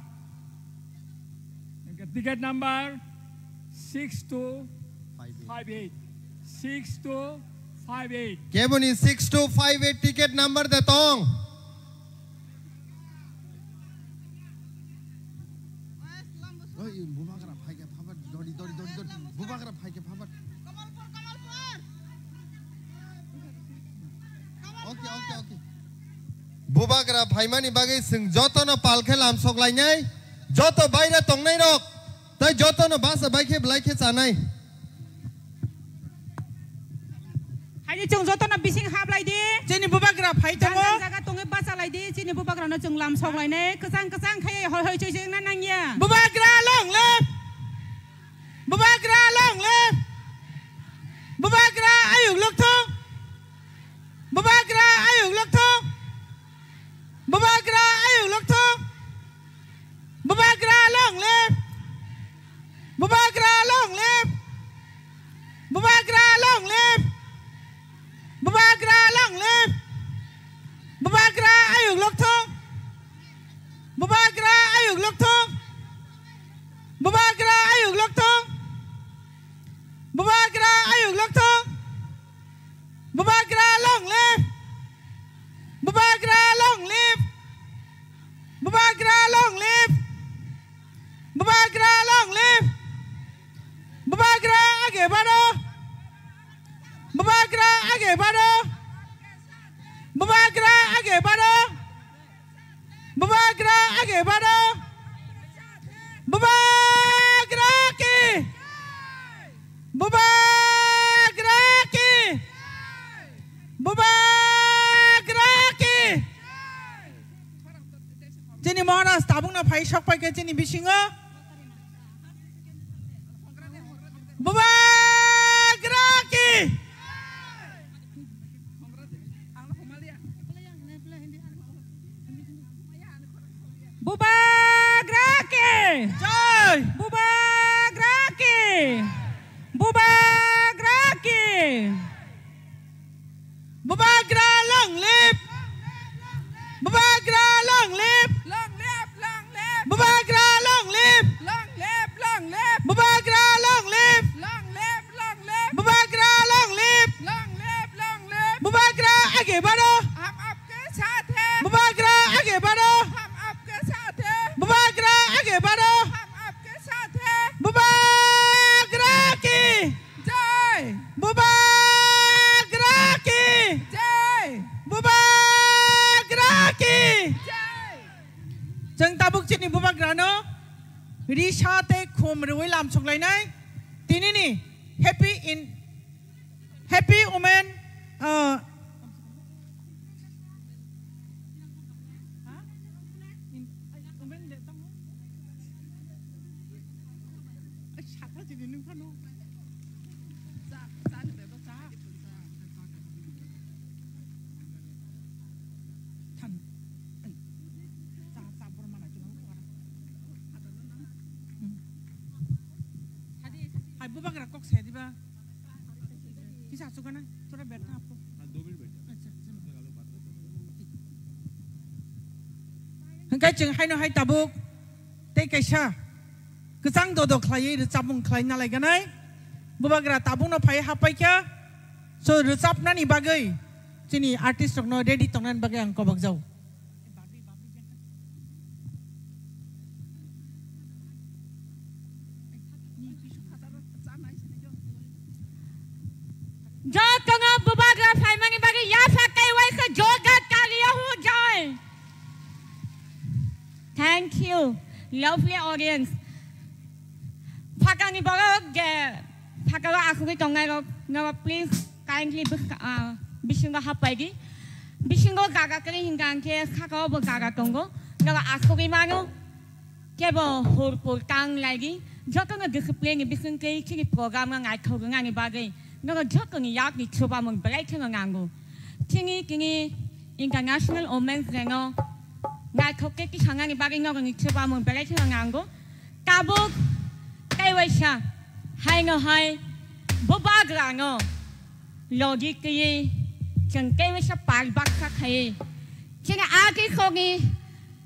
Ticket number six two five eight. Six two five eight. Keboni six two five eight ticket number de tong? Oi, bubagra phaikhe phabat, dori, dori, dori, dori. Bubagra phaikhe phabat. Okay, okay, okay. Bubagra phaimani bagwi chwng jotono pal khe lamsok lainai, joto baire tongnai rok, tei jotono basa bai khe belai khe chanai. Haini chwng jotono bising hap lai di. Chini bubagra phai tongo. Jang jang jaga tongwi bacha lai di. Chini bubagrano chwng lamsok lainai. Kwchang kwchang khai hoi hoi choi choi wngna nangya. Bubagra long live. Bubagra long live. Bubagra ayuk lokthong. Bubagra ayuk lokthong. Bubagra ayuk lokthong. Bubagra long live. Bubagra long live. Bubagra long live. Bubagra long live. Bubagra ayuk lokthong. Bubagra ayuk lokthong. Bubagra ayuk lokthong. Bubagra ayuk lokthong. Bubagra long live. Bubagra long live. Bubagra long live. Bubagra long live. Bubagra age baro. Bubagra age baro. Bubagra age baro. Bubagra age baro. Bubagra ki. Bubagra ki. Bubagra ki. Chini Maharaj tabukno phai sok pai khe chini bisingo. Bubagra ki. Bubagra ki. Jai. Bubagra ki. Bubagra ki. Bubagra long live! Bubagra long live! Long live, long live! Bubagra long live! Long live, long live! Bubagra long live! Long live, long live! Bubagra long live! Long live, long live! Bubagra age baro! Hum aapke saath hain! Bubagra age baro! Hum aapke saath hain! Bubagra age baro! Hum aapke saath hain! Bubagra ki! Jai! Bubagra ki! Jai! Bubagra ki! Jai! Chwng tabuk chini Bubagrano risa tei khum rwui lam songlainai. Tinini Happy in, Happy Women, uh, Hai, Bubagra kok saya diba? Kisa asuk na? Thoda baitha aapko. Acha, acha. Hwnkhe chwng haino hai tabuk tei kaisa kwchang dodo khlaiwi rwchapmung khlai nalaiganai. Bubagra tabukno phai hapai kha. So rwchapnani bagwi chini artist rokno ready tongnani bagwi ang kobok jao. Jotono Bubagra phaimani bagwi yapha kaiwi khe joga talia hu jai. Thank you, lovely audience. Phakani borok je phakao akhugwi tongnai rok, norok please kindly bwkha-, ah, bisingo hapai di. Bisingo jaga kwrwi hinkha hinkhe sakao bo jaga tongo. Norok akhugwi mano. Kebo hur pur tang lai di. Jotono discipline ni bisingtwi chini program no naithok wngnani bagwi norok jotoni yakni chubamung belai kheno nango. Chini tini International Women's Day no naithok khe tisanani bagwi norokni chubamung belai kheno nango. Tabuk tei waisa haino hai Bubagra no logi twiwi chwng tei waisa pal baksa khaiwi chini agi khogni,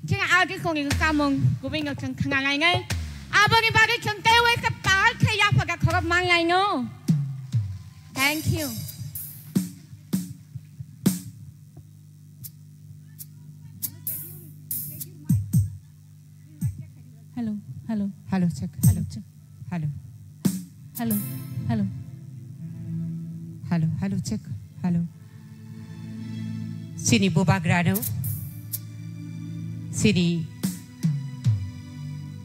chini agi khogni samung kubui no chwng khna lainai. Aboni bagwi chwng tei waisa pal khe yaphaga khorok man laino. Thank you. Hello, hello. Hello, check, hello. Check. Hello. Hello, hello. Hello, hello, check, hello. Chini Bubagrano, chini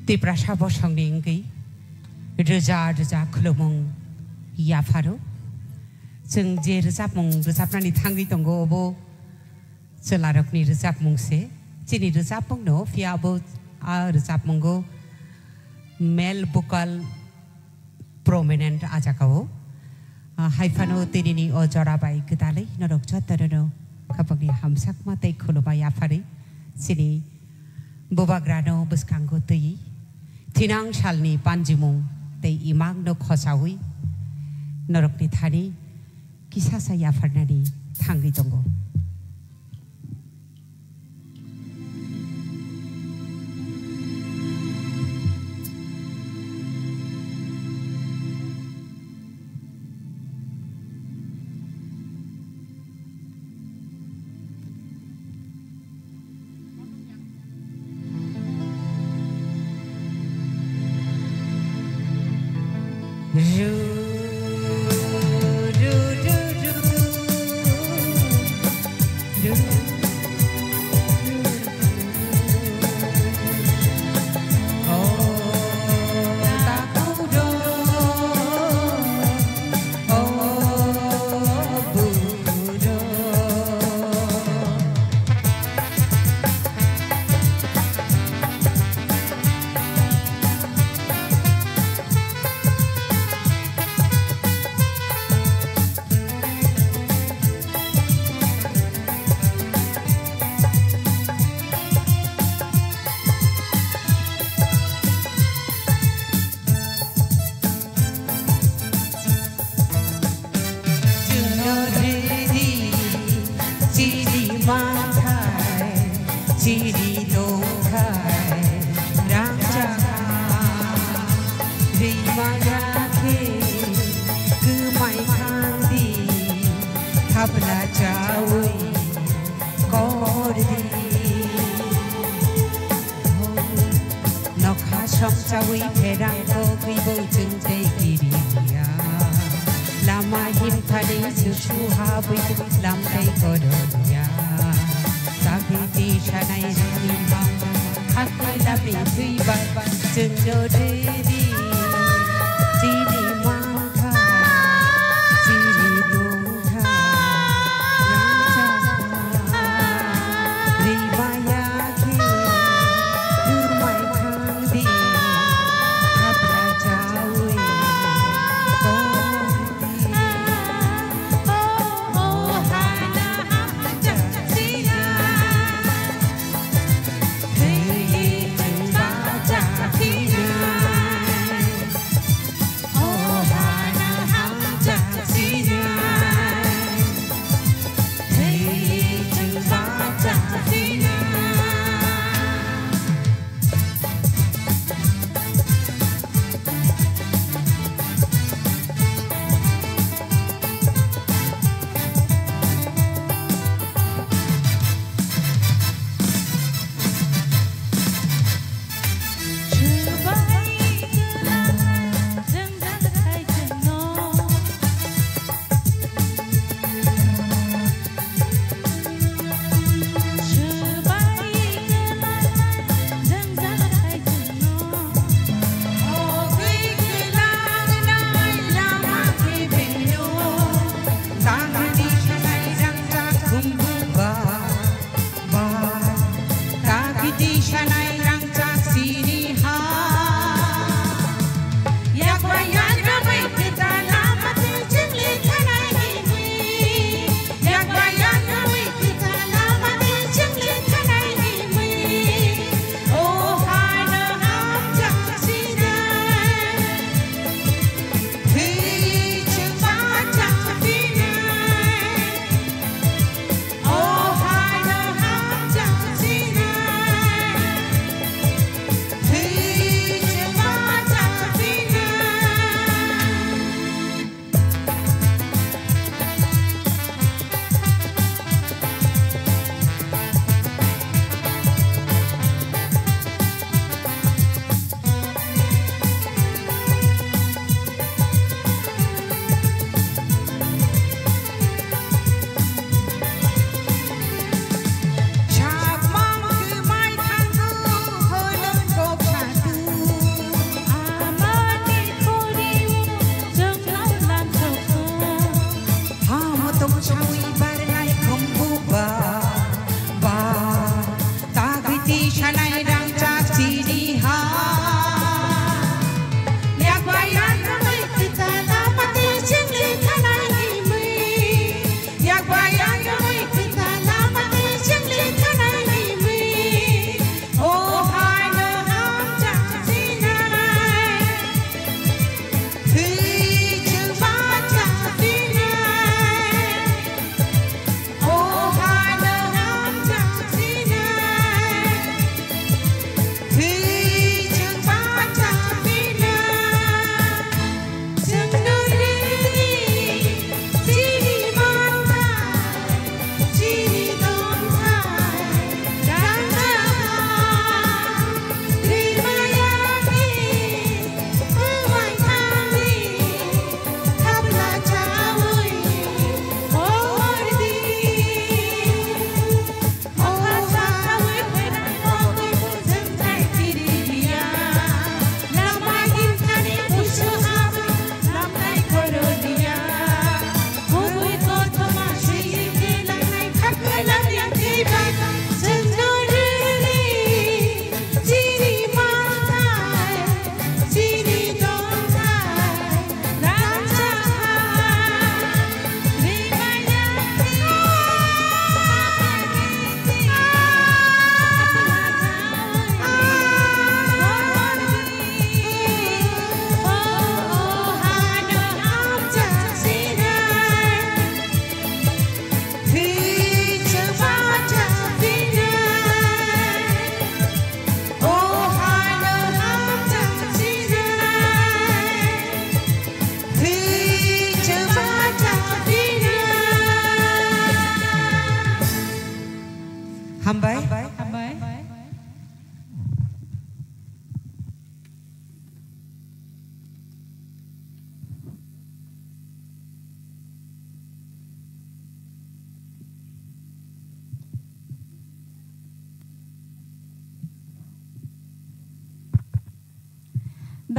Tiprasa bosongni wngwi rwja rwja khulumung yapharo. Chwng je rwchapmung rwchapnani thangwi tongo, obo chwlarokni rwchapmung se. Chini rwchapmungno phiya bo a rwchapmungo male vocal prominent a jagao. Ah, hai phano tinini o jora bai gwdalwi norok jotono khapangni hamsakma tei khulumma yapharwi chini Bubagrano bwskango twiwi thinang salni panjimung tei imangno khosaui norokni thani kisasa yapharnani thangwi tongo. Rachawi kordi. Nokha songchawi pherang kogwi bo chwng tei kiriya. Lama himthani chuchu habwi lam tei koroya. Sabiti sanai rimi mama hakai lami thwiba chwng no riri. Chini mangkha, chini nungkha, nangchakha. Rimaya khe, durmai khangdi, thapra chawi, tongdi. O, o, hana hapcha sina.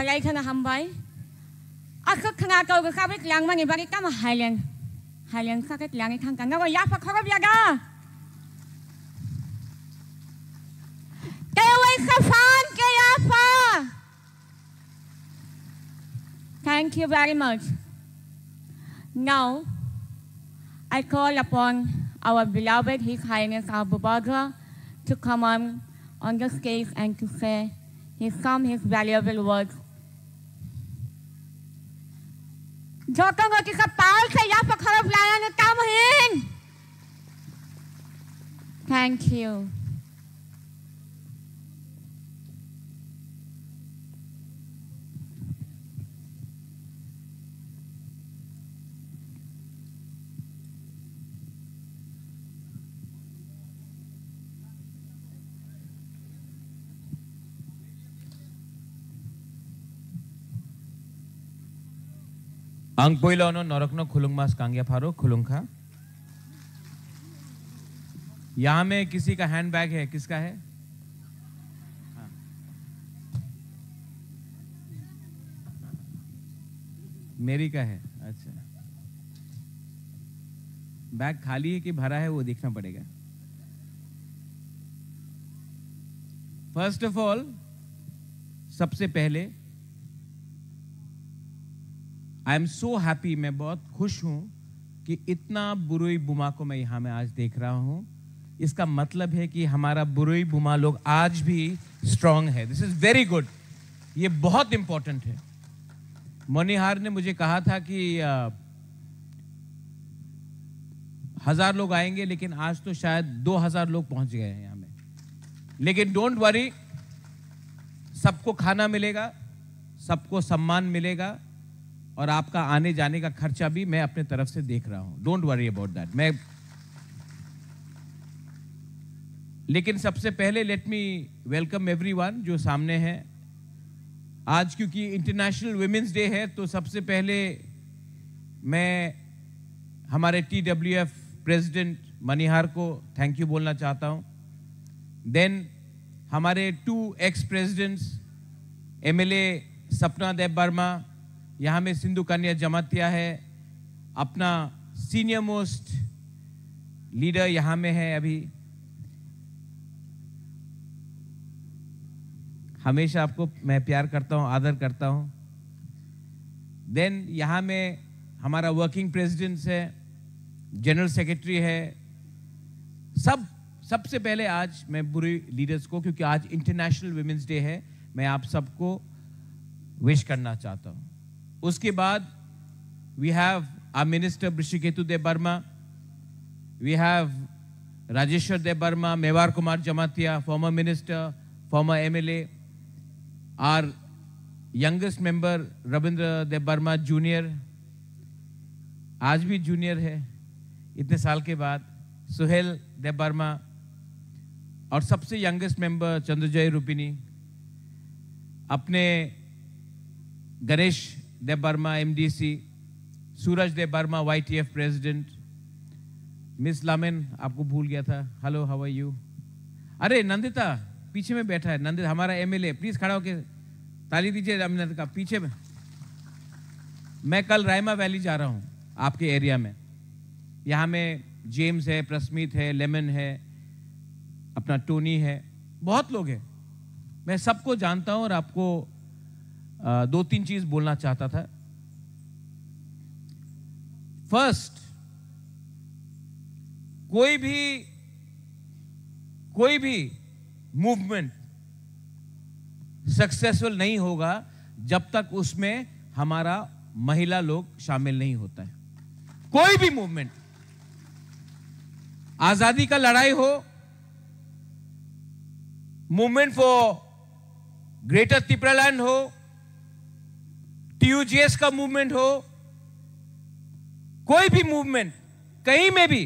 Belai kheno hambai. Aswk khna kau bwkha bai twlangmani bagwi tamo haileng. Haileng kha khe twlangwi thang kha. Nogo yapha khorop ya da? Tei waisa phan khe yapha. Thank you very much. Now, I call upon our beloved His Highness Abu Badra to come on, on the stage and to say his, some his valuable words. Joto no kisa pal se yapha khorop laya no tam hin. Thank you. Ang puila no norokno khulungma skang ya pharo khulungkha. यहाँ में किसी का हैंडबैग है, किसका है? हाँ। मेरी का है। अच्छा, बैग खाली है कि भरा है, वो देखना पड़ेगा। फर्स्ट ऑफ ऑल, सबसे पहले, आई एम सो हैप्पी, मैं बहुत खुश हूँ कि इतना बुरुई बुमा को मैं यहाँ में आज देख रहा हूँ। इसका मतलब है कि हमारा बुरुई बुमा लोग आज भी स्ट्रांग है। This is very good. ये बहुत इंपॉर्टेंट है। मणिहार ने मुझे कहा था कि अ, हजार लोग आएंगे, लेकिन आज तो शायद दो हजार लोग पहुंच गए हैं यहाँ में। लेकिन डोंट वरी, सबको खाना मिलेगा, सबको सम्मान मिलेगा और आपका आने जाने का खर्चा भी मैं अपने तरफ से देख रहा हूँ। Don't worry about that. मैं लेकिन सबसे पहले लेट मी वेलकम एवरीवन जो सामने हैं। आज क्योंकि इंटरनेशनल वुमेन्स डे है, तो सबसे पहले मैं हमारे टीडब्ल्यूएफ प्रेसिडेंट मनिहार को थैंक यू बोलना चाहता हूँ। देन हमारे टू एक्स प्रेसिडेंट्स, एमएलए सपना देव वर्मा, यहाँ में सिंधु कन्या जमातिया है, अपना सीनियर मोस्ट लीडर यहाँ में है अभी। हमेशा आपको मैं प्यार करता हूँ, आदर करता हूँ। देन यहाँ में हमारा वर्किंग प्रेसिडेंट्स है, जनरल सेक्रेटरी है, सब, सबसे पहले आज मैं बुरुई लीडर्स को, क्योंकि आज इंटरनेशनल वुमेन्स डे है, मैं आप सबको विश करना चाहता हूँ। उसके बाद we have our minister Brishaketu Debbarma, we have Rajeshwar Debbarma, Mewar Kumar Jamatia, former minister, former M L A, our youngest member Rabindra Debbarma Junior, आज भी जूनियर है इतने साल के बाद, सुहेल देबबर्मा और सबसे यंगेस्ट मेंबर चंद्रजय रूपिनी, अपने गणेश देबबर्मा एमडीसी, सूरज देबबर्मा वाईटीएफ प्रेसिडेंट, मिस लामेन आपको भूल गया था, हेलो, हाउ आर यू? अरे नंदिता पीछे में बैठा है, नंदिता हमारा एमएलए, प्लीज खड़ा होके ताली दीजिए नंदिता का। पीछे में, मैं कल रायमा वैली जा रहा हूँ आपके एरिया में। यहाँ में जेम्स है, प्रस्मित है, लेमन है, अपना टोनी है, बहुत लोग हैं। मैं सबको जानता हूँ और आपको अ, दो तीन चीज बोलना चाहता था। फर्स्ट, कोई भी, कोई भी मूवमेंट सक्सेसफुल नहीं होगा जब तक उसमें हमारा महिला लोग शामिल नहीं होता है। कोई भी मूवमेंट, आजादी का लड़ाई हो, मूवमेंट फॉर ग्रेटर तिपरालैंड हो, टीयूजीएस का मूवमेंट हो, कोई भी मूवमेंट कहीं में भी,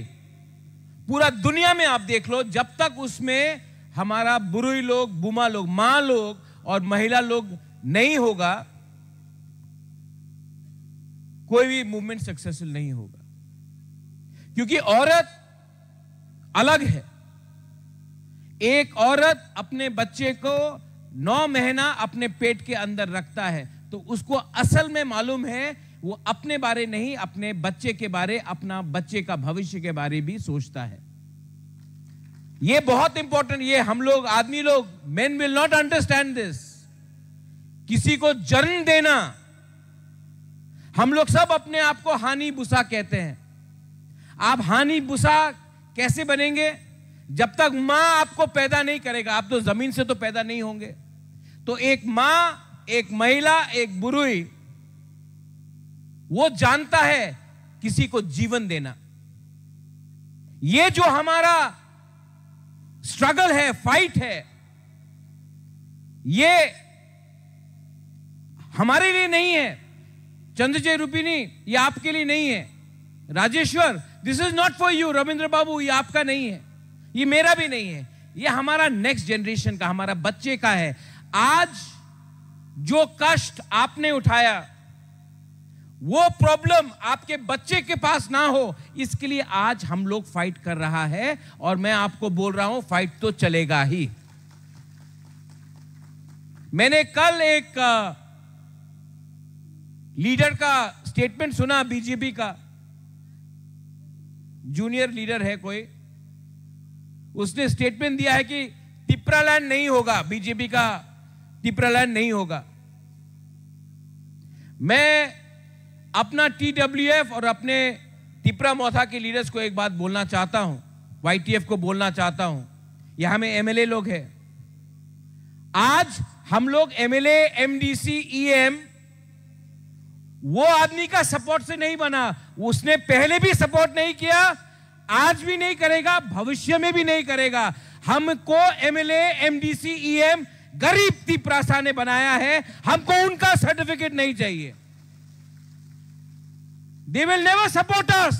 पूरा दुनिया में आप देख लो, जब तक उसमें हमारा बुरुई लोग, बुमा लोग, माँ लोग और महिला लोग नहीं होगा, कोई भी मूवमेंट सक्सेसफुल नहीं होगा। क्योंकि औरत अलग है। एक औरत अपने बच्चे को नौ महीना अपने पेट के अंदर रखता है, तो उसको असल में मालूम है, वो अपने बारे नहीं, अपने बच्चे के बारे, अपना बच्चे का भविष्य के बारे भी सोचता है। ये बहुत इंपॉर्टेंट, ये हम लोग, आदमी लोग, men will not understand this। किसी को जन्म देना, हम लोग सब अपने आप को हानि बुसा कहते हैं। आप हानि बुसा कैसे बनेंगे? जब तक माँ आपको पैदा नहीं करेगा, आप तो जमीन से तो पैदा नहीं होंगे। तो एक माँ, एक महिला, एक बुरुई, वो जानता है किसी को जीवन देना। ये जो हमारा स्ट्रगल है, फाइट है, ये हमारे लिए नहीं है। चंद्रजय रूपिणी, ये आपके लिए नहीं है। Rajeshwar, this is not for you। Ravindra बाबू, ये आपका नहीं है, ये मेरा भी नहीं है, ये हमारा नेक्स्ट जनरेशन का, हमारा बच्चे का है। आज जो कष्ट आपने उठाया, वो प्रॉब्लम आपके बच्चे के पास ना हो, इसके लिए आज हम लोग फाइट कर रहा है। और मैं आपको बोल रहा हूं, फाइट तो चलेगा ही। मैंने कल एक लीडर का स्टेटमेंट सुना, बीजेपी का जूनियर लीडर है कोई, उसने स्टेटमेंट दिया है कि तिप्रालैंड नहीं होगा, बीजेपी का तिप्रालैंड नहीं होगा। मैं अपना टीडब्ल्यूएफ और अपने तिप्रा मोथा के लीडर्स को एक बात बोलना चाहता हूं, वाईटीएफ को बोलना चाहता हूं, यहां में एमएलए लोग हैं। आज हम लोग एमएलए, एमडीसी, ईएम, वो आदमी का सपोर्ट से नहीं बना, उसने पहले भी सपोर्ट नहीं किया, आज भी नहीं करेगा, भविष्य में भी नहीं करेगा। हमको एमएलए, एमडीसी, ईएम, गरीब तिप्रासा ने बनाया है, हमको उनका सर्टिफिकेट नहीं चाहिए। They will never support us।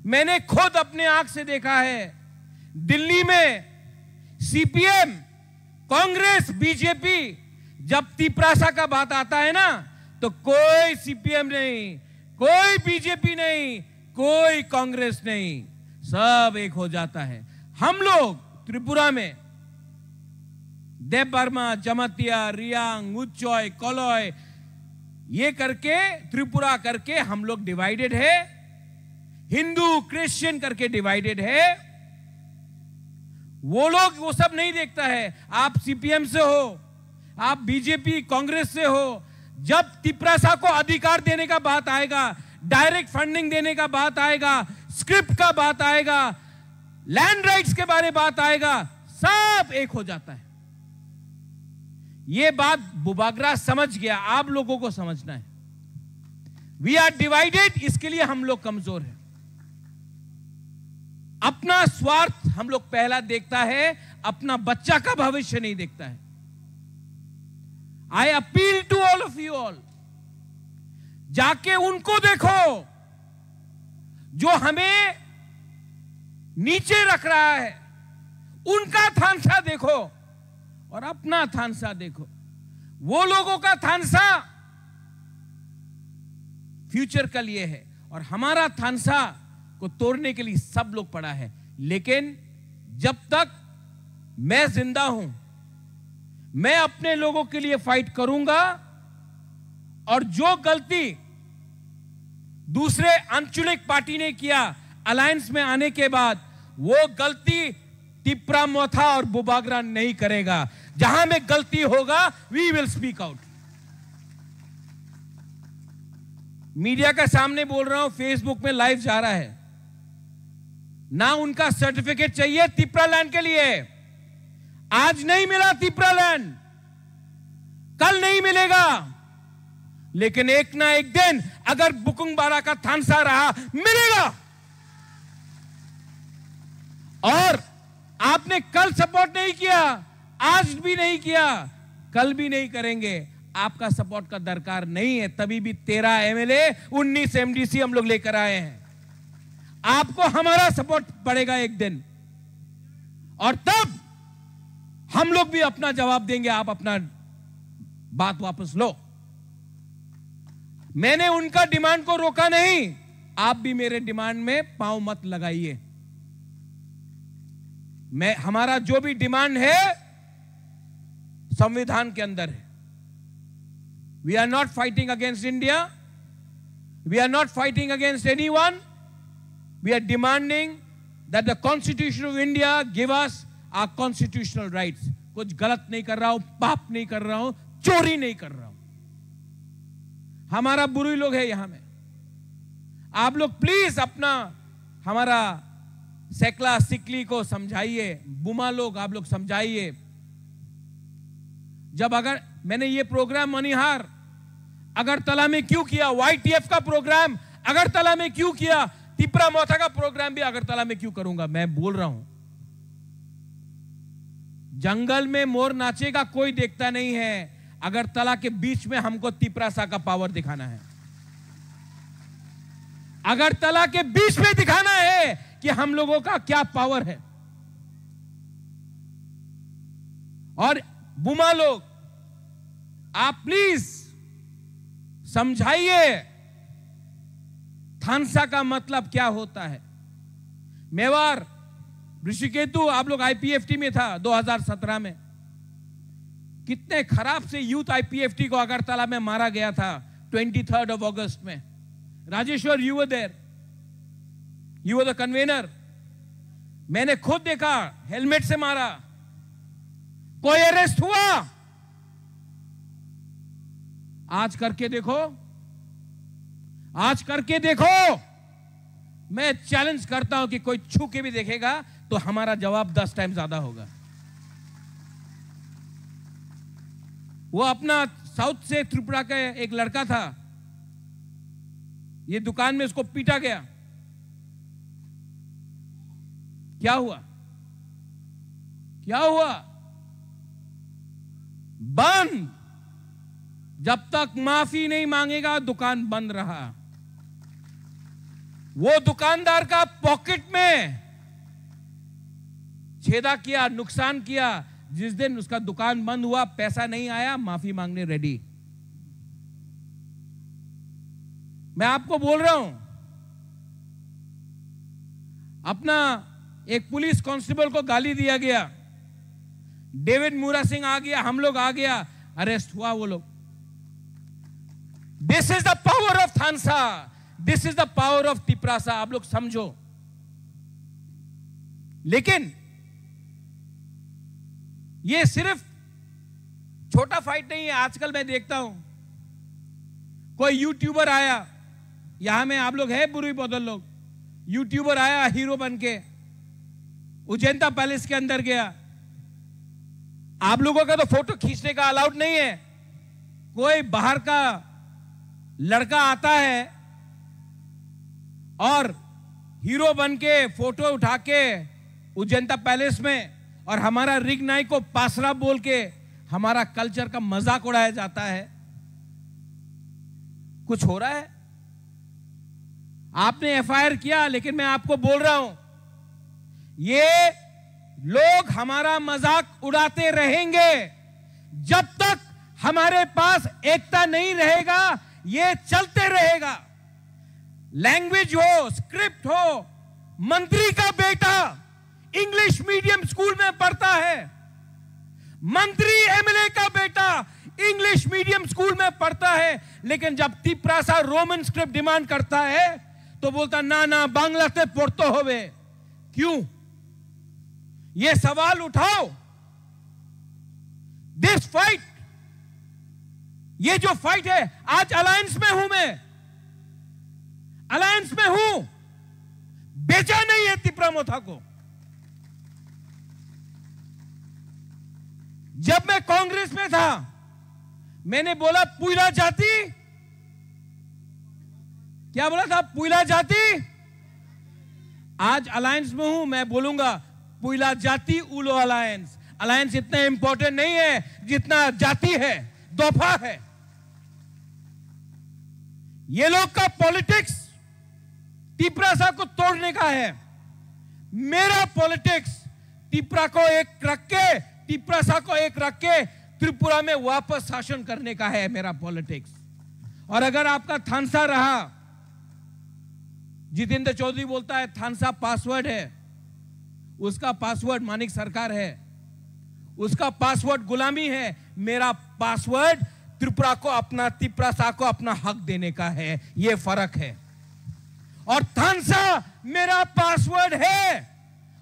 मैंने खुद अपने आंख से देखा है, दिल्ली में सीपीएम, कांग्रेस, बीजेपी, जब तिप्रासा का बात आता है ना, तो कोई सीपीएम नहीं, कोई बीजेपी नहीं, कोई कांग्रेस नहीं, सब एक हो जाता है। हम लोग त्रिपुरा में देबबर्मा, जमातिया, रियांग, उच्चय, कलय, ये करके, त्रिपुरा करके हम लोग डिवाइडेड है। हिंदू, क्रिश्चियन करके डिवाइडेड है। वो लोग वो सब नहीं देखता है। आप सीपीएम से हो, आप बीजेपी, कांग्रेस से हो, जब तिप्रासा को अधिकार देने का बात आएगा, डायरेक्ट फंडिंग देने का बात आएगा, स्क्रिप्ट का बात आएगा, लैंड राइट्स के बारे बात आएगा, सब एक हो जाता है। ये बात बुबागरा समझ गया, आप लोगों को समझना है। वी आर डिवाइडेड, इसके लिए हम लोग कमजोर हैं। अपना स्वार्थ हम लोग पहला देखता है, अपना बच्चा का भविष्य नहीं देखता है। I appeal to all of you all, जाके उनको देखो जो हमें नीचे रख रहा है, उनका थानसा देखो और अपना थानसा देखो। वो लोगों का थानसा फ्यूचर के लिए है और हमारा थानसा को तोड़ने के लिए सब लोग पड़ा है। लेकिन जब तक मैं जिंदा हूं, मैं अपने लोगों के लिए फाइट करूंगा और जो गलती दूसरे आंचलिक पार्टी ने किया अलायंस में आने के बाद, वो गलती तिप्रा मोथा और बुबागरा नहीं करेगा। जहां में गलती होगा, we will speak out. Media के सामने बोल रहा हूं, फेसबुक में लाइव जा रहा है। ना उनका सर्टिफिकेट चाहिए तिप्रा लैंड के लिए। आज नहीं मिला तिप्रा लैंड, कल नहीं मिलेगा, लेकिन एक ना एक दिन अगर बुकुंग बारा का थानसा रहा, मिलेगा। और आपने कल सपोर्ट नहीं किया, आज भी नहीं किया, कल भी नहीं करेंगे। आपका सपोर्ट का दरकार नहीं है, तभी भी तेरह एमएलए, उन्नीस एमडीसी हम लोग लेकर आए हैं। आपको हमारा सपोर्ट पड़ेगा एक दिन, और तब हम लोग भी अपना जवाब देंगे। आप अपना बात वापस लो। मैंने उनका डिमांड को रोका नहीं, आप भी मेरे डिमांड में पांव मत लगाइए। मैं, हमारा जो भी डिमांड है, संविधान के अंदर है। We are not fighting against India. We are not fighting against anyone. We are demanding that the Constitution of India give us our constitutional rights. कुछ गलत नहीं कर रहा हूं, पाप नहीं कर रहा हूं, चोरी नहीं कर रहा हूं। हमारा बुरुई लोग है यहां में। आप लोग प्लीज अपना, हमारा सेकला सिकली को समझाइए, बुमा लोग आप लोग समझाइए। जब अगर मैंने ये प्रोग्राम मणिहार अगरतला में क्यों किया, वाईटीएफ का प्रोग्राम अगरतला में क्यों किया, तिपरा मोथा का प्रोग्राम भी अगरतला में क्यों करूंगा, मैं बोल रहा हूं। जंगल में मोर नाचेगा, कोई देखता नहीं है। अगरतला के बीच में हमको तिपरासा का पावर दिखाना है। अगरतला के बीच में दिखाना है कि हम लोगों का क्या पावर है। और बुमा लोग, आप प्लीज समझाइए थानसा का मतलब क्या होता है। मेवार, ऋषिकेतु, आप लोग आईपीएफटी में था दो हज़ार सत्रह में, कितने खराब से यूथ आईपीएफटी को अगरतला में मारा गया था ट्वेंटी थर्ड ऑफ अगस्त में। Rajeshwar, you were there, you were the convener। मैंने खुद देखा, हेलमेट से मारा, कोई अरेस्ट हुआ? आज करके देखो, आज करके देखो। मैं चैलेंज करता हूं कि कोई छू के भी देखेगा तो हमारा जवाब दस टाइम ज्यादा होगा। वो अपना साउथ से त्रिपुरा का एक लड़का था, ये दुकान में उसको पीटा गया। क्या हुआ? क्या हुआ? बंद। जब तक माफी नहीं मांगेगा, दुकान बंद रहा। वो दुकानदार का पॉकेट में छेदा किया, नुकसान किया। जिस दिन उसका दुकान बंद हुआ, पैसा नहीं आया, माफी मांगने रेडी। मैं आपको बोल रहा हूं, अपना एक पुलिस कांस्टेबल को गाली दिया गया, डेविड मूरा सिंह आ गया, हम लोग आ गया, अरेस्ट हुआ वो लोग। This is the power of थानसा, this is the power of Tiprasa. आप लोग समझो। लेकिन ये सिर्फ छोटा फाइट नहीं है। आजकल मैं देखता हूं, कोई यूट्यूबर आया, यहां में आप लोग हैं बुरुई बदल लोग, यूट्यूबर आया हीरो बन के, उजेंता पैलेस के अंदर गया। आप लोगों का तो फोटो खींचने का अलाउड नहीं है। कोई बाहर का लड़का आता है और हीरो बन के फोटो उठा के उजेंता पैलेस में, और हमारा रिग नाई को पासरा बोल के हमारा कल्चर का मजाक उड़ाया जाता है। कुछ हो रहा है? आपने एफआईआर किया, लेकिन मैं आपको बोल रहा हूं, ये लोग हमारा मजाक उड़ाते रहेंगे। जब तक हमारे पास एकता नहीं रहेगा, ये चलते रहेगा। लैंग्वेज हो, स्क्रिप्ट हो, मंत्री का बेटा इंग्लिश मीडियम स्कूल में पढ़ता है, मंत्री एमएलए का बेटा इंग्लिश मीडियम स्कूल में पढ़ता है, लेकिन जब तिपरासा रोमन स्क्रिप्ट डिमांड करता है तो बोलता, "ना, ना, बांग्लाते पढ़ते होवे।" क्यों? ये सवाल उठाओ। दिस फाइट, ये जो फाइट है, आज अलायंस में हूं मैं, अलायंस में हूं, बेचा नहीं है तिपरा मोथा को। जब मैं कांग्रेस में था, मैंने बोला, "पुइला जाति।" क्या बोला था? "पुइला जाति।" आज अलायंस में हूं, मैं बोलूंगा, "पुइला जाति उलो अलायंस।" अलायंस इतना इंपॉर्टेंट नहीं है जितना जाति है, दफा है। ये लोग का पॉलिटिक्स तिपरासा को तोड़ने का है। मेरा पॉलिटिक्स तिपरा को एक रख के, तिपरासा को एक रख के त्रिपुरा में वापस शासन करने का है मेरा पॉलिटिक्स। और अगर आपका थानसा रहा, जितेंद्र चौधरी बोलता है थानसा पासवर्ड है, उसका पासवर्ड मानिक सरकार है, उसका पासवर्ड गुलामी है। मेरा पासवर्ड त्रिपुरा को अपना, तिप्रासा को अपना हक देने का है। ये फर्क है। और थानसा मेरा पासवर्ड है।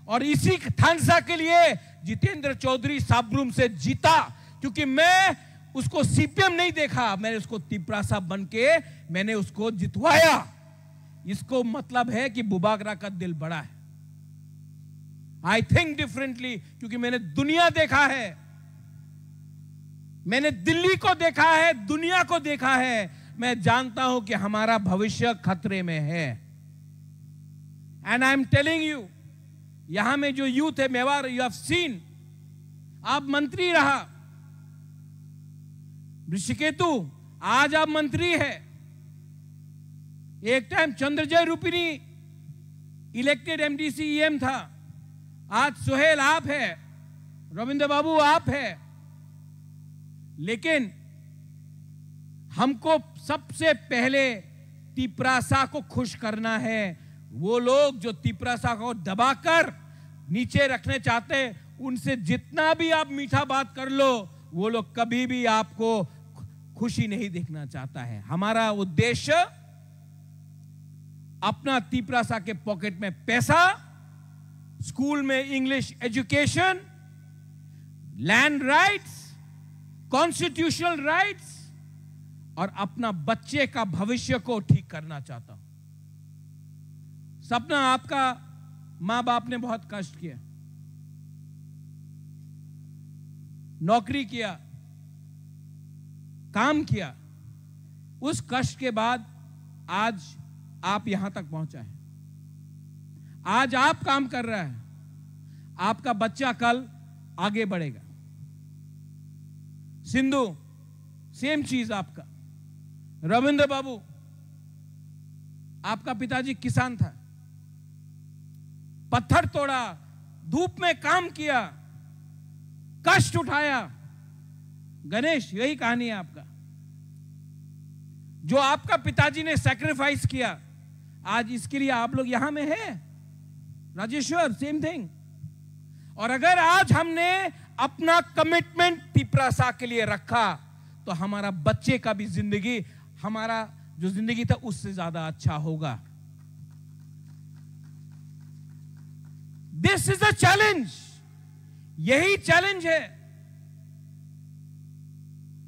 और इसी थानसा के लिए जितेंद्र चौधरी साब्रुम से जीता, क्योंकि मैं उसको सीपीएम नहीं देखा, मैंने उसको तिप्रासा बन के मैंने उसको जितवाया। इसको मतलब है कि बुबागरा का दिल बड़ा है। आई थिंक डिफरेंटली, क्योंकि मैंने दुनिया देखा है, मैंने दिल्ली को देखा है, दुनिया को देखा है। मैं जानता हूं कि हमारा भविष्य खतरे में है। And I am telling you, यहां में जो यूथ है मेवाड़, यू हैव सीन, आप मंत्री रहा ऋषिकेतु, आज आप मंत्री है। एक टाइम चंद्रजय रूपिणी इलेक्टेड एमडीसी ईएम था, आज सोहेल आप है, रविंद्र बाबू आप है। लेकिन हमको सबसे पहले तिप्रासा को खुश करना है। वो लोग जो तिप्रासा को दबाकर नीचे रखने चाहते हैं, उनसे जितना भी आप मीठा बात कर लो, वो लोग कभी भी आपको खुशी नहीं देखना चाहता है। हमारा उद्देश्य अपना तिप्रासा के पॉकेट में पैसा, स्कूल में English education, land rights, constitutional rights और अपना बच्चे का भविष्य को ठीक करना चाहता हूं। सपना, आपका माँ बाप ने बहुत कष्ट किया, नौकरी किया, काम किया, उस कष्ट के बाद आज आप यहां तक पहुंचा है। आज आप काम कर रहा है, आपका बच्चा कल आगे बढ़ेगा। सिंधु, सेम चीज आपका। रविंद्र बाबू, आपका पिताजी किसान था, पत्थर तोड़ा, धूप में काम किया, कष्ट उठाया। गणेश, यही कहानी है आपका। जो आपका पिताजी ने सैक्रिफाइस किया, आज इसके लिए आप लोग यहां में हैं। Rajeshwar, same thing. और अगर आज हमने अपना कमिटमेंट तिप्रासा के लिए रखा, तो हमारा बच्चे का भी जिंदगी, हमारा जो जिंदगी था, उससे ज्यादा अच्छा होगा। This is a challenge. यही चैलेंज है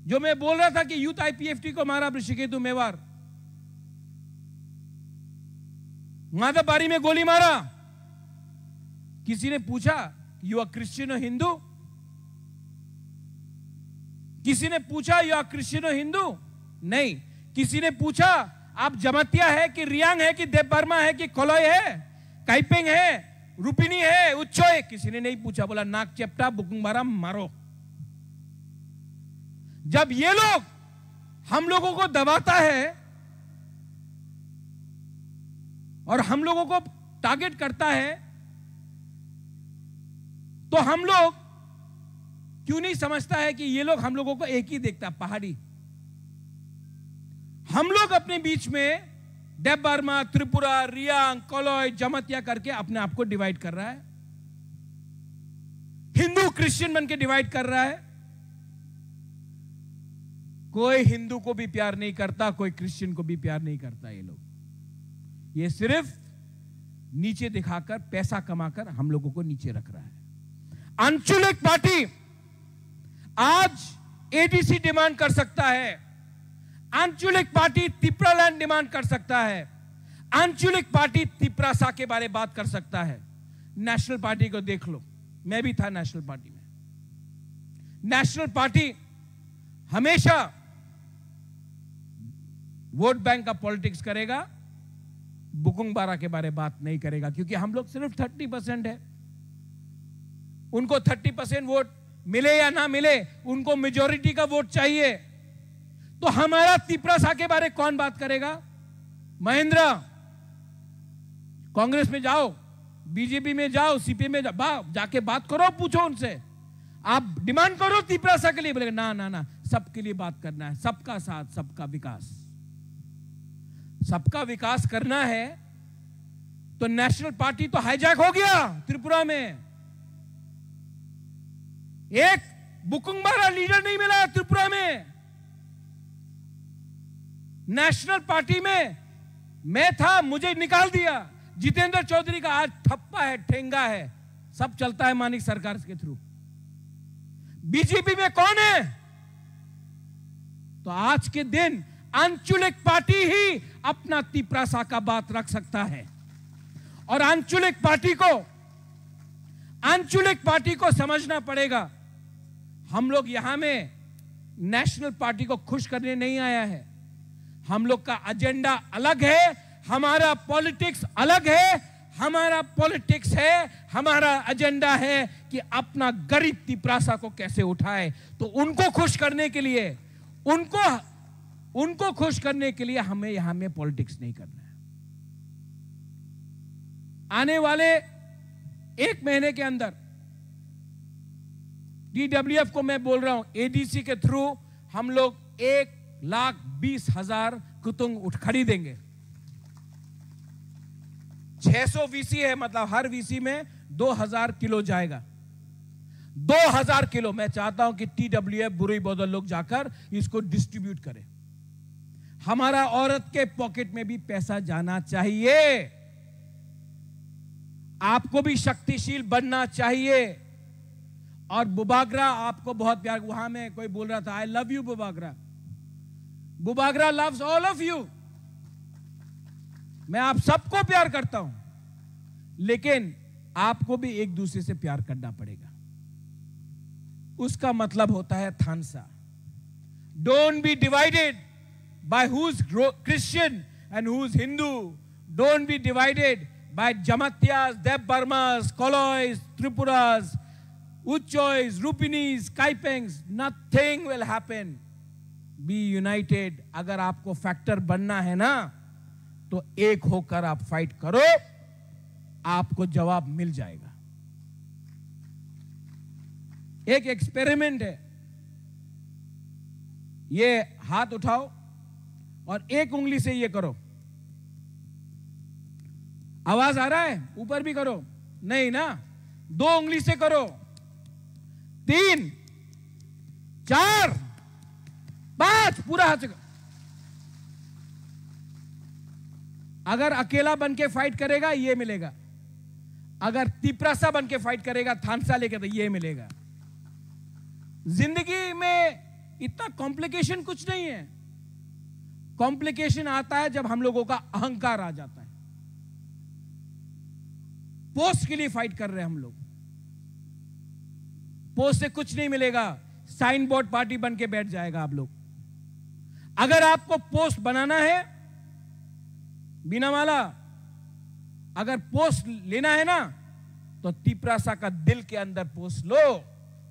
जो मैं बोल रहा था कि यूथ आईपीएफटी को मारा ऋषिकेतु मेवाड़, माधवबाड़ी में गोली मारा। किसी ने पूछा, यू आर क्रिश्चियन और हिंदू? किसी ने पूछा, यू आर क्रिश्चियन और हिंदू? नहीं। किसी ने पूछा, आप जमातिया है कि रियांग है कि देबबर्मा है कि कलई है, काइपेंग है, रूपिणी है, उच्चो है? किसी ने नहीं पूछा। बोला, नाक चेपटा, बुकुंग बारा मारो। जब ये लोग हम लोगों को दबाता है और हम लोगों को टारगेट करता है, तो हम लोग क्यों नहीं समझता है कि ये लोग हम लोगों को एक ही देखता, पहाड़ी? हम लोग अपने बीच में देबबर्मा, त्रिपुरा, रियांग, कलई, जमातिया करके अपने आप को डिवाइड कर रहा है, हिंदू क्रिश्चियन बन के डिवाइड कर रहा है। कोई हिंदू को भी प्यार नहीं करता, कोई क्रिश्चियन को भी प्यार नहीं करता। ये लोग, ये सिर्फ नीचे दिखाकर, पैसा कमाकर हम लोगों को नीचे रख रहा है। आंचलिक पार्टी आज एडीसी डिमांड कर सकता है, आंचलिक पार्टी तिप्रालैंड डिमांड कर सकता है, आंचलिक पार्टी तिप्रासा के बारे बात कर सकता है। नेशनल पार्टी को देख लो, मैं भी था नेशनल पार्टी में। नेशनल पार्टी हमेशा वोट बैंक का पॉलिटिक्स करेगा, बुकुंग बारा के बारे बात नहीं करेगा, क्योंकि हम लोग सिर्फ थर्टी परसेंट है। उनको थर्टी परसेंट वोट मिले या ना मिले, उनको मेजोरिटी का वोट चाहिए। तो हमारा तिप्रासा के बारे कौन बात करेगा? महेंद्र, कांग्रेस में जाओ, बीजेपी में जाओ, सीपीएम में जाओ, बा-, जाके बात करो, पूछो उनसे। आप डिमांड करो तिप्रासा के लिए। बोले, ना, ना, ना, सबके लिए बात करना है, सबका साथ, सबका विकास। सबका विकास करना है तो नेशनल पार्टी तो हाईजैक हो गया त्रिपुरा में। एक बुकुंगबारा लीडर नहीं मिला त्रिपुरा में। नेशनल पार्टी में मैं था, मुझे निकाल दिया। जितेंद्र चौधरी का आज ठप्पा है, ठेंगा है, सब चलता है मानिक सरकार के थ्रू। बीजेपी में कौन है? तो आज के दिन आंचलिक पार्टी ही अपना तिपरासा का बात रख सकता है। और आंचलिक पार्टी को, आंचलिक पार्टी को समझना पड़ेगा। हम लोग यहाँ में नेशनल पार्टी को खुश करने नहीं आया है। हम लोग का एजेंडा अलग है, हमारा पॉलिटिक्स अलग है। हमारा पॉलिटिक्स है, हमारा एजेंडा है कि अपना गरीब तिपरासा को कैसे उठाए। तो उनको खुश करने के लिए, उनको, उनको खुश करने के लिए हमें यहाँ में पॉलिटिक्स नहीं करना है। आने वाले एक महीने के अंदर टीडब्ल्यूएफ को मैं बोल रहा हूं, एडीसी के थ्रू हम लोग एक लाख बीस हजार कुतुंग उठ खरीदेंगे। छह सौ वीसी है, मतलब हर वीसी में दो हजार किलो जाएगा। दो हजार किलो। मैं चाहता हूं कि टीडब्ल्यूएफ बुरुई बदल लोग जाकर इसको डिस्ट्रीब्यूट करें। हमारा औरत के पॉकेट में भी पैसा जाना चाहिए। आपको भी शक्तिशील बनना चाहिए। और बुबागरा आपको बहुत प्यार, वहां में कोई बोल रहा था, "I love you Bubagra." Bubagra loves all of you। मैं आप सबको प्यार करता हूं, लेकिन आपको भी एक दूसरे से प्यार करना पड़ेगा। उसका मतलब होता है थानसा। Don't be divided by who's Christian and who's Hindu. Don't be divided by Jamatyas, Debbarmas, Kolois, Tripuras, Uchois, Rupinis, Kaipengs. Nothing will happen. Be united. अगर आपको फैक्टर बनना है ना, तो एक होकर आप फाइट करो, आपको जवाब मिल जाएगा। एक एक्सपेरिमेंट है, ये हाथ उठाओ और एक उंगली से ये करो। आवाज आ रहा है? ऊपर भी करो, नहीं ना, दो उंगली से करो, तीन, चार, पांच, पूरा हाथ से करो। अगर अकेला बन के फाइट करेगा, ये मिलेगा। अगर तिपरासा बन के फाइट करेगा, थानसा लेके, तो ये मिलेगा। जिंदगी में इतना कॉम्प्लिकेशन कुछ नहीं है। कॉम्प्लिकेशन आता है जब हम लोगों का अहंकार आ जाता है। पोस्ट के लिए फाइट कर रहे हैं हम लोग। पोस्ट से कुछ नहीं मिलेगा, साइन बोर्ड पार्टी बन के बैठ जाएगा आप लोग। अगर आपको पोस्ट बनाना है, बिना माला, अगर पोस्ट लेना है ना, तो तिपरासा का दिल के अंदर पोस्ट लो,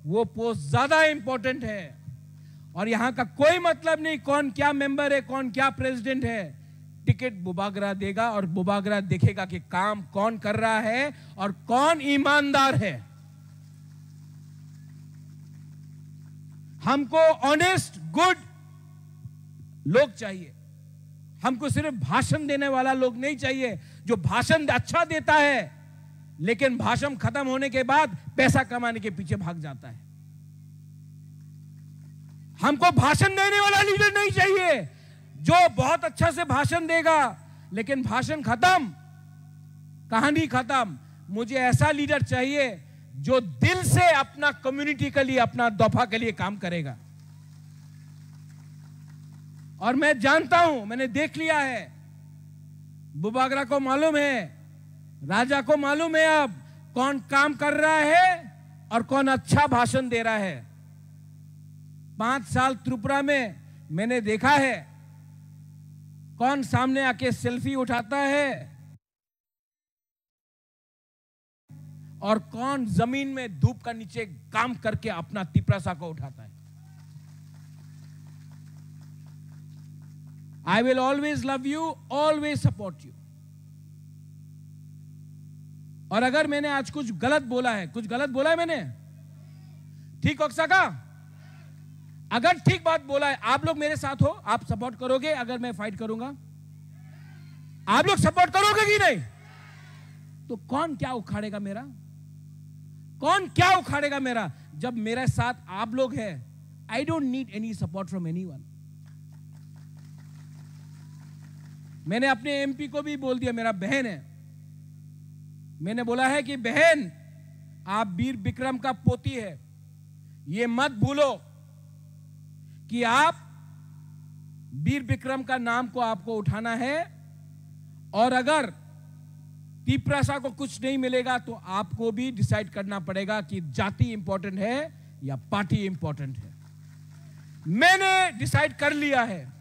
वो पोस्ट ज्यादा इंपॉर्टेंट है। और यहाँ का कोई मतलब नहीं कौन क्या मेंबर है, कौन क्या प्रेसिडेंट है। टिकट बुबागरा देगा और बुबागरा देखेगा कि काम कौन कर रहा है और कौन ईमानदार है। हमको ऑनेस्ट, गुड लोग चाहिए। हमको सिर्फ भाषण देने वाला लोग नहीं चाहिए, जो भाषण अच्छा देता है लेकिन भाषण खत्म होने के बाद पैसा कमाने के पीछे भाग जाता है। हमको भाषण देने वाला लीडर नहीं चाहिए, जो बहुत अच्छा से भाषण देगा लेकिन भाषण खत्म, कहानी खत्म। मुझे ऐसा लीडर चाहिए जो दिल से अपना कम्युनिटी के लिए, अपना दफा के लिए काम करेगा। और मैं जानता हूं, मैंने देख लिया है, बुबागरा को मालूम है, राजा को मालूम है अब कौन काम कर रहा है और कौन अच्छा भाषण दे रहा है। पांच साल त्रिपुरा में मैंने देखा है कौन सामने आके सेल्फी उठाता है और कौन जमीन में धूप का नीचे काम करके अपना तिपरासा को उठाता है। I will always love you, always support you। और अगर मैंने आज कुछ गलत बोला है, कुछ गलत बोला है मैंने, ठीक ओक्साका, अगर ठीक बात बोला है, आप लोग मेरे साथ हो, आप सपोर्ट करोगे अगर मैं फाइट करूंगा? आप लोग सपोर्ट करोगे कि नहीं? तो कौन क्या उखाड़ेगा मेरा? कौन क्या उखाड़ेगा मेरा? जब मेरे साथ आप लोग हैं, I don't need any support from anyone. मैंने अपने एमपी को भी बोल दिया, मेरा बहन है। मैंने बोला है कि बहन, आप वीर विक्रम का पोती है, ये मत भूलो कि आप वीर विक्रम का नाम को आपको उठाना है। और अगर तिपरासा को कुछ नहीं मिलेगा तो आपको भी डिसाइड करना पड़ेगा कि जाति इंपॉर्टेंट है या पार्टी इंपॉर्टेंट है। मैंने डिसाइड कर लिया है,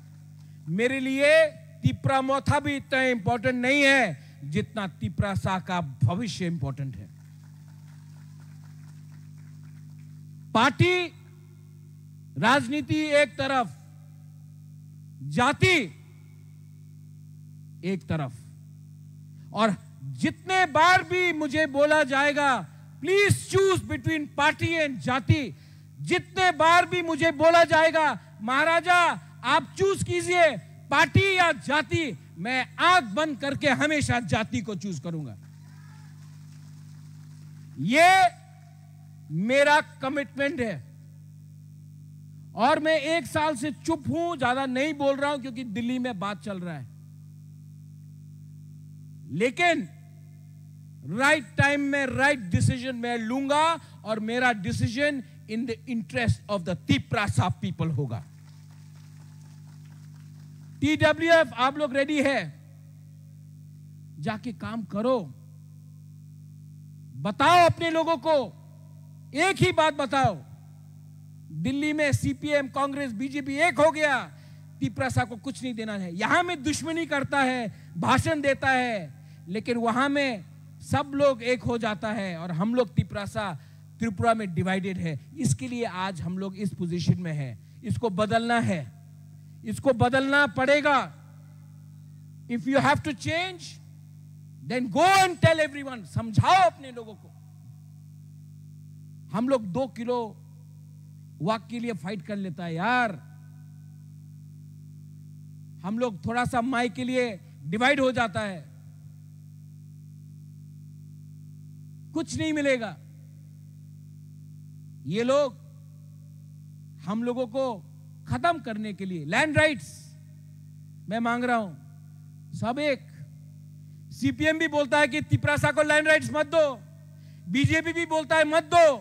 मेरे लिए तिपरा मोथा भी इतना इंपॉर्टेंट नहीं है जितना तिपरासा का भविष्य इंपॉर्टेंट है। पार्टी, राजनीति एक तरफ, जाति एक तरफ। और जितने बार भी मुझे बोला जाएगा, "Please choose between party and jati," जितने बार भी मुझे बोला जाएगा, "महाराजा, आप चूज कीजिए, पार्टी या जाति," मैं आंख बंद करके हमेशा जाति को चूज करूंगा। ये मेरा कमिटमेंट है। और मैं एक साल से चुप हूं, ज्यादा नहीं बोल रहा हूं, क्योंकि दिल्ली में बात चल रहा है। लेकिन राइट टाइम में राइट डिसीजन मैं लूंगा, और मेरा decision in the interest of the Tiprasa people होगा। टीडब्ल्यूएफ, आप लोग रेडी है? जाके काम करो, बताओ अपने लोगों को, एक ही बात बताओ, दिल्ली में सीपीएम, कांग्रेस, बीजेपी एक हो गया, तिपरासा को कुछ नहीं देना है। यहाँ में दुश्मनी करता है, भाषण देता है, लेकिन वहाँ में सब लोग एक हो जाता है और हम लोग तिपरासा त्रिपुरा में डिवाइडेड है। इसके लिए आज हम लोग इस पोजीशन में हैं। इसको बदलना है, इसको बदलना पड़ेगा। If you have to change, then go and tell everyone, समझाओ अपने लोगों को। हम लोग दो किलो वाक के लिए फाइट कर लेता है यार, हम लोग थोड़ा सा माइक के लिए डिवाइड हो जाता है, कुछ नहीं मिलेगा। ये लोग हम लोगों को खत्म करने के लिए लैंड राइट्स मैं मांग रहा हूं, सब एक। सीपीएम भी बोलता है कि तिपरासा को लैंड राइट्स मत दो, बीजेपी भी बोलता है मत दो,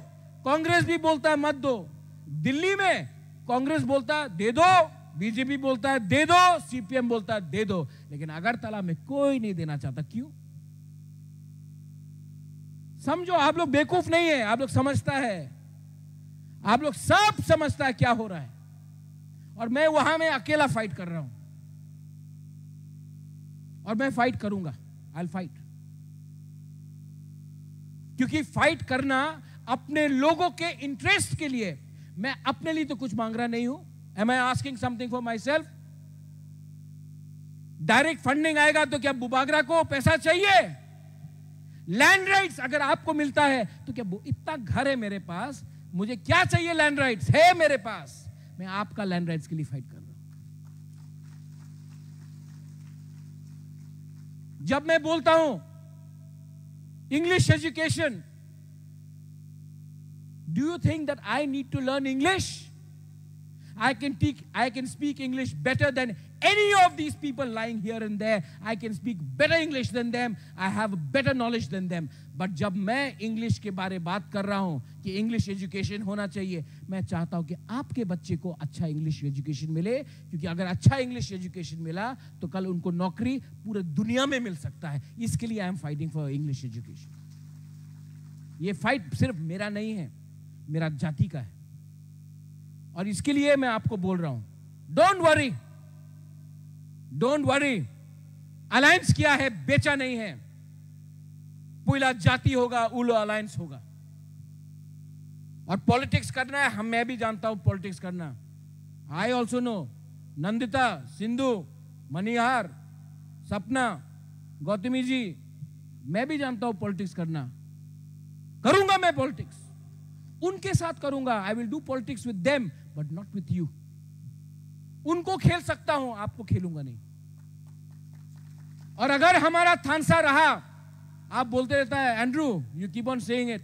कांग्रेस भी बोलता है मत दो। दिल्ली में कांग्रेस बोलता है दे दो, बीजेपी बोलता है दे दो, सीपीएम बोलता है दे दो, लेकिन अगरतला में कोई नहीं देना चाहता। क्यों? समझो, आप लोग बेवकूफ नहीं है, आप लोग समझता है, आप लोग सब समझता है क्या हो रहा है। और मैं वहां में अकेला फाइट कर रहा हूं, और मैं फाइट करूंगा, आई फाइट। क्योंकि फाइट करना अपने लोगों के इंटरेस्ट के लिए, मैं अपने लिए तो कुछ मांग रहा नहीं हूं। Am I asking something for myself? Direct funding आएगा तो क्या बुबागरा को पैसा चाहिए? लैंड राइट्स अगर आपको मिलता है तो क्या बु-, इतना घर है मेरे पास, मुझे क्या चाहिए? लैंड राइट्स है मेरे पास, मैं आपका लैंड राइट्स के लिए फाइट कर रहा हूं। जब मैं बोलता हूं English education, do you think that I need to learn English? I can teach, I can speak English better than any of these people lying here and there. I can speak better English than them. I have better knowledge than them. But जब मैं इंग्लिश के बारे बात कर रहा हूं कि English education होना चाहिए, मैं चाहता हूं कि आपके बच्चे को अच्छा इंग्लिश एजुकेशन मिले, क्योंकि अगर अच्छा इंग्लिश एजुकेशन मिला तो कल उनको नौकरी पूरे दुनिया में मिल सकता है। इसके लिए I am fighting for English education. ये फाइट सिर्फ मेरा नहीं है, मेरा जाति का है। और इसके लिए मैं आपको बोल रहा हूं, don't worry, don't worry. Alliance किया है, बेचा नहीं है। पहला जाति होगा, उलो अलायंस होगा। और पॉलिटिक्स करना है, हम, मैं भी जानता हूं पॉलिटिक्स करना। आई ऑल्सो नो, नंदिता, सिंधु, मनिहार, सपना, गौतमी जी, मैं भी जानता हूं पॉलिटिक्स करना। करूंगा मैं पॉलिटिक्स, उनके साथ करूंगा। I will do politics with them, but not with you. उनको खेल सकता हूं, आपको खेलूंगा नहीं। और अगर हमारा थानसा रहा, आप बोलते रहता है, Andrew, you keep on saying it.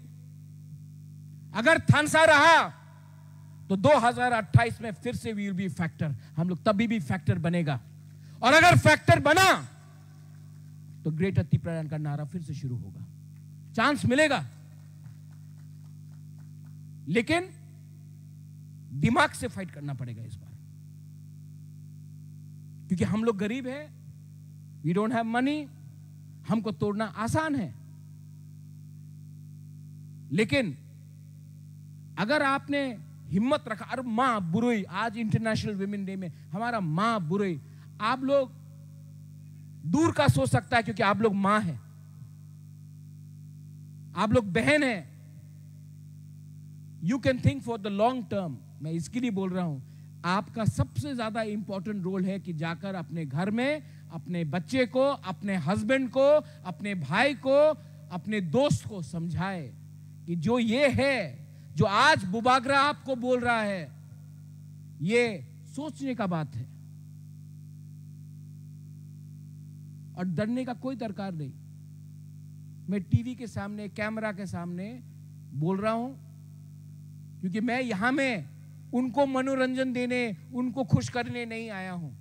अगर थानसा रहा तो दो हज़ार अट्ठाईस में फिर से वी विल बी फैक्टर, हम लोग तभी भी फैक्टर बनेगा। और अगर फैक्टर बना तो ग्रेटर तिप्रालैंड का नारा फिर से शुरू होगा, चांस मिलेगा, लेकिन दिमाग से फाइट करना पड़ेगा इस बार, क्योंकि हम लोग गरीब है, वी डोंट हैव मनी, हमको तोड़ना आसान है, लेकिन अगर आपने हिम्मत रखा, और माँ बुरुई, आज इंटरनेशनल वुमेन डे में हमारा माँ बुरुई, आप लोग दूर का सोच सकता है क्योंकि आप लोग माँ हैं, आप लोग बहन हैं, you can think for the long term। मैं इसके लिए बोल रहा हूं, आपका सबसे ज्यादा इंपॉर्टेंट रोल है कि जाकर अपने घर में अपने बच्चे को, अपने हस्बैंड को, अपने भाई को, अपने दोस्त को समझाए कि जो ये है, जो आज बुबागरा आपको बोल रहा है, ये सोचने का बात है और डरने का कोई दरकार नहीं। मैं टीवी के सामने, कैमरा के सामने बोल रहा हूं, क्योंकि मैं यहां में उनको मनोरंजन देने, उनको खुश करने नहीं आया हूं।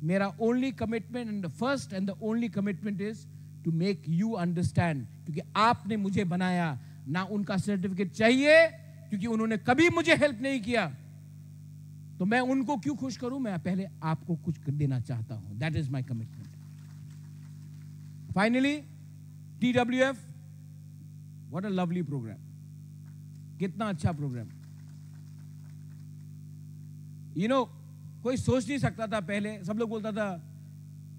मेरा only commitment and the first and the only commitment is to make you understand, क्योंकि आपने मुझे बनाया, ना उनका सर्टिफिकेट चाहिए, क्योंकि उन्होंने कभी मुझे हेल्प नहीं किया, तो मैं उनको क्यों खुश करूं? मैं पहले आपको कुछ देना चाहता हूं। That is my commitment। Finally, T W F, what a lovely program, कितना अच्छा प्रोग्राम। यू नो, कोई सोच नहीं सकता था पहले। सब लोग बोलता था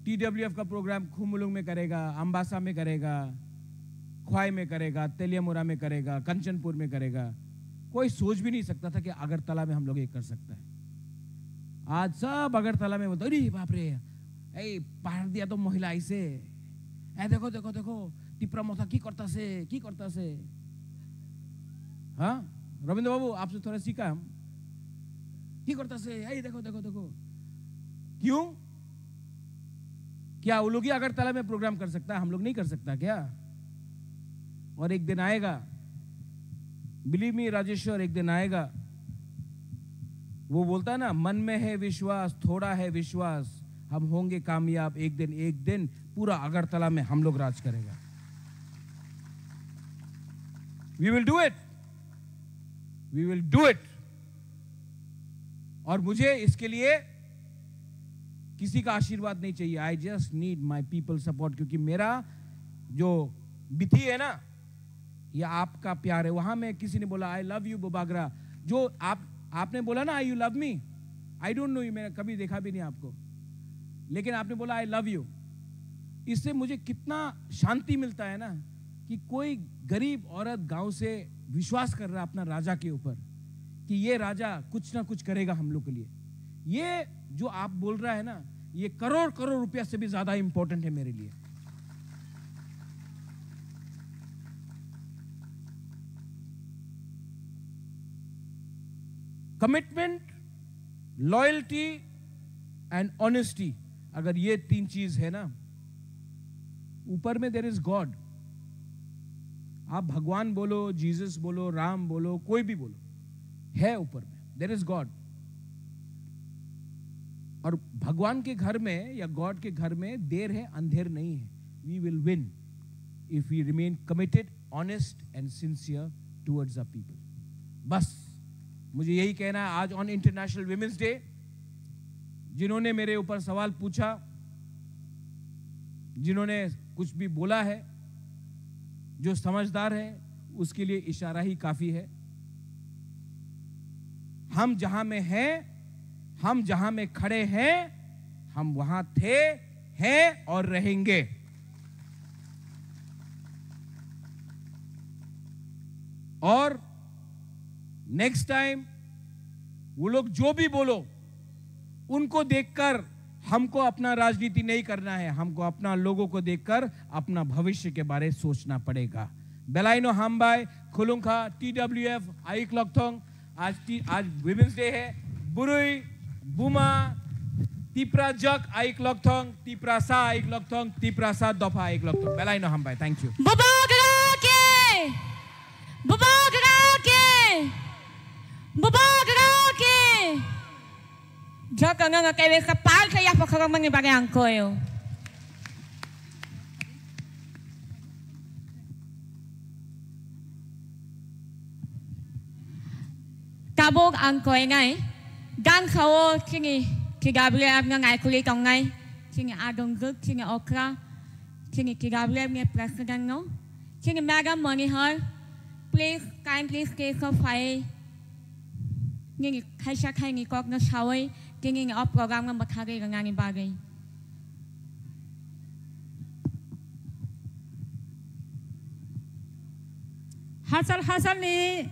टीडब्ल्यूएफ का प्रोग्राम खुमुलुंग में करेगा, अम्बासा में करेगा, ख्वाई में करेगा, तेलियामुरा में करेगा, कंचनपुर में करेगा। कोई सोच भी नहीं सकता था कि अगरतला में हम लोग ये कर सकता है। आज सब अगरतला में बोलते, अरे बाप रे, ए, पहाड़ दिया तो महिला ऐसे, ए, देखो, देखो, देखो, टिपरा मोथा की करता से, की करता से। हाँ, रविंद्र बाबू, आपसे थोड़ा सीखा हम। की करता से, ए, देखो, देखो, देखो। क्यों? क्या वो लोग ही अगरतला में प्रोग्राम कर सकता है, हम लोग नहीं कर सकता क्या? और एक दिन आएगा, बिलीव मी राजेश्वर, एक दिन आएगा। वो बोलता है ना, मन में है विश्वास, थोड़ा है विश्वास, हम होंगे कामयाब एक दिन, एक दिन पूरा अगरतला में हम लोग राज करेगा। We will do it, we will do it। और मुझे इसके लिए किसी का आशीर्वाद नहीं चाहिए। I just need my people support, क्योंकि मेरा जो बिथी है ना, ये आपका प्यार है। वहां में किसी ने बोला, "I love you बुबागरा।" जो आप, आपने बोला ना, "You love me", I don't know you, मैंने कभी देखा भी नहीं आपको, लेकिन आपने बोला, "I love you।" इससे मुझे कितना शांति मिलता है ना, कि कोई गरीब औरत गांव से विश्वास कर रहा अपना राजा के ऊपर कि ये राजा कुछ ना कुछ करेगा हम लोग के लिए। ये जो आप बोल रहा है ना, ये करोड़ करोड़ रुपया से भी ज्यादा इंपॉर्टेंट है मेरे लिए। कमिटमेंट, लॉयल्टी एंड ऑनेस्टी, अगर ये तीन चीज है ना, ऊपर में there is God। आप भगवान बोलो, जीसस बोलो, राम बोलो, कोई भी बोलो, है ऊपर में, there is God। और भगवान के घर में या गॉड के घर में देर है, अंधेर नहीं है। We will win if we remain committed, honest and sincere towards our people। बस मुझे यही कहना है। आज ऑन इंटरनेशनल वुमेन्स डे, जिन्होंने मेरे ऊपर सवाल पूछा, जिन्होंने कुछ भी बोला है, जो समझदार है, उसके लिए इशारा ही काफी है। हम जहां में हैं, हम जहां में खड़े हैं, हम वहां थे, हैं और रहेंगे। और नेक्स्ट टाइम वो लोग जो भी बोलो, उनको देखकर हमको अपना राजनीति नहीं करना है, हमको अपना लोगों को देखकर अपना भविष्य के बारे सोचना पड़ेगा। Belaino hambai, khulungkha, T W F, Ayuk Lokthong, आज टी, आज वुमेन्स डे है। बुरुई, बुमा, तिप्रा जग Ayuk Lokthong, तिप्रा सा Ayuk Lokthong, तिप्रा सा दफा Ayuk Lokthong। Belaino hambai, thank you। Bubagra ke! Bubagra ke! Bubagra ki. Joto no no kebe ka pal ka ya pokoro mani bage ang koyo. Tabuk ang koinai, gan khao chini T W F no naikulwi tongnai, chini adongjwk, chini okra, chini T W F ni president no, chini madam Monihar, please kindly stage o phai, nini khaisa khaini kok no sawi, tini ni o program no mwthagwi rwnani bagwi. Hachal hachal ni